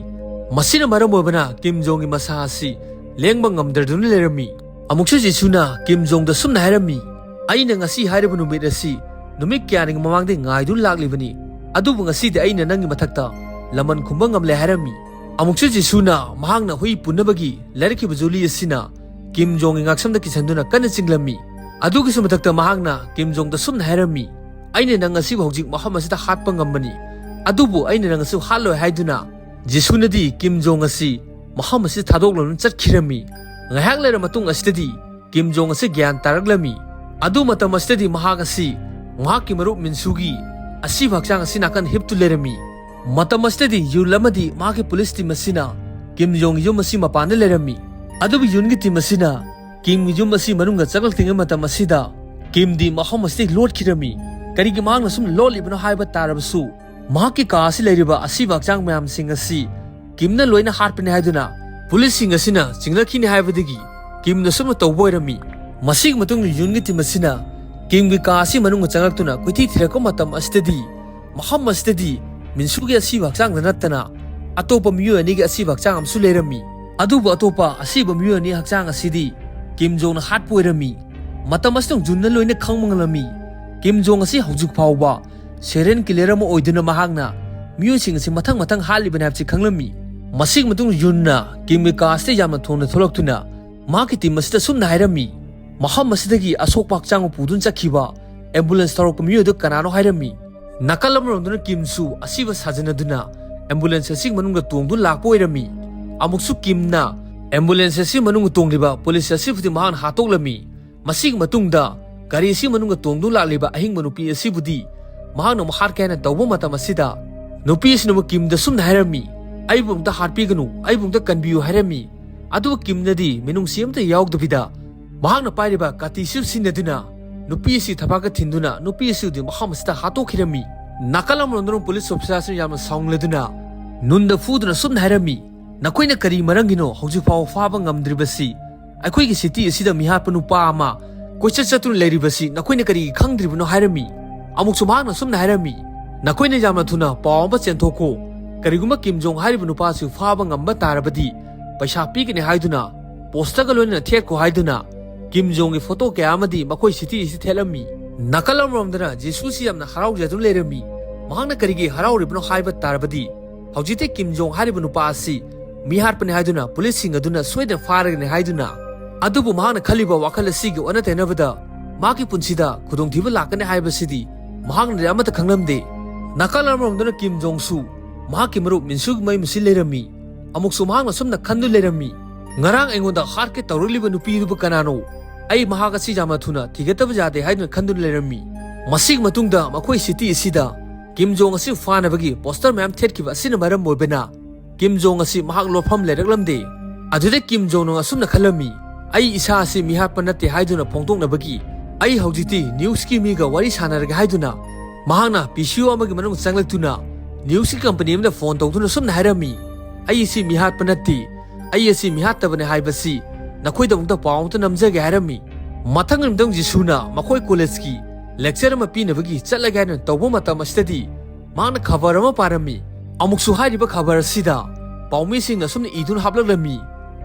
ꯃꯁꯤꯅ ꯃꯔꯝ ꯑꯣꯏꯕꯅ ꯀꯤꯝ ꯖꯣꯡꯒꯤ ꯃꯁꯥ ꯑꯁꯤ ꯂꯦꯡꯕ ꯉꯝꯗ꯭ꯔꯗꯨꯅ ꯂꯩꯔꯝꯃꯤ꯫ ꯑꯃꯨꯛꯁꯨ ꯖꯤꯁꯨꯅ ꯀꯤꯝ ꯖꯣꯡꯗ ꯁꯨꯝꯅ ꯍꯥꯏꯔꯝꯃꯤ, "ꯑꯩꯅ ꯉꯁꯤ ꯍꯥꯏꯔꯤꯕ ꯅꯨꯃꯤꯠ ꯑꯁꯤ ꯅꯨꯃꯤꯠ ꯀꯌꯥꯅꯤꯒꯤ ꯃꯃꯥꯡꯗꯒꯤ ꯉꯥꯏꯗꯨꯅ ꯂꯥꯛꯂꯤꯕꯅꯤ, ꯑꯗꯨꯕꯨ ꯉꯁꯤꯗꯤ ꯑꯩꯅ ꯅꯪꯒꯤ ꯃꯊꯛꯇ ꯂꯃꯟ ꯈꯨꯝꯕ ꯉꯝꯂꯦ" ꯍꯥꯏꯔꯝꯃꯤ꯫ ꯑꯃꯨꯛꯁꯨ ꯖꯤꯁꯨꯅ ꯃꯍꯥꯛꯅ ꯍꯨꯏ ꯄꯨꯅꯕꯒꯤ ꯂꯩꯔꯛꯈꯤꯕ ꯖꯨꯂꯤ ꯑꯁꯤꯅ ꯀꯤꯝ ꯖꯣꯡꯒꯤ ꯉꯥꯛꯁꯝꯗ ꯀꯤꯁꯟꯗꯨꯅ ꯀꯟꯅ ꯆꯤꯡꯂꯝꯃꯤ꯫ ꯑꯗꯨꯒꯤꯁꯨ ꯃꯊꯛꯇ ꯃꯍꯥꯛꯅ ꯀꯤꯝ ꯖꯣꯡꯗ ꯁꯨꯝꯅ ꯍꯥꯏꯔꯝꯃꯤ, "ꯑꯩꯅ ꯅꯪ ꯑꯁꯤꯕꯨ ꯍꯧꯖꯤꯛ ꯃꯐꯝ ꯑꯁꯤꯗ ꯍꯥꯠꯄ ꯉꯝꯕꯅꯤ, ꯑꯗꯨꯕꯨ ꯑꯩꯅ ꯅꯪ ꯑꯁꯤ ꯍꯥꯠꯂꯣꯏ" ꯍꯥꯏꯗꯨꯅ ꯖꯤꯁꯨꯅꯗꯤ ꯀꯤꯝ ꯖꯣꯡ ꯑꯁꯤ ꯃꯐꯝ ꯑꯁꯤꯗ ꯊꯥꯗꯣꯛꯂꯗꯨꯅ ꯆꯠꯈꯤꯔꯝꯃꯤ꯫ ꯉꯥꯏꯍꯥꯛ ꯂꯩꯔ ꯃꯇꯨꯡ ꯑꯁꯤꯗꯗꯤ ꯀꯤꯝ ꯖꯣꯡ ꯑꯁꯤ ꯒ꯭ꯌꯥꯟ ꯇꯥꯔꯛꯂꯝꯃꯤ꯫ ꯑꯗꯨ ꯃꯇꯝ ꯑꯁꯤꯗꯗꯤ ꯃꯍꯥꯛ ꯑꯁꯤ ꯃꯍꯥꯛꯀꯤ ꯃꯔꯨꯞ ꯃꯤꯟꯁꯨꯒꯤ ꯑꯁꯤꯕ ꯍꯛꯆꯥꯡ ꯑꯁꯤ ꯅꯥꯀꯟ ꯍꯤꯞꯇꯨ ꯂꯩꯔꯝꯃꯤ꯫ ꯃꯇꯝ ꯑꯁꯤꯗꯗꯤ ꯌꯨꯟ ꯑꯃꯗꯤ ꯃꯍꯥꯛꯀꯤ ꯄꯨꯂꯤꯁ ꯇꯤꯝ ꯑꯁꯤꯅ ꯀꯤꯝ ꯖꯣꯡꯒꯤ ꯌꯨꯝ ꯑꯁꯤ ꯃꯄꯥꯟꯗ ꯂꯩꯔꯝꯃꯤ꯫ ꯑꯗꯨꯕꯨ ꯌꯨꯟꯒꯤ ꯇꯤꯝ ꯑꯁꯤꯅ ꯀꯤꯝꯒꯤ ꯌꯨꯝ ꯑꯁꯤ ꯃꯅꯨꯡꯗ ꯆꯪꯂꯛꯇ꯭ꯔꯤꯉꯩ ꯃꯇꯝ ꯑꯁꯤꯗ ꯀꯤꯝꯗꯤ ꯃꯐꯝ ꯑꯁꯤꯗꯒꯤ ꯂꯣꯠꯈꯤꯔꯝꯃꯤ꯫ ꯀꯔꯤꯒꯤ ꯃꯍꯥꯛꯅ ꯁꯨꯝ ꯂꯣꯠꯂꯤꯕꯅꯣ ꯍꯥꯏꯕ ꯇꯥꯔꯕꯁꯨ, ꯃꯍꯥꯛꯀꯤ ꯀꯥ ꯑꯁꯤ ꯂꯩꯔꯤꯕ ꯑꯁꯤꯕ ꯍꯛꯆꯥꯡ ꯃꯌꯥꯝꯁꯤꯡ ꯑꯁꯤ ꯀꯤꯝꯅ ꯂꯣꯏꯅ ꯍꯥꯠꯄꯅꯤ ꯍꯥꯏꯗꯨꯅ ꯄꯨꯂꯤꯁꯁꯤꯡ ꯑꯁꯤꯅ ꯆꯤꯡꯂꯛꯈꯤꯅꯤ ꯍꯥꯏꯕꯗꯒꯤ ꯀꯤꯝꯅ ꯁꯨꯝꯅ ꯇꯧꯕ ꯑꯣꯏꯔꯝꯃꯤ꯫ ꯃꯁꯤꯒꯤ ꯃꯇꯨꯡꯗ ꯌꯨꯟꯒꯤ ꯇꯤꯝ ꯑꯁꯤꯅ ꯀꯤꯝꯒꯤ ꯀꯥ ꯑꯁꯤ ꯃꯅꯨꯡꯗ ꯆꯪꯂꯛꯇꯨꯅ ꯀꯣꯏꯊꯤ ꯊꯤꯔꯛꯄ ꯃꯇꯝ ꯑꯁꯤꯗꯗꯤ ꯃꯐꯝ ꯑꯁꯤꯗꯗꯤ ꯃꯤꯟꯁꯨꯒꯤ ꯑꯁꯤꯕ ꯍꯛꯆꯥꯡꯗ ꯅꯠꯇꯅ ꯑꯇꯣꯞꯄ ꯃꯤꯑꯣꯏ ꯑꯅꯤꯒꯤ ꯑꯁꯤꯕ ꯍꯛꯆꯥꯡ ꯑꯃꯁꯨ ꯂꯩꯔꯝꯃꯤ꯫ ꯑꯗꯨꯕꯨ ꯑꯇꯣꯞꯄ ꯑꯁꯤꯕ ꯃꯤꯑꯣꯏ ꯑꯅꯤ ꯍꯛꯆꯥꯡ ꯑꯁꯤꯗꯤ ꯀꯤꯝ ꯖꯣꯡꯅ ꯍꯥꯠꯄ ꯑꯣꯏꯔꯝꯃꯤ꯫ ꯃꯇꯝ ꯑꯁꯤꯗ ꯌꯨꯟꯅ ꯂꯣꯏꯅ ꯈꯪꯕ ꯉꯝꯂꯝꯃꯤ꯫ ꯀꯤꯝ ꯖꯣꯡ ꯑꯁꯤ ꯍꯧꯖꯤꯛ ꯐꯥꯎꯕ ꯁꯦꯔꯤꯌꯦꯜ ꯀꯤꯂꯔ ꯑꯃ ꯑꯣꯏꯗꯨꯅ ꯃꯍꯥꯛꯅ ꯃꯤꯑꯣꯏꯁꯤꯡ ꯑꯁꯤ ꯃꯊꯪ ꯃꯊꯪ ꯍꯥꯠꯂꯤꯕꯅꯤ ꯍꯥꯏꯕꯁꯤ ꯈꯪꯂꯝꯃꯤ꯫ ꯃꯁꯤꯒꯤ ꯃꯇꯨꯡꯗ ꯌꯨꯟꯅ ꯀꯤꯝꯒꯤ ꯀꯥ ꯑꯁꯤꯗ ꯌꯥꯝꯅ ꯊꯨꯅ ꯊꯣꯛꯂꯛꯇꯨꯅ ꯃꯍꯥꯛꯀꯤ ꯇꯤꯝ ꯑꯁꯤꯗ ꯁꯨꯝꯅ ꯍꯥꯏꯔꯝꯃꯤ, "ꯃꯐꯝ ꯑꯁꯤꯗꯒꯤ ꯑꯁꯣꯛꯄ ꯍꯛꯆꯥꯡ ꯄꯨꯗꯨꯅ ꯆꯠꯈꯤꯕ ambulance ꯊꯧꯔꯛꯄ ꯃꯤꯑꯣꯏ ꯑꯗꯨ ꯀꯅꯥꯅꯣ ꯍꯥꯏꯔꯝꯃꯤ꯫ ꯅꯥꯀꯜ ꯑꯃꯔꯣꯝꯗꯅ ꯀꯤꯝꯁꯨ ꯑꯁꯤꯕ ꯁꯥꯖꯅꯗꯨꯅ ambulance ꯑꯁꯤꯒꯤ ꯃꯅꯨꯡꯗ ꯇꯣꯡꯗꯨꯅ ꯂꯥꯛꯄ ꯑꯣꯏꯔꯝꯃꯤ꯫ ꯑꯃꯨꯛꯁꯨ ꯀꯤꯝꯅ ambulance ꯑꯁꯤꯒꯤ ꯃꯅꯨꯡꯗ ꯇꯣꯡꯂꯤꯕ ꯄꯨꯂꯤꯁ ꯑꯁꯤꯕꯨꯗꯤ ꯃꯍꯥꯛꯅ ꯍꯥꯠꯇꯣꯛꯂꯝꯃꯤ꯫ ꯃꯁꯤꯒꯤ ꯃꯇꯨꯡꯗ ꯒꯥꯔꯤ ꯑꯁꯤꯒꯤ ꯃꯅꯨꯡꯗ ꯇꯣꯡꯗꯨꯅ ꯂꯥꯛꯂꯤꯕ ꯑꯍꯤꯡꯕ ꯅꯨꯄꯤ ꯑꯁꯤꯕꯨꯗꯤ ꯃꯍꯥꯛꯅ ꯑꯃꯨꯛ ꯍꯥꯠꯀꯦ ꯍꯥꯏꯅ ꯇꯧꯕ ꯃꯇꯝ ꯑꯁꯤꯗ, ꯅꯨꯄꯤ ꯑꯁꯤꯅ ꯑꯃꯨꯛ ꯀꯤꯝꯗ ꯁꯨꯝꯅ ꯍꯥꯏꯔꯝꯃꯤ, "ꯑꯩꯕꯨ ꯑꯝꯇ ꯍꯥꯠꯄꯤꯒꯅꯨ, ꯑꯩꯕꯨ ꯑꯝꯇ ꯀꯟꯕꯤꯌꯨ" ꯍꯥꯏꯔꯝꯃꯤ꯫ ꯑꯗꯨꯕꯨ ꯀꯤꯝꯅꯗꯤ ꯃꯤꯅꯨꯡꯁꯤ ꯑꯃꯠꯇ ꯌꯥꯎꯗꯕꯤꯗ ꯃꯍꯥꯛꯅ ꯄꯥꯏꯔꯤꯕ ꯀꯥꯇꯤꯁꯨ ꯁꯤꯖꯤꯟꯅꯗꯨꯅ ꯅꯨꯄꯤ ꯑꯁꯤ ꯊꯕꯥꯛꯇ ꯊꯤꯟꯗꯨꯅ ꯅꯨꯄꯤ ꯑꯁꯤꯕꯨꯗꯤ ꯃꯐꯝ ꯑꯁꯤꯗ ꯍꯥꯠꯇꯣꯛꯈꯤꯔꯝꯃꯤ꯫ ꯅꯥꯀꯜ ꯑꯃꯔꯣꯝꯗꯅ ꯄꯨꯂꯤꯁ ꯑꯣꯐꯤꯁꯥꯔꯁꯤꯅ ꯌꯥꯝꯅ ꯁꯥꯎꯅꯤꯡꯂꯗꯨꯅ ꯅꯨꯟꯗ ꯐꯨꯗꯨꯅ ꯁꯨꯝꯅ ꯍꯥꯏꯔꯝꯃꯤ, "ꯅꯈꯣꯏꯅ ꯀꯔꯤ ꯃꯔꯝꯒꯤꯅꯣ ꯍꯧꯖꯤꯛ ꯐꯥꯎꯕ ꯐꯥꯕ ꯉꯝꯗ꯭ꯔꯤꯕꯁꯤ? ꯑꯩꯈꯣꯏꯒꯤ ꯁꯤꯇꯤ ꯑꯁꯤꯗ ꯃꯤꯍꯥꯠꯄ ꯅꯨꯄꯥ ꯑꯃ ꯀꯣꯏꯆꯠ ꯆꯠꯇꯨꯅ ꯂꯩꯔꯤꯕꯁꯤ ꯅꯈꯣꯏꯅ ꯀꯔꯤꯒꯤ ꯈꯪꯗ꯭ꯔꯤꯕꯅꯣ?" ꯍꯥꯏꯔꯝꯃꯤ꯫ ꯑꯃꯨꯛꯁꯨ ꯃꯍꯥꯛꯅ ꯁꯨꯝꯅ ꯍꯥꯏꯔꯝꯃꯤ, "ꯅꯈꯣꯏꯅ ꯌꯥꯝꯅ ꯊꯨꯅ ꯄꯥꯎ ꯑꯃ ꯆꯦꯟꯊꯣꯛꯈꯣ꯫ ꯀꯔꯤꯒꯨꯝꯕ ꯀꯤꯝ ꯖꯣꯡ ꯍꯥꯏꯔꯤꯕ ꯅꯨꯄꯥ ꯑꯁꯤ ꯐꯥꯕ ꯉꯝꯕ ꯇꯥꯔꯕꯗꯤ ꯄꯩꯁꯥ ꯄꯤꯒꯅꯤ ꯍꯥꯏꯗꯨꯅ ꯄꯣꯁꯇꯔꯒ ꯂꯣꯏꯅꯅ ꯊꯦꯠꯈꯣ" ꯍꯥꯏꯗꯨꯅ ꯀꯤꯝ ꯖꯣꯡꯒꯤ ꯐꯣꯇꯣ ꯀꯌꯥ ꯑꯃꯗꯤ ꯃꯈꯣꯏ ꯁꯤꯇꯤ ꯑꯁꯤ ꯊꯦꯠꯂꯝꯃꯤ꯫ ꯅꯥꯀꯜ ꯑꯃꯔꯣꯝꯗꯅ ꯖꯤꯁꯨꯁꯤ ꯌꯥꯝꯅ ꯍꯔꯥꯎꯖꯗꯨꯅ ꯂꯩꯔꯝꯃꯤ꯫ ꯃꯍꯥꯛꯅ ꯀꯔꯤꯒꯤ ꯍꯔꯥꯎꯔꯤꯕꯅꯣ ꯍꯥꯏꯕ ꯇꯥꯔꯕꯗꯤ, ꯍꯧꯖꯤꯛꯇꯤ ꯀꯤꯝ ꯖꯣꯡ ꯍꯥꯏꯔꯤꯕ ꯅꯨꯄꯥ ꯑꯁꯤ ꯃꯤꯍꯥꯠꯄꯅꯤ ꯍꯥꯏꯗꯨꯅ ꯄꯨꯂꯤꯁꯁꯤꯡ ꯑꯗꯨꯅ ꯁꯣꯏꯗꯅ ꯐꯥꯔꯒꯅꯤ ꯍꯥꯏꯗꯨꯅ꯫ ꯑꯗꯨꯕꯨ ꯃꯍꯥꯛꯅ ꯈꯜꯂꯤꯕ ꯋꯥꯈꯜ ꯑꯁꯤꯒꯤ ꯑꯣꯟꯅ ꯇꯩꯅꯕꯗ ꯃꯍꯥꯛꯀꯤ ꯄꯨꯟꯁꯤꯗ ꯈꯨꯗꯣꯡꯊꯤꯕ ꯂꯥꯛꯀꯅꯤ ꯍꯥꯏꯕꯁꯤꯗꯤ ꯃꯍꯥꯛꯅꯗꯤ ꯑꯃꯠꯇ ꯈꯪꯂꯝꯗꯦ꯫ ꯅꯥꯀꯜ ꯑꯃꯔꯣꯝꯗꯅ ꯀꯤꯝ ꯖꯣꯡꯁꯨ ꯃꯍꯥꯛꯀꯤ ꯃꯔꯨꯞ ꯃꯤꯟꯁꯨꯒꯤ ꯃꯌꯨꯝ ꯑꯁꯤ ꯂꯩꯔꯝꯃꯤ꯫ ꯑꯃꯨꯛꯁꯨ ꯃꯍꯥꯛꯅ ꯁꯨꯝꯅ ꯈꯟꯗꯨꯅ ꯂꯩꯔꯝꯃꯤ, "ꯉꯔꯥꯡ ꯑꯩꯉꯣꯟꯗ ꯍꯥꯠꯀꯦ ꯇꯧꯔꯛꯂꯤꯕ ꯅꯨꯄꯤꯗꯨꯕꯨ ꯀꯅꯥꯅꯣ? ꯑꯩ ꯃꯍꯥꯛ ꯑꯁꯤ ꯌꯥꯝꯅ ꯊꯨꯅ ꯊꯤꯒꯠꯇꯕ ꯌꯥꯗꯦ" ꯍꯥꯏꯗꯨꯅ ꯈꯟꯗꯨꯅ ꯂꯩꯔꯝꯃꯤ꯫ ꯃꯁꯤꯒꯤ ꯃꯇꯨꯡꯗ ꯃꯈꯣꯏ ꯁꯤꯇꯤ ꯑꯁꯤꯗ ꯀꯤꯝ ꯖꯣꯡ ꯑꯁꯤ ꯐꯥꯅꯕꯒꯤ ꯄꯣꯁꯇꯔ ꯃꯌꯥꯝ ꯊꯦꯠꯈꯤꯕ ꯑꯁꯤꯅ ꯃꯔꯝ ꯑꯣꯏꯕꯅ ꯀꯤꯝ ꯖꯣꯡ ꯑꯁꯤ ꯃꯍꯥꯛ ꯂꯣꯠꯐꯝ ꯂꯩꯔꯛꯂꯝꯗꯦ꯫ ꯑꯗꯨꯗ ꯀꯤꯝ ꯖꯣꯡ ꯎꯟ ꯑꯁꯨꯝꯅ ꯈꯜꯂꯝꯃꯤ, "ꯑꯩ ꯏꯁꯥ ꯑꯁꯤ ꯃꯤꯍꯥꯠꯄ ꯅꯠꯇꯦ" ꯍꯥꯏꯗꯨꯅ ꯐꯣꯡꯗꯣꯛꯅꯕꯒꯤ ꯑꯩ ꯍꯧꯖꯤꯛꯇꯤ ꯅ꯭ꯌꯨꯁꯀꯤ ꯃꯤꯒ ꯋꯥꯔꯤ ꯁꯥꯟꯅꯔꯒꯦ ꯍꯥꯏꯗꯨꯅ ꯃꯍꯥꯛꯅ ꯄꯤ ꯁꯤ ꯑꯣ ꯑꯃꯒꯤ ꯃꯅꯨꯡ ꯆꯪꯂꯛꯇꯨꯅ ꯅ꯭ꯌꯨꯁꯀꯤ ꯀꯝꯄꯅꯤ ꯑꯃꯗ ꯐꯣꯟ ꯇꯧꯗꯨꯅ ꯁꯨꯝꯅ ꯍꯥꯏꯔꯝꯃꯤ, "ꯑꯩ ꯑꯁꯤ ꯃꯤꯍꯥꯠꯄ ꯅꯠꯇꯦ, ꯑꯩ ꯑꯁꯤ ꯃꯤꯍꯥꯠꯇꯕꯅꯤ ꯍꯥꯏꯕꯁꯤ ꯅꯈꯣꯏꯗꯃꯛꯇ ꯄꯥꯎ ꯑꯃꯇ ꯅꯝꯖꯒꯦ" ꯍꯥꯏꯔꯝꯃꯤ꯫ ꯃꯊꯪ ꯅꯨꯃꯤꯠꯇꯪ ꯖꯤꯁꯨꯅ ꯃꯈꯣꯏ ꯀꯣꯂꯦꯖꯀꯤ ꯂꯦꯛꯆꯔ ꯑꯃ ꯄꯤꯅꯕꯒꯤ ꯆꯠꯂꯒꯦ ꯍꯥꯏꯅ ꯇꯧꯕ ꯃꯇꯝ ꯑꯁꯤꯗꯗꯤ ꯃꯍꯥꯛꯅ ꯈꯕꯔ ꯑꯃ ꯄꯥꯔꯝꯃꯤ꯫ ꯑꯃꯨꯛꯁꯨ ꯍꯥꯏꯔꯤꯕ ꯈꯕꯔ ꯑꯁꯤꯗ ꯄꯥꯎꯃꯤꯁꯤꯡꯅ ꯑꯁꯨꯝꯅ ꯏꯗꯨꯅ ꯍꯥꯞꯂꯛꯂꯝꯃꯤ,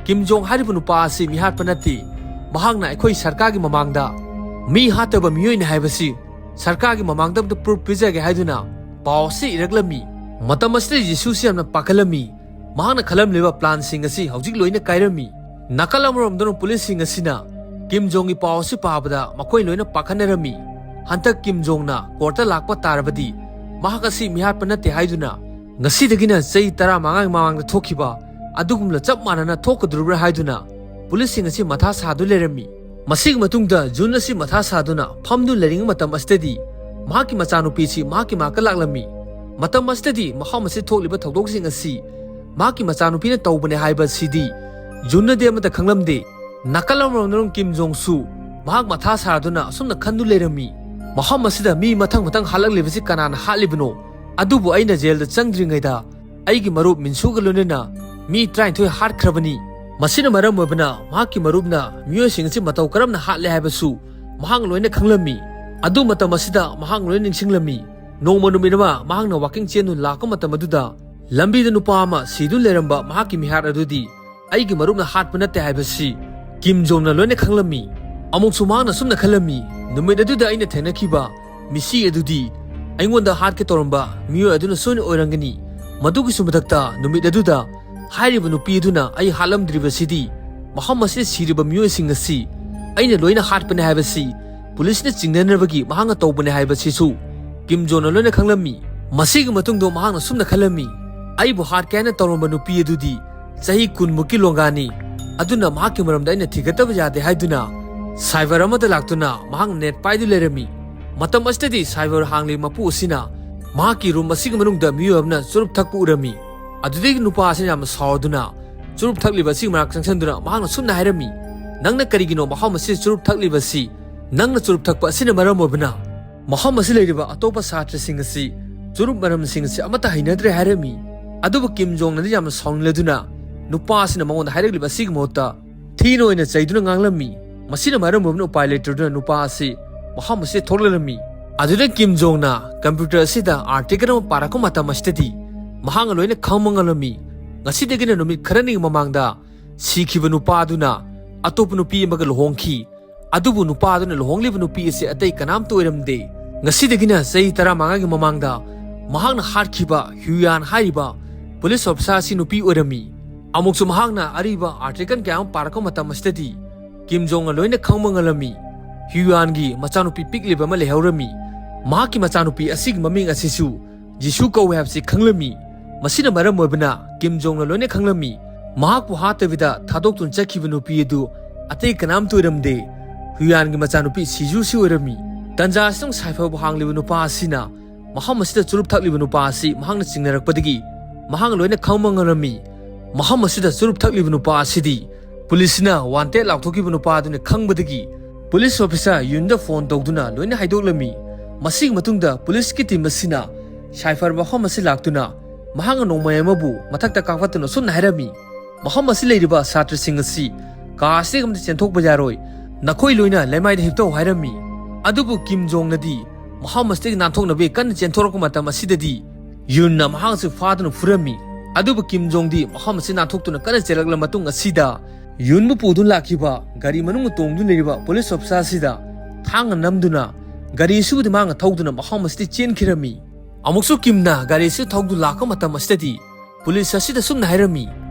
"ꯀꯤꯝ ꯖꯣꯡ ꯍꯥꯏꯔꯤꯕ ꯅꯨꯄꯥ ꯑꯁꯤ ꯃꯤꯍꯥꯠꯄ ꯅꯠꯇꯦ, ꯃꯍꯥꯛꯅ ꯑꯩꯈꯣꯏ ꯁꯔꯀꯥꯔꯒꯤ ꯃꯃꯥꯡꯗ ꯃꯤ ꯍꯥꯠꯇꯕ ꯃꯤꯑꯣꯏꯅꯤ ꯍꯥꯏꯕꯁꯤ ꯁꯔꯀꯥꯔꯒꯤ ꯃꯃꯥꯡꯗ ꯑꯃꯇ ꯄ꯭ꯔꯨꯐ ꯄꯤꯖꯒꯦ" ꯍꯥꯏꯗꯨꯅ ꯄꯥꯎ ꯑꯁꯤ ꯏꯔꯛꯂꯝꯃꯤ꯫ ꯃꯇꯝ ꯑꯁꯤꯗ ꯖꯤꯁꯨꯁꯤ ꯌꯥꯝꯅ ꯄꯥꯈꯠꯂꯝꯃꯤ꯫ ꯃꯍꯥꯛꯅ ꯈꯜꯂꯝꯂꯤꯕ ꯄ꯭ꯂꯥꯟꯁꯤꯡ ꯑꯁꯤ ꯍꯧꯖꯤꯛ ꯂꯣꯏꯅ ꯀꯥꯏꯔꯝꯃꯤ꯫ ꯅꯥꯀꯜ ꯑꯃꯔꯣꯝꯗꯅ ꯄꯨꯂꯤꯁꯁꯤꯡ ꯑꯁꯤꯅ ꯀꯤꯝ ꯖꯣꯡꯒꯤ ꯄꯥꯎ ꯑꯁꯤ ꯄꯥꯕꯗ ꯃꯈꯣꯏ ꯂꯣꯏꯅ ꯄꯥꯈꯠꯅꯔꯝꯃꯤ꯫ ꯍꯟꯗꯛ ꯀꯤꯝ ꯖꯣꯡꯅ ꯀꯣꯔꯠꯇ ꯂꯥꯛꯄ ꯇꯥꯔꯕꯗꯤ ꯃꯍꯥꯛ ꯑꯁꯤ ꯃꯤꯍꯥꯠꯄ ꯅꯠꯇꯦ ꯍꯥꯏꯗꯨꯅ ꯉꯁꯤꯗꯒꯤꯅ ꯆꯍꯤ ꯇꯔꯥꯃꯉꯥꯒꯤ ꯃꯃꯥꯡꯗ ꯊꯣꯛꯈꯤꯕ ꯑꯗꯨꯒꯨꯝꯅ ꯆꯞ ꯃꯥꯟꯅꯅ ꯊꯣꯛꯀꯗꯧꯔꯤꯕ꯭ꯔꯥ ꯍꯥꯏꯗꯨꯅ ꯄꯨꯂꯤꯁꯁꯤꯡ ꯑꯁꯤ ꯃꯊꯥ ꯁꯥꯗꯨꯅ ꯂꯩꯔꯝꯃꯤ꯫ ꯃꯁꯤꯒꯤ ꯃꯇꯨꯡꯗ ꯖꯨꯟ ꯑꯁꯤ ꯃꯊꯥ ꯁꯥꯗꯨꯅ ꯐꯝꯗꯨꯅ ꯂꯩꯔꯤꯉꯩ ꯃꯇꯝ ꯑꯁꯤꯗꯗꯤ ꯃꯍꯥꯛꯀꯤ ꯃꯆꯥꯅꯨꯄꯤꯁꯤ ꯃꯍꯥꯛꯀꯤ ꯃꯅꯥꯛꯇ ꯂꯥꯛꯂꯝꯃꯤ꯫ ꯃꯇꯝ ꯑꯁꯤꯗꯗꯤ ꯃꯐꯝ ꯑꯁꯤꯗ ꯊꯣꯛꯂꯤꯕ ꯊꯧꯗꯣꯛꯁꯤꯡ ꯑꯁꯤ ꯃꯍꯥꯛꯀꯤ ꯃꯆꯥꯅꯨꯄꯤꯅ ꯇꯧꯕꯅꯦ ꯍꯥꯏꯕ ꯑꯁꯤꯗꯤ ꯖꯨꯟꯅꯗꯤ ꯑꯃꯠꯇ ꯈꯪꯂꯝꯗꯦ꯫ ꯅꯥꯀꯜ ꯑꯃꯔꯣꯝꯗ ꯀꯤꯝ ꯖꯣꯡꯁꯨ ꯃꯍꯥꯛ ꯃꯊꯥ ꯁꯥꯗꯨꯅ ꯑꯁꯨꯝꯅ ꯈꯟꯗꯨ ꯂꯩꯔꯝꯃꯤ, "ꯃꯐꯝ ꯑꯁꯤꯗ ꯃꯤ ꯃꯊꯪ ꯃꯊꯪ ꯍꯥꯠꯂꯛꯂꯤꯕꯁꯤ ꯀꯅꯥꯅ ꯍꯥꯠꯂꯤꯕꯅꯣ? ꯑꯗꯨꯕꯨ ꯑꯩꯅ ꯖꯦꯜꯗ ꯆꯪꯗ꯭ꯔꯤꯉꯩꯗ ꯑꯩꯒꯤ ꯃꯔꯨꯞ ꯃꯤꯟꯁꯨꯒ ꯂꯣꯏꯅꯅ ꯃꯤ ꯇꯔꯥꯅꯤꯊꯣꯏ ꯍꯥꯠꯈ꯭ꯔꯕꯅꯤ꯫ ꯃꯁꯤꯅ ꯃꯔꯝ ꯑꯣꯏꯕꯅ ꯃꯍꯥꯛꯀꯤ ꯃꯔꯨꯞꯅ ꯃꯤꯑꯣꯏꯁꯤꯡ ꯑꯁꯤ ꯃꯇꯧ ꯀꯔꯝꯅ ꯍꯥꯠꯂꯦ ꯍꯥꯏꯕꯁꯨ ꯃꯍꯥꯛ ꯂꯣꯏꯅ ꯈꯪꯂꯝꯃꯤ꯫ ꯑꯗꯨ ꯃꯇꯝ ꯑꯁꯤꯗ ꯃꯍꯥꯛ ꯂꯣꯏꯅ ꯅꯤꯡꯁꯤꯡꯂꯝꯃꯤ꯫ ꯅꯣꯡꯃ ꯅꯨꯃꯤꯠ ꯑꯃ ꯃꯍꯥꯛꯅ ꯋꯥꯀꯤꯡ ꯆꯦꯟꯗꯨꯅ ꯂꯥꯛꯄ ꯃꯇꯝ ꯑꯗꯨꯗ ꯂꯝꯕꯤꯗ ꯅꯨꯄꯥ ꯑꯃ ꯁꯤꯗꯨꯅ ꯂꯩꯔꯝꯕ ꯃꯍꯥꯛꯀꯤ ꯃꯤꯍꯥꯠ ꯑꯗꯨꯗꯤ ꯑꯩꯒꯤ ꯃꯔꯨꯞꯅ ꯍꯥꯠꯄ ꯅꯠꯇꯦ ꯍꯥꯏꯕꯁꯤ ꯀꯤꯝ ꯖꯣꯡꯅ ꯂꯣꯏꯅ ꯈꯪꯂꯝꯃꯤ꯫ ꯑꯃꯨꯛꯁꯨ ꯃꯍꯥꯛꯅ ꯁꯨꯝꯅ ꯈꯜꯂꯝꯃꯤ, ꯅꯨꯃꯤꯠ ꯑꯗꯨꯗ ꯑꯩꯅ ꯊꯦꯡꯅꯈꯤꯕ ꯃꯤꯁꯤ ꯑꯗꯨꯗꯤ ꯑꯩꯉꯣꯟꯗ ꯍꯥꯠꯀꯦ ꯇꯧꯔꯝꯕ ꯃꯤꯑꯣꯏ ꯑꯗꯨꯅ ꯁꯣꯏꯅ ꯑꯣꯏꯔꯝꯒꯅꯤ꯫ ꯃꯗꯨꯒꯤꯁꯨ ꯃꯊꯛꯇ ꯅꯨꯃꯤꯠ ꯑꯗꯨꯗ ꯍꯥꯏꯔꯤꯕ ꯅꯨꯄꯤ ꯑꯗꯨꯅ ꯑꯩ ꯍꯥꯠꯂꯝꯗ꯭ꯔꯤꯕꯁꯤꯗꯤ ꯃꯐꯝ ꯑꯁꯤꯗ ꯁꯤꯔꯤꯕ ꯃꯤꯑꯣꯏꯁꯤꯡ ꯑꯁꯤ ꯑꯩꯅ ꯂꯣꯏꯅ ꯍꯥꯠꯄꯅꯦ ꯍꯥꯏꯕꯁꯤ ꯄꯨꯂꯤꯁꯅ ꯆꯤꯡꯅꯅꯕꯒꯤ ꯃꯍꯥꯛꯅ ꯇꯧꯕꯅꯦ ꯍꯥꯏꯕꯁꯤꯁꯨ ꯀꯤꯝ ꯖꯣꯡꯅ ꯂꯣꯏꯅ ꯈꯪꯂꯝꯃꯤ꯫ ꯃꯁꯤꯒꯤ ꯃꯇꯨꯡꯗ ꯃꯍꯥꯛꯅ ꯁꯨꯝꯅ ꯈꯜꯂꯝꯃꯤ, "ꯑꯩꯕꯨ ꯍꯥꯠꯀꯦ ꯍꯥꯏꯅ ꯇꯧꯔꯝꯕ ꯅꯨꯄꯤ ꯑꯗꯨꯗꯤ ꯆꯍꯤ ꯀꯨꯟꯃꯨꯛꯀꯤ ꯂꯣꯡꯒꯥꯅꯤ꯫ ꯑꯗꯨꯅ ꯃꯍꯥꯛꯀꯤ ꯃꯔꯝꯗ ꯑꯩꯅ ꯊꯤꯒꯠꯇꯕ ꯌꯥꯗꯦ" ꯍꯥꯏꯗꯨꯅ ꯁꯥꯏꯕꯔ ꯑꯃꯗ ꯂꯥꯛꯇꯨꯅ ꯃꯍꯥꯛ ꯅꯦꯠ ꯄꯥꯏꯗꯨꯅ ꯂꯩꯔꯝꯃꯤ꯫ ꯃꯇꯝ ꯑꯁꯤꯗꯗꯤ ꯁꯥꯏꯕꯔ ꯍꯥꯡꯂꯤꯕ ꯃꯄꯨ ꯑꯁꯤꯅ ꯃꯍꯥꯛꯀꯤ ꯔꯨꯝ ꯑꯁꯤꯒꯤ ꯃꯅꯨꯡꯗ ꯃꯤꯑꯣꯏ ꯑꯃꯅ ꯆꯨꯔꯨꯞ ꯊꯛꯄ ꯎꯔꯝꯃꯤ꯫ ꯑꯗꯨꯗꯒꯤ ꯅꯨꯄꯥ ꯑꯁꯤꯅ ꯌꯥꯝꯅ ꯁꯥꯎꯔꯗꯨꯅ ꯆꯨꯔꯨꯞ ꯊꯛꯂꯤꯕ ꯑꯁꯤꯒꯤ ꯃꯅꯥꯛ ꯆꯪꯁꯤꯟꯗꯨꯅ ꯃꯍꯥꯛꯅ ꯁꯨꯝꯅ ꯍꯥꯏꯔꯝꯃꯤ, "ꯅꯪꯅ ꯀꯔꯤꯒꯤꯅꯣ ꯃꯐꯝ ꯑꯁꯤꯗ ꯆꯨꯔꯨꯞ ꯊꯛꯂꯤꯕꯁꯤ? ꯅꯪꯅ ꯆꯨꯔꯨꯞ ꯊꯛꯄ ꯑꯁꯤꯅ ꯃꯔꯝ ꯑꯣꯏꯕꯅ ꯃꯐꯝ ꯑꯁꯤ ꯂꯩꯔꯤꯕ ꯑꯇꯣꯞꯄ ꯁꯥꯇ꯭ꯔꯁꯤꯡ ꯑꯁꯤ ꯆꯨꯔꯨꯞ ꯃꯅꯝꯁꯤꯡ ꯑꯁꯤ ꯑꯃꯠꯇ ꯍꯩꯅꯗ꯭ꯔꯦ" ꯍꯥꯏꯔꯝꯃꯤ꯫ ꯑꯗꯨꯕꯨ ꯀꯤꯝ ꯖꯣꯡꯅꯗꯤ ꯌꯥꯝꯅ ꯁꯥꯎꯅꯤꯡꯂꯗꯨꯅ ꯅꯨꯄꯥ ꯑꯁꯤꯅ ꯃꯉꯣꯟꯗ ꯍꯥꯏꯔꯛꯂꯤꯕ ꯑꯁꯤꯒꯤ ꯃꯍꯨꯠꯇ ꯊꯤꯅ ꯑꯣꯏꯅ ꯆꯩꯗꯨꯅ ꯉꯥꯡꯂꯝꯃꯤ꯫ ꯃꯁꯤꯅ ꯃꯔꯝ ꯑꯣꯏꯗꯨꯅ ꯎꯄꯥꯏ ꯂꯩꯇ꯭ꯔꯗꯨꯅ ꯅꯨꯄꯥ ꯑꯁꯤ ꯃꯐꯝ ꯑꯁꯤꯗ ꯊꯣꯛꯂꯛꯂꯝꯃꯤ꯫ ꯑꯗꯨꯗ ꯀꯤꯝ ꯖꯣꯡꯅ ꯀꯝꯄ꯭ꯌꯨꯇꯔ ꯑꯁꯤꯗ ꯑꯥꯔꯇꯤꯀꯜ ꯑꯃ ꯄꯥꯔꯛꯄ ꯃꯇꯝ ꯑꯁꯤꯗꯗꯤ ꯃꯍꯥꯛꯅ ꯂꯣꯏꯅ ꯈꯪꯕ ꯉꯝꯂꯝꯃꯤ꯫ ꯉꯁꯤꯗꯒꯤꯅ ꯅꯨꯃꯤꯠ ꯈꯔꯅꯤꯒꯤ ꯃꯃꯥꯡꯗ ꯁꯤꯈꯤꯕ ꯅꯨꯄꯥ ꯑꯗꯨꯅ ꯑꯇꯣꯞꯄ ꯅꯨꯄꯤ ꯑꯃꯒ ꯂꯨꯍꯣꯡꯈꯤ꯫ ꯑꯗꯨꯕꯨ ꯅꯨꯄꯥ ꯑꯗꯨꯅ ꯂꯨꯍꯣꯡꯂꯤꯕ ꯅꯨꯄꯤ ꯑꯁꯤ ꯑꯇꯩ ꯀꯅꯥꯝꯇ ꯑꯣꯏꯔꯝꯗꯦ꯫ ꯉꯁꯤꯗꯒꯤꯅ ꯆꯍꯤ ꯇꯔꯥꯃꯉꯥꯒꯤ ꯃꯃꯥꯡꯗ ꯃꯍꯥꯛꯅ ꯍꯥꯠꯈꯤꯕ ꯍ꯭ꯌꯨꯌꯥꯟ ꯍꯥꯏꯔꯤꯕ ꯄꯨꯂꯤꯁ ꯑꯣꯐꯤꯁꯥꯔ ꯑꯁꯤ ꯅꯨꯄꯤ ꯑꯣꯏꯔꯝꯃꯤ꯫ ꯑꯃꯨꯛꯁꯨ ꯃꯍꯥꯛꯅ ꯑꯔꯤꯕ ꯑꯥꯔꯇꯤꯀꯜ ꯀꯌꯥ ꯑꯃ ꯄꯥꯔꯛꯄ ꯃꯇꯝ ꯑꯁꯤꯗꯗꯤ ꯀꯤꯝ ꯖꯣꯡꯅ ꯂꯣꯏꯅ ꯈꯪꯕ ꯉꯝꯂꯝꯃꯤ꯫ ꯍ꯭ꯌꯨꯌꯥꯟꯒꯤ ꯃꯆꯥꯅꯨꯄꯤ ꯄꯤꯛꯂꯤꯕ ꯑꯃ ꯂꯩꯍꯧꯔꯝꯃꯤ꯫ ꯃꯍꯥꯛꯀꯤ ꯃꯆꯥꯅꯨꯄꯤ ꯑꯁꯤꯒꯤ ꯃꯃꯤꯡ ꯑꯁꯤꯁꯨ ꯖꯤꯁꯨ ꯀꯧꯏ ꯍꯥꯏꯕꯁꯤ ꯈꯪꯂꯝꯃꯤ꯫ ꯃꯁꯤꯅ ꯃꯔꯝ ꯑꯣꯏꯕꯅ ꯀꯤꯝ ꯖꯣꯡꯅ ꯂꯣꯏꯅ ꯈꯪꯂꯝꯃꯤ꯫ ꯃꯍꯥꯛꯄꯨ ꯍꯥꯠꯇꯕꯤꯗ ꯊꯥꯗꯣꯛꯇꯨꯅ ꯆꯠꯈꯤꯕ ꯅꯨꯄꯤ ꯑꯗꯨ ꯑꯇꯩ ꯀꯅꯥꯝꯇ ꯑꯣꯏꯔꯝꯗꯦ, ꯍ꯭ꯌꯨꯌꯥꯟꯒꯤ ꯃꯆꯥꯅꯨꯄꯤ ꯁꯤꯖꯨꯁꯤ ꯑꯣꯏꯔꯝꯃꯤ꯫ ꯇꯟꯖꯥ ꯑꯁꯤꯗ ꯁꯥꯏꯐꯔꯕꯨ ꯍꯥꯡꯂꯤꯕ ꯅꯨꯄꯥ ꯑꯁꯤꯅ ꯃꯐꯝ ꯑꯁꯤꯗ ꯆꯨꯔꯨꯞ ꯊꯛꯂꯤꯕ ꯅꯨꯄꯥ ꯑꯁꯤ ꯃꯍꯥꯛꯅ ꯆꯤꯡꯅꯔꯛꯄꯗꯒꯤ ꯃꯍꯥꯛꯅ ꯂꯣꯏꯅ ꯈꯪꯕ ꯉꯝꯂꯝꯃꯤ꯫ ꯃꯐꯝ ꯑꯁꯤꯗ ꯆꯨꯔꯨꯞ ꯊꯛꯂꯤꯕ ꯅꯨꯄꯥ ꯑꯁꯤꯗꯤ ꯄꯨꯂꯤꯁꯅ ꯋꯥꯟꯇꯦꯗ ꯂꯥꯎꯊꯣꯛꯈꯤꯕ ꯅꯨꯄꯥ ꯑꯗꯨꯅ ꯈꯪꯕꯗꯒꯤ ꯄꯨꯂꯤꯁ ꯑꯣꯐꯤꯁꯥꯔ ꯌꯨꯟꯗ ꯐꯣꯟ ꯇꯧꯗꯨꯅ ꯂꯣꯏꯅ ꯍꯥꯏꯗꯣꯛꯂꯝꯃꯤ꯫ ꯃꯁꯤꯒꯤ ꯃꯇꯨꯡꯗ ꯄꯨꯂꯤꯁꯀꯤ ꯇꯤꯝ ꯑꯁꯤꯅ ꯁꯥꯏꯐꯔ ꯃꯐꯝ ꯑꯁꯤ ꯂꯥꯛꯇꯨꯅ ꯃꯍꯥꯛꯅ ꯅꯣꯡꯃꯩ ꯑꯃꯕꯨ ꯃꯊꯛꯇ ꯀꯥꯞꯈꯠꯇꯨꯅ ꯁꯨꯝꯅ ꯍꯥꯏꯔꯝꯃꯤ, "ꯃꯐꯝ ꯑꯁꯤ ꯂꯩꯔꯤꯕ ꯁꯥꯇ꯭ꯔꯁꯤꯡ ꯑꯁꯤ ꯀꯥ ꯑꯁꯤꯗꯒꯤ ꯑꯃꯠꯇ ꯆꯦꯟꯊꯣꯛꯄ ꯌꯥꯔꯣꯏ, ꯅꯈꯣꯏ ꯂꯣꯏꯅ ꯂꯩꯃꯥꯏꯗ ꯍꯤꯞꯇꯧ" ꯍꯥꯏꯔꯝꯃꯤ꯫ ꯑꯗꯨꯕꯨ ꯀꯤꯝ ꯖꯣꯡꯅꯗꯤ ꯃꯐꯝ ꯑꯁꯤꯗꯒꯤ ꯅꯥꯟꯊꯣꯛꯅꯕ ꯀꯟꯅ ꯆꯦꯟꯊꯣꯔꯛꯄ ꯃꯇꯝ ꯑꯁꯤꯗꯗꯤ ꯌꯨꯟꯅ ꯃꯍꯥꯛꯁꯨ ꯐꯥꯗꯨꯅ ꯐꯨꯔꯝꯃꯤ꯫ ꯑꯗꯨꯕꯨ ꯀꯤꯝ ꯖꯣꯡꯗꯤ ꯃꯐꯝ ꯑꯁꯤ ꯅꯥꯟꯊꯣꯛꯇꯨꯅ ꯀꯟꯅ ꯆꯦꯜꯂꯛꯂꯕ ꯃꯇꯨꯡ ꯑꯁꯤꯗ ꯌꯨꯟꯕꯨ ꯄꯨꯗꯨꯅ ꯂꯥꯛꯈꯤꯕ ꯒꯥꯔꯤ ꯃꯅꯨꯡꯗ ꯇꯣꯡꯗꯨꯅ ꯂꯩꯔꯤꯕ ꯄꯨꯂꯤꯁ ꯑꯣꯐꯤꯁꯥꯔ ꯑꯁꯤꯗ ꯊꯥꯡꯅ ꯅꯝꯗꯨꯅ ꯒꯥꯔꯤ ꯑꯁꯤꯕꯨꯗꯤ ꯃꯍꯥꯛꯅ ꯊꯧꯗꯨꯅ ꯃꯐꯝ ꯑꯁꯤꯗ ꯆꯦꯟꯈꯤꯔꯝꯃꯤ꯫ ꯑꯃꯨꯛꯁꯨ ꯀꯤꯝꯅ ꯒꯥꯔꯤ ꯑꯁꯤ ꯊꯧꯗꯨꯅ ꯂꯥꯛꯄ ꯃꯇꯝ ꯑꯁꯤꯗꯗꯤ ꯄꯨꯂꯤꯁ ꯑꯁꯤꯗ ꯁꯨꯝꯅ ꯍꯥꯏꯔꯝꯃꯤ,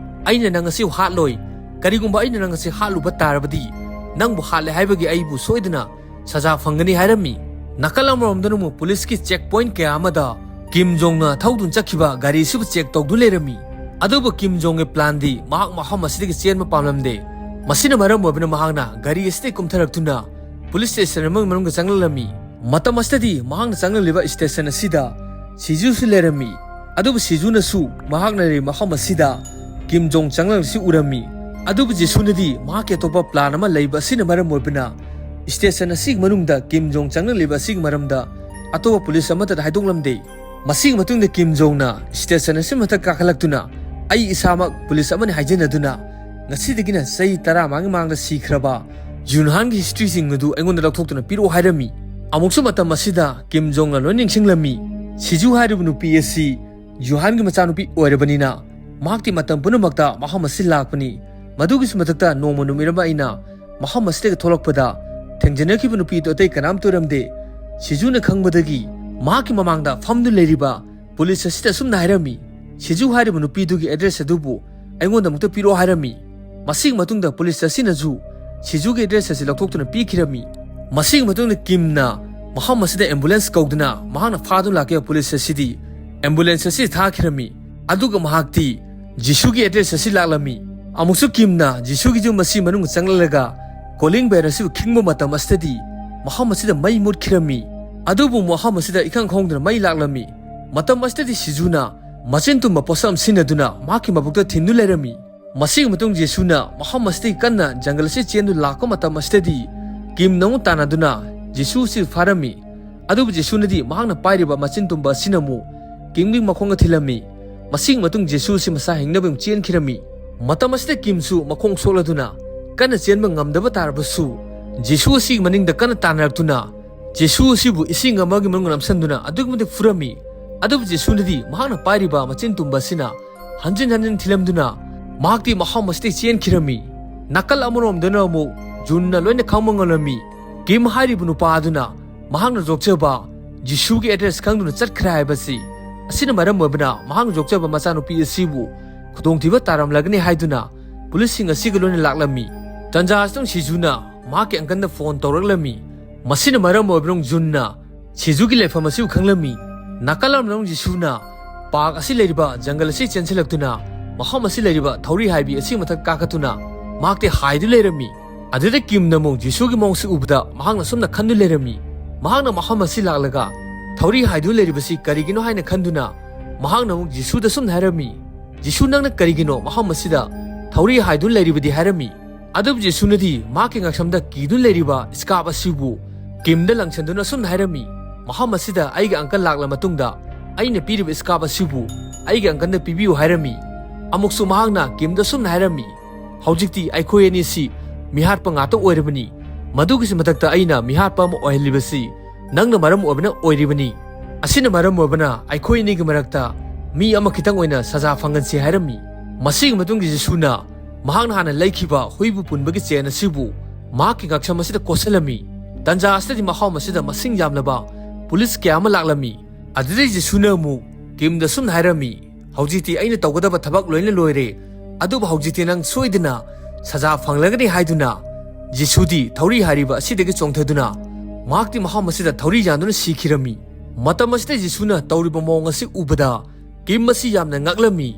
"ꯑꯩꯅ ꯅꯪ ꯑꯁꯤ ꯍꯥꯠꯂꯣꯏ꯫ ꯀꯔꯤꯒꯨꯝꯕ ꯑꯩꯅ ꯅꯪ ꯑꯁꯤ ꯍꯥꯠꯂꯨꯕ ꯇꯥꯔꯕꯗꯤ ꯅꯪꯕꯨ ꯍꯥꯠꯂꯦ ꯍꯥꯏꯕꯒꯤ ꯑꯩꯕꯨ ꯁꯣꯏꯗꯅ ꯁꯖꯥ ꯐꯪꯒꯅꯤ" ꯍꯥꯏꯔꯝꯃꯤ꯫ ꯅꯥꯀꯜ ꯑꯃꯔꯣꯝꯗꯅ ꯑꯃꯨꯛ ꯄꯨꯂꯤꯁꯀꯤ ꯆꯦꯛ ꯄꯣꯏꯟꯠ ꯀꯌꯥ ꯑꯃꯗ ꯀꯤꯝ ꯖꯣꯡꯅ ꯊꯧꯗꯨꯅ ꯆꯠꯈꯤꯕ ꯒꯥꯔꯤ ꯑꯁꯤꯕꯨ ꯆꯦꯛ ꯇꯧꯗꯨꯅ ꯂꯩꯔꯝꯃꯤ꯫ ꯑꯗꯨꯕꯨ ꯀꯤꯝ ꯖꯣꯡꯒꯤ ꯄ꯭ꯂꯥꯟꯗꯤ ꯃꯍꯥꯛ ꯃꯐꯝ ꯑꯁꯤꯗꯒꯤ ꯆꯦꯟꯕ ꯄꯥꯝꯂꯝꯗꯦ꯫ ꯃꯁꯤꯅ ꯃꯔꯝ ꯑꯣꯏꯕꯅ ꯃꯍꯥꯛꯅ ꯒꯥꯔꯤ ꯑꯁꯤꯗꯒꯤ ꯀꯨꯝꯊꯔꯛꯇꯨꯅ ꯄꯨꯂꯤꯁ ꯁ꯭ꯇꯦꯁꯟ ꯑꯃꯒꯤ ꯃꯅꯨꯡꯗ ꯆꯪꯂꯛꯂꯝꯃꯤ꯫ ꯃꯇꯝ ꯑꯁꯤꯗꯗꯤ ꯃꯍꯥꯛꯅ ꯆꯪꯂꯛꯂꯤꯕ ꯁ꯭ꯇꯦꯁꯟ ꯑꯁꯤꯗ ꯁꯤꯖꯨꯁꯨ ꯂꯩꯔꯝꯃꯤ꯫ ꯑꯗꯨꯕꯨ ꯁꯤꯖꯨꯅꯁꯨ ꯃꯍꯥꯛꯅ ꯂꯩꯔꯤꯕ ꯃꯐꯝ ꯑꯁꯤꯗ ꯀꯤꯝ ꯖꯣꯡ ꯆꯪꯂꯛꯂꯤꯕꯁꯤ ꯎꯔꯝꯃꯤ꯫ ꯑꯗꯨꯕꯨ ꯖꯤꯁꯨꯅꯗꯤ ꯃꯍꯥꯛꯀꯤ ꯑꯇꯣꯞꯄ ꯄ꯭ꯂꯥꯟ ꯑꯃ ꯂꯩꯕ ꯑꯁꯤꯅ ꯃꯔꯝ ꯑꯣꯏꯕꯅ ꯁ꯭ꯇꯦꯁꯟ ꯑꯁꯤꯒꯤ ꯃꯅꯨꯡꯗ ꯀꯤꯝ ꯖꯣꯡ ꯆꯪꯂꯛꯂꯤꯕ ꯑꯁꯤꯒꯤ ꯃꯔꯝꯗ ꯑꯇꯣꯞꯄ ꯄꯨꯂꯤꯁ ꯑꯃꯠꯇꯗ ꯍꯥꯏꯗꯣꯛꯂꯝꯗꯦ꯫ ꯃꯁꯤꯒꯤ ꯃꯇꯨꯡꯗ ꯀꯤꯝ ꯖꯣꯡꯅ ꯁ꯭ꯇꯦꯁꯟ ꯑꯁꯤ ꯃꯊꯛ ꯀꯥꯈꯠꯂꯛꯇꯨꯅ ꯑꯩ ꯏꯁꯥꯃꯛ ꯄꯨꯂꯤꯁ ꯑꯃꯅꯤ ꯍꯥꯏꯖꯅꯗꯨꯅ ꯉꯁꯤꯗꯒꯤꯅ ꯆꯍꯤ ꯇꯔꯥ ꯃꯉꯥꯒꯤ ꯃꯃꯥꯡꯗ ꯁꯤꯈ꯭ꯔꯕ ꯌꯨꯟꯍꯥꯟꯒꯤ ꯍꯤꯁꯇ꯭ꯔꯤꯁꯤꯡ ꯑꯗꯨ ꯑꯩꯉꯣꯟꯗ ꯂꯧꯊꯣꯛꯇꯨꯅ ꯄꯤꯔꯛꯑꯣ ꯍꯥꯏꯔꯝꯃꯤ꯫ ꯑꯃꯨꯛꯁꯨ ꯃꯇꯝ ꯑꯁꯤꯗ ꯀꯤꯝ ꯖꯣꯡꯅ ꯂꯣꯏ ꯅꯤꯡꯁꯤꯡꯂꯝꯃꯤ꯫ ꯁꯤꯖꯨ ꯍꯥꯏꯔꯤꯕ ꯅꯨꯄꯤ ꯑꯁꯤ ꯌꯨꯍꯥꯟꯒꯤ ꯃꯆꯥꯅꯨꯄꯤ ꯑꯣꯏꯔꯕꯅꯤꯅ ꯃꯍꯥꯛꯇꯤ ꯃꯇꯝ ꯄꯨꯝꯅꯃꯛꯇ ꯃꯐꯝ ꯑꯁꯤ ꯂꯥꯛꯄꯅꯤ꯫ ꯃꯗꯨꯒꯤꯁꯨ ꯃꯊꯛꯇ ꯅꯣꯡꯃ ꯅꯨꯃꯤꯠ ꯑꯃ ꯑꯩꯅ ꯃꯐꯝ ꯑꯁꯤꯗꯒꯤ ꯊꯣꯛꯂꯛꯄꯗ ꯊꯦꯡꯖꯅꯈꯤꯕ ꯅꯨꯄꯤ ꯑꯗꯨ ꯑꯇꯩ ꯀꯅꯥꯝꯇ ꯑꯣꯏꯔꯝꯗꯦ꯫ ꯁꯤꯖꯨꯅ ꯈꯪꯕꯗꯒꯤ ꯃꯍꯥꯛꯀꯤ ꯃꯃꯥꯡꯗ ꯐꯝꯗꯨꯅ ꯂꯩꯔꯤꯕ ꯄꯨꯂꯤꯁ ꯑꯁꯤꯗ ꯑꯁꯨꯝꯅ ꯍꯥꯏꯔꯝꯃꯤ, "ꯁꯤꯖꯨ ꯍꯥꯏꯔꯤꯕ ꯅꯨꯄꯤꯗꯨꯒꯤ ꯑꯦꯗ꯭ꯔꯦꯁ ꯑꯗꯨꯕꯨ ꯑꯩꯉꯣꯟꯗ ꯑꯃꯨꯛꯇ ꯄꯤꯔꯛꯑꯣ" ꯍꯥꯏꯔꯝꯃꯤ꯫ ꯃꯁꯤꯒꯤ ꯃꯇꯨꯡꯗ ꯄꯨꯂꯤꯁ ꯑꯁꯤꯅꯁꯨ ꯁꯤꯖꯨꯒꯤ ꯑꯦꯗ꯭ꯔꯦꯁ ꯑꯁꯤ ꯂꯧꯊꯣꯛꯇꯨꯅ ꯄꯤꯈꯤꯔꯝꯃꯤ꯫ ꯃꯁꯤꯒꯤ ꯃꯇꯨꯡꯗ ꯀꯤꯝꯅ ꯃꯐꯝ ꯑꯁꯤꯗ ambulance ꯀꯧꯗꯨꯅ ꯃꯍꯥꯛꯅ ꯐꯥꯗꯨꯅ ꯂꯥꯛꯈꯤꯕ ꯄꯨꯂꯤꯁ ꯑꯁꯤꯗꯤ ambulance ꯑꯁꯤ ꯊꯥꯈꯤꯔꯝꯃꯤ꯫ ꯑꯗꯨꯒ ꯃꯍꯥꯛꯇꯤ ꯖꯤꯁꯨꯒꯤ address ꯑꯁꯤ ꯂꯥꯛꯂꯝꯃꯤ꯫ ꯑꯃꯨꯛꯁꯨ ꯀꯤꯝꯅ ꯖꯤꯁꯨꯒꯤ ꯌꯨꯝ ꯑꯁꯤ ꯃꯅꯨꯡ ꯆꯪꯂꯛꯂꯒ calling bell ꯑꯁꯤꯕꯨ ꯈꯤꯡꯕ ꯃꯇꯝ ꯑꯁꯤꯗꯗꯤ ꯃꯐꯝ ꯑꯁꯤꯗ ꯃꯩ ꯃꯨꯠꯈꯤꯔꯝꯃꯤ꯫ ꯑꯗꯨꯕꯨ ꯃꯐꯝ ꯑꯁꯤꯗ ꯏꯈꯪ ꯈꯪꯍꯧꯗꯅ ꯃꯩ ꯂꯥꯛꯂꯝꯃꯤ꯫ ꯃꯇꯝ ꯑꯁꯤꯗꯗꯤ ꯁꯤꯖꯨꯅ ꯃꯆꯤꯟ ꯇꯨꯝꯕ ꯄꯣꯠꯁꯛ ꯑꯃ ꯁꯤꯖꯤꯟꯅꯗꯨꯅ ꯃꯍꯥꯛꯀꯤ ꯃꯕꯨꯛꯇ ꯊꯤꯟꯗꯨꯅ ꯂꯩꯔꯝꯃꯤ꯫ ꯃꯁꯤꯒꯤ ꯃꯇꯨꯡ ꯖꯤꯁꯨꯅ ꯃꯐꯝ ꯑꯁꯤꯗꯒꯤ ꯀꯟꯅ ꯖꯪꯒꯜ ꯑꯁꯤ ꯆꯦꯟꯗꯨꯅ ꯂꯥꯛꯄ ꯃꯇꯝ ꯑꯁꯤꯗꯗꯤ ꯀꯤꯝꯅ ꯑꯃꯨꯛ ꯇꯥꯟꯅꯗꯨꯅ ꯖꯤꯁꯨ ꯑꯁꯤ ꯐꯥꯔꯝꯃꯤ꯫ ꯑꯗꯨꯕꯨ ꯖꯤꯁꯨꯅꯗꯤ ꯃꯍꯥꯛꯅ ꯄꯥꯏꯔꯤꯕ ꯃꯆꯤꯟ ꯇꯨꯝꯕ ꯑꯁꯤꯅ ꯑꯃꯨꯛ ꯀꯤꯝꯒꯤ ꯃꯈꯣꯡꯗ ꯊꯤꯜꯂꯝꯃꯤ꯫ ꯃꯁꯤꯒꯤ ꯃꯇꯨꯡ ꯖꯤꯁꯨ ꯑꯁꯤ ꯃꯁꯥ ꯍꯤꯡꯅꯕ ꯑꯃꯨꯛ ꯆꯦꯟꯈꯤꯔꯝꯃꯤ꯫ ꯃꯇꯝ ꯑꯁꯤꯗ ꯀꯤꯝꯁꯨ ꯃꯈꯣꯡ ꯁꯣꯛꯂꯗꯨꯅ ꯀꯟꯅ ꯆꯦꯟꯕ ꯉꯝꯗꯕ ꯇꯥꯔꯕꯁꯨ ꯖꯤꯁꯨ ꯑꯁꯤꯒꯤ ꯃꯅꯤꯡꯗ ꯀꯟꯅ ꯇꯥꯟꯅꯔꯛꯇꯨꯅ ꯖꯤꯁꯨ ꯑꯁꯤꯕꯨ ꯏꯁꯤꯡ ꯑꯃꯒꯤ ꯃꯅꯨꯡꯗ ꯅꯝꯁꯤꯟꯗꯨꯅ ꯑꯗꯨꯛꯀꯤ ꯃꯇꯤꯛ ꯐꯨꯔꯝꯃꯤ꯫ ꯑꯗꯨꯕꯨ ꯖꯤꯁꯨꯅꯗꯤ ꯃꯍꯥꯛꯅ ꯄꯥꯏꯔꯤꯕ ꯃꯆꯤꯟ ꯇꯨꯝꯕ ꯑꯁꯤꯅ ꯍꯟꯖꯤꯟ ꯍꯟꯖꯤꯟ ꯊꯤꯜꯂꯝꯗꯨꯅ ꯃꯍꯥꯛꯇꯤ ꯃꯐꯝ ꯑꯁꯤꯗꯒꯤ ꯆꯦꯟꯈꯤꯔꯝꯃꯤ꯫ ꯅꯥꯀꯜ ꯑꯃꯔꯣꯝꯗꯅ ꯑꯃꯨꯛ ꯖꯨꯟꯅ ꯂꯣꯏꯅ ꯈꯪꯕ ꯉꯝꯂꯝꯃꯤ꯫ ꯀꯤꯝ ꯍꯥꯏꯔꯤꯕ ꯅꯨꯄꯥ ꯑꯗꯨꯅ ꯃꯍꯥꯛꯅ ꯌꯣꯛꯆꯕ ꯖꯤꯁꯨꯒꯤ address ꯈꯪꯗꯨꯅ ꯆꯠꯈ꯭ꯔꯦ ꯍꯥꯏꯕꯁꯤ ꯑꯁꯤꯅ ꯃꯔꯝ ꯑꯣꯏꯕꯅ ꯃꯍꯥꯛꯅ ꯌꯣꯛꯆꯕ ꯃꯆꯥꯅꯨꯄꯤ ꯑꯁꯤꯕꯨ ꯈꯨꯗꯣꯡꯊꯤꯕ ꯇꯥꯔꯝꯂꯒꯅꯤ ꯍꯥꯏꯗꯨꯅ ꯄꯨꯂꯤꯁꯁꯤꯡ ꯑꯁꯤꯒ ꯂꯣꯏꯅ ꯂꯥꯛꯂꯝꯃꯤ꯫ ꯇꯟꯖꯥ ꯑꯁꯤꯗ ꯁꯤꯖꯨꯅ ꯃꯍꯥꯛꯀꯤ uncleꯗ phone ꯇꯧꯔꯛꯂꯝꯃꯤ꯫ ꯃꯁꯤꯅ ꯃꯔꯝ ꯑꯣꯏꯕꯅ ꯖꯨꯟꯅ ꯁꯤꯖꯨꯒꯤ ꯂꯩꯐꯝ ꯑꯁꯤꯕꯨ ꯈꯪꯂꯝꯃꯤ꯫ ꯅꯥꯀꯜ ꯑꯃꯗ ꯖꯤꯁꯨꯅ park ꯑꯁꯤ ꯂꯩꯔꯤꯕ ꯖꯪꯒꯜ ꯑꯁꯤ ꯆꯦꯟꯁꯤꯜꯂꯛꯇꯨꯅ ꯃꯐꯝ ꯑꯁꯤ ꯂꯩꯔꯤꯕ ꯊꯧꯔꯤ ꯍꯥꯏꯕꯤ ꯑꯁꯤꯒꯤ ꯃꯊꯛ ꯀꯥꯈꯠꯇꯨꯅ ꯃꯍꯥꯛꯇꯤ ꯍꯥꯏꯗꯨꯅ ꯂꯩꯔꯝꯃꯤ꯫ ꯑꯗꯨꯗ ꯀꯤꯝꯅ ꯑꯃꯨꯛ ꯖꯤꯁꯨꯒꯤ ꯃꯑꯣꯡꯁꯤ ꯎꯕꯗ ꯃꯍꯥꯛꯅ ꯁꯨꯝꯅ ꯈꯟꯗꯨꯅ ꯂꯩꯔꯝꯃꯤ꯫ ꯃꯍꯥꯛꯅ ꯃꯐꯝ ꯑꯁꯤ ꯂꯥꯛꯂꯒ ꯊꯧꯔꯤ ꯍꯥꯏꯗꯨꯅ ꯂꯩꯔꯤꯕꯁꯤ ꯀꯔꯤꯒꯤꯅꯣ ꯍꯥꯏꯅ ꯈꯟꯗꯨꯅ ꯃꯍꯥꯛꯅ ꯑꯃꯨꯛ ꯖꯤꯁꯨꯗ ꯁꯨꯝꯅ ꯍꯥꯏꯔꯝꯃꯤ, "ꯖꯤꯁꯨ, ꯅꯪꯅ ꯀꯔꯤꯒꯤꯅꯣ ꯃꯐꯝ ꯑꯁꯤꯗ ꯊꯧꯔꯤ ꯍꯥꯏꯗꯨꯅ ꯂꯩꯔꯤꯕꯗꯤ?" ꯍꯥꯏꯔꯝꯃꯤ꯫ ꯑꯗꯨꯕꯨ ꯖꯤꯁꯨꯅꯗꯤ ꯃꯍꯥꯛꯀꯤ ꯉꯛꯁꯝꯗ ꯀꯤꯗꯨꯅ ꯂꯩꯔꯤꯕ scarf ꯑꯁꯤꯕꯨ ꯀꯤꯝꯗ ꯂꯪꯁꯟꯗꯨꯅ ꯑꯁꯨꯝꯅ ꯍꯥꯏꯔꯝꯃꯤ, "ꯃꯐꯝ ꯑꯁꯤꯗ ꯑꯩꯒꯤ uncle ꯂꯥꯛꯂ ꯃꯇꯨꯡꯗ ꯑꯩꯅ ꯄꯤꯔꯤꯕ scarf ꯑꯁꯤꯕꯨ ꯑꯩꯒꯤ uncleꯗ ꯄꯤꯕꯤꯌꯨ" ꯍꯥꯏꯔꯝꯃꯤ꯫ ꯑꯃꯨꯛꯁꯨ ꯃꯍꯥꯛꯅ ꯀꯤꯝꯗ ꯑꯁꯨꯝꯅ ꯍꯥꯏꯔꯝꯃꯤ, "ꯍꯧꯖꯤꯛꯇꯤ ꯑꯩꯈꯣꯏ ꯑꯅꯤꯁꯤ ꯃꯤꯍꯥꯠꯄ ꯉꯥꯛꯇ ꯑꯣꯏꯔꯕꯅꯤ꯫ ꯃꯗꯨꯒꯤꯁꯨ ꯃꯊꯛꯇ ꯑꯩꯅ ꯃꯤꯍꯥꯠꯄ ꯑꯃ ꯑꯣꯏꯍꯜꯂꯤꯕꯁꯤ ꯅꯪꯅ ꯃꯔꯝ ꯑꯣꯏꯕꯅ ꯑꯣꯏꯔꯤꯕꯅꯤ꯫ ꯑꯁꯤꯅ ꯃꯔꯝ ꯑꯣꯏꯕꯅ ꯑꯩꯈꯣꯏ ꯑꯅꯤꯒꯤ ꯃꯔꯛꯇ ꯃꯤ ꯑꯃꯈꯤꯇꯪ ꯑꯣꯏꯅ ꯁꯖꯥ ꯐꯪꯍꯟꯁꯤ" ꯍꯥꯏꯔꯝꯃꯤ꯫ ꯃꯁꯤꯒꯤ ꯃꯇꯨꯡꯗ ꯖꯤꯁꯨꯅ ꯃꯍꯥꯛꯅ ꯍꯥꯟꯅ ꯂꯩꯈꯤꯕ ꯍꯨꯏꯕꯨ ꯄꯨꯟꯕꯒꯤ chain ꯑꯁꯤꯕꯨ ꯃꯍꯥꯛꯀꯤ ꯉꯛꯁꯝ ꯑꯁꯤꯗ ꯀꯣꯠꯁꯤꯜꯂꯝꯃꯤ꯫ ꯇꯟꯖꯥ ꯑꯁꯤꯗꯗꯤ ꯃꯐꯝ ꯑꯁꯤꯗ ꯃꯁꯤꯡ ꯌꯥꯝꯂꯕ ꯄꯨꯂꯤꯁ ꯀꯌꯥ ꯑꯃ ꯂꯥꯛꯂꯝꯃꯤ꯫ ꯑꯗꯨꯗꯩ ꯖꯤꯁꯨꯅ ꯑꯃꯨꯛ ꯀꯤꯝꯗ ꯁꯨꯝꯅ ꯍꯥꯏꯔꯝꯃꯤ, "ꯍꯧꯖꯤꯛꯇꯤ ꯑꯩꯅ ꯇꯧꯒꯗꯕ ꯊꯕꯛ ꯂꯣꯏꯅ ꯂꯣꯏꯔꯦ, ꯑꯗꯨꯕꯨ ꯍꯧꯖꯤꯛꯇꯤ ꯅꯪ ꯁꯣꯏꯗꯅ ꯁꯖꯥ ꯐꯪꯂꯒꯅꯤ" ꯍꯥꯏꯗꯨꯅ ꯖꯤꯁꯨꯗꯤ ꯊꯧꯔꯤ ꯍꯥꯏꯔꯤꯕ ꯑꯁꯤꯗꯒꯤ ꯆꯣꯡꯊꯗꯨꯅ ꯃꯍꯥꯛꯇꯤ ꯃꯐꯝ ꯑꯁꯤꯗ ꯊꯧꯔꯤ ꯌꯥꯟꯗꯨꯅ ꯁꯤꯈꯤꯔꯝꯃꯤ꯫ ꯃꯇꯝ ꯑꯁꯤꯗ ꯖꯤꯁꯨꯅ ꯇꯧꯔꯤꯕ ꯃꯑꯣꯡ ꯑꯁꯤ ꯎꯕꯗ ꯀꯤꯝ ꯑꯁꯤ ꯌꯥꯝꯅ ꯉꯛꯂꯝꯃꯤ꯫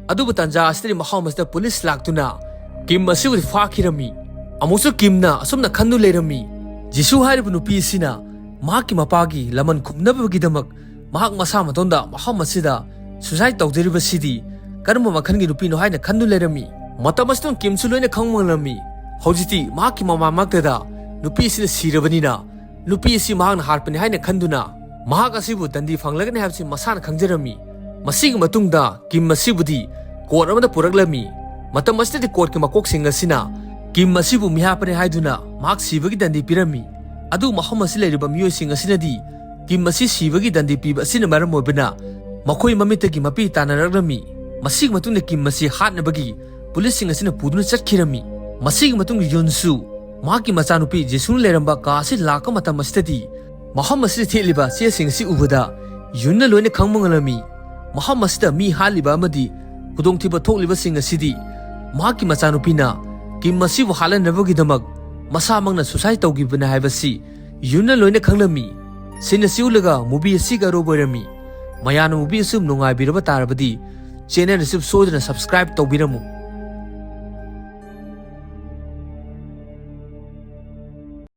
ꯑꯗꯨꯕꯨ ꯇꯥꯟꯖꯥ ꯑꯁꯤꯗꯗꯤ ꯃꯐꯝ ꯑꯁꯤꯗ ꯄꯨꯂꯤꯁ ꯂꯥꯛꯇꯨꯅ ꯀꯤꯝ ꯑꯁꯤꯕꯨꯗꯤ ꯐꯥꯈꯤꯔꯝꯃꯤ꯫ ꯑꯃꯨꯛꯁꯨ ꯀꯤꯝꯅ ꯑꯁꯨꯝꯅ ꯈꯟꯗꯨ ꯂꯩꯔꯝꯃꯤ, ꯖꯤꯁꯨ ꯍꯥꯏꯔꯤꯕ ꯅꯨꯄꯤ ꯑꯁꯤꯅ ꯃꯍꯥꯛꯀꯤ ꯃꯄꯥꯒꯤ ꯂꯃꯟ ꯈꯨꯝꯅꯕꯒꯤꯗꯃꯛ ꯃꯍꯥꯛ ꯃꯁꯥ ꯃꯇꯣꯟꯗ ꯃꯐꯝ ꯑꯁꯤꯗ suicide ꯇꯧꯖꯔꯤꯕꯁꯤꯗꯤ ꯀꯔꯝꯕ ꯃꯈꯜꯒꯤ ꯅꯨꯄꯤꯅꯣ ꯍꯥꯏꯅ ꯈꯟꯗꯨ ꯂꯩꯔꯝꯃꯤ꯫ ꯃꯇꯝ ꯑꯁꯤꯗ ꯀꯤꯝꯁꯨ ꯂꯣꯏꯅ ꯈꯪꯕ ꯉꯝꯂꯝꯃꯤ꯫ ꯍꯧꯖꯤꯛꯇꯤ ꯃꯍꯥꯛꯀꯤ ꯃꯃꯥꯡꯃꯛꯇꯗ ꯅꯨꯄꯤ ꯑꯁꯤꯅ ꯁꯤꯔꯕꯅꯤꯅ ꯅꯨꯄꯤ ꯑꯁꯤ ꯃꯍꯥꯛꯅ ꯍꯥꯠꯄꯅꯤ ꯍꯥꯏꯅ ꯈꯟꯗꯨꯅ ꯃꯍꯥꯛ ꯑꯁꯤꯕꯨ ꯗꯟꯗꯤ ꯐꯪꯂꯒꯅꯤ ꯍꯥꯏꯕꯁꯤ ꯃꯁꯥꯅ ꯈꯪꯖꯔꯝꯃꯤ꯫ ꯃꯁꯤꯒꯤ ꯃꯇꯨꯡꯗ ꯀꯤꯝ ꯑꯁꯤꯕꯨꯗꯤ ꯀꯣꯔꯠ ꯑꯃꯗ ꯄꯨꯔꯛꯂꯝꯃꯤ꯫ ꯃꯇꯝ ꯑꯁꯤꯗꯗꯤ ꯀꯣꯔꯠꯀꯤ ꯃꯀꯣꯛꯁꯤꯡ ꯑꯁꯤꯅ ꯀꯤꯝ ꯑꯁꯤꯕꯨ ꯃꯤꯍꯥꯠꯄꯅꯤ ꯍꯥꯏꯗꯨꯅ ꯃꯍꯥꯛ ꯁꯤꯕꯒꯤ ꯗꯟꯗꯤ ꯄꯤꯔꯝꯃꯤ꯫ ꯑꯗꯨ ꯃꯐꯝ ꯑꯁꯤ ꯂꯩꯔꯤꯕ ꯃꯤꯑꯣꯏꯁꯤꯡ ꯑꯁꯤꯅꯗꯤ ꯀꯤꯝ ꯑꯁꯤ ꯁꯤꯕꯒꯤ ꯗꯟꯗꯤ ꯄꯤꯕ ꯑꯁꯤꯅ ꯃꯔꯝ ꯑꯣꯏꯕꯅ ꯃꯈꯣꯏ ꯃꯃꯤꯠꯇꯒꯤ ꯃꯄꯤ ꯇꯥꯅꯔꯛꯂꯝꯃꯤ꯫ ꯃꯁꯤꯒꯤ ꯃꯇꯨꯡꯗ ꯀꯤꯝ ꯑꯁꯤ ꯍꯥꯠꯅꯕꯒꯤ ꯄꯨꯂꯤꯁꯁꯤꯡ ꯑꯁꯤꯅ ꯄꯨꯗꯨꯅ ꯆꯠꯈꯤꯔꯝꯃꯤ꯫ ꯃꯁꯤꯒꯤ ꯃꯇꯨꯡꯗ ꯌꯨꯟꯁꯨ ꯃꯍꯥꯛꯀꯤ ꯃꯆꯥꯅꯨꯄꯤ ꯖꯤꯁꯨꯅ ꯂꯩꯔꯝꯕ ꯀꯥ ꯑꯁꯤ ꯂꯥꯛꯄ ꯃꯇꯝ ꯑꯁꯤꯗꯗꯤ ꯃꯐꯝ ꯑꯁꯤꯗ ꯊꯦꯠꯂꯤꯕ ꯆꯦꯁꯤꯡ ꯑꯁꯤ ꯎꯕꯗ ꯌꯨꯟꯅ ꯂꯣꯏꯅ ꯈꯪꯕ ꯉꯝꯂꯝꯃꯤ꯫ ꯃꯐꯝ ꯑꯁꯤꯗ ꯃꯤ ꯍꯥꯠꯂꯤꯕ ꯑꯃꯗꯤ ꯈꯨꯗꯣꯡꯊꯤꯕ ꯊꯣꯛꯂꯤꯕꯁꯤꯡ ꯑꯁꯤꯗꯤ ꯃꯍꯥꯛꯀꯤ ꯃꯆꯥꯅꯨꯄꯤꯅ ꯀꯤꯝ ꯑꯁꯤꯕꯨ ꯍꯥꯠꯍꯟꯅꯕꯒꯤꯗꯃꯛ ꯃꯁꯥꯃꯛꯅ suicide ꯇꯧꯈꯤꯕꯅꯤ ꯍꯥꯏꯕꯁꯤ ꯌꯨꯟꯅ ꯂꯣꯏꯅ ꯈꯪꯂꯝꯃꯤ꯫ ꯁꯤꯅ ꯁꯤ ꯎꯠꯂꯒ movie ꯑꯁꯤꯒ ꯑꯔꯣꯏꯕ ꯑꯣꯏꯔꯝꯃꯤ꯫ ꯃꯌꯥꯝꯅ movie ꯑꯁꯤ ꯅꯨꯡꯉꯥꯏꯕꯤꯔꯕ ꯇꯥꯔꯕꯗꯤ channel ꯑꯁꯤ ꯁꯣꯏꯗꯅ subscribe ꯇꯧꯕꯤꯔꯝꯃꯨ꯫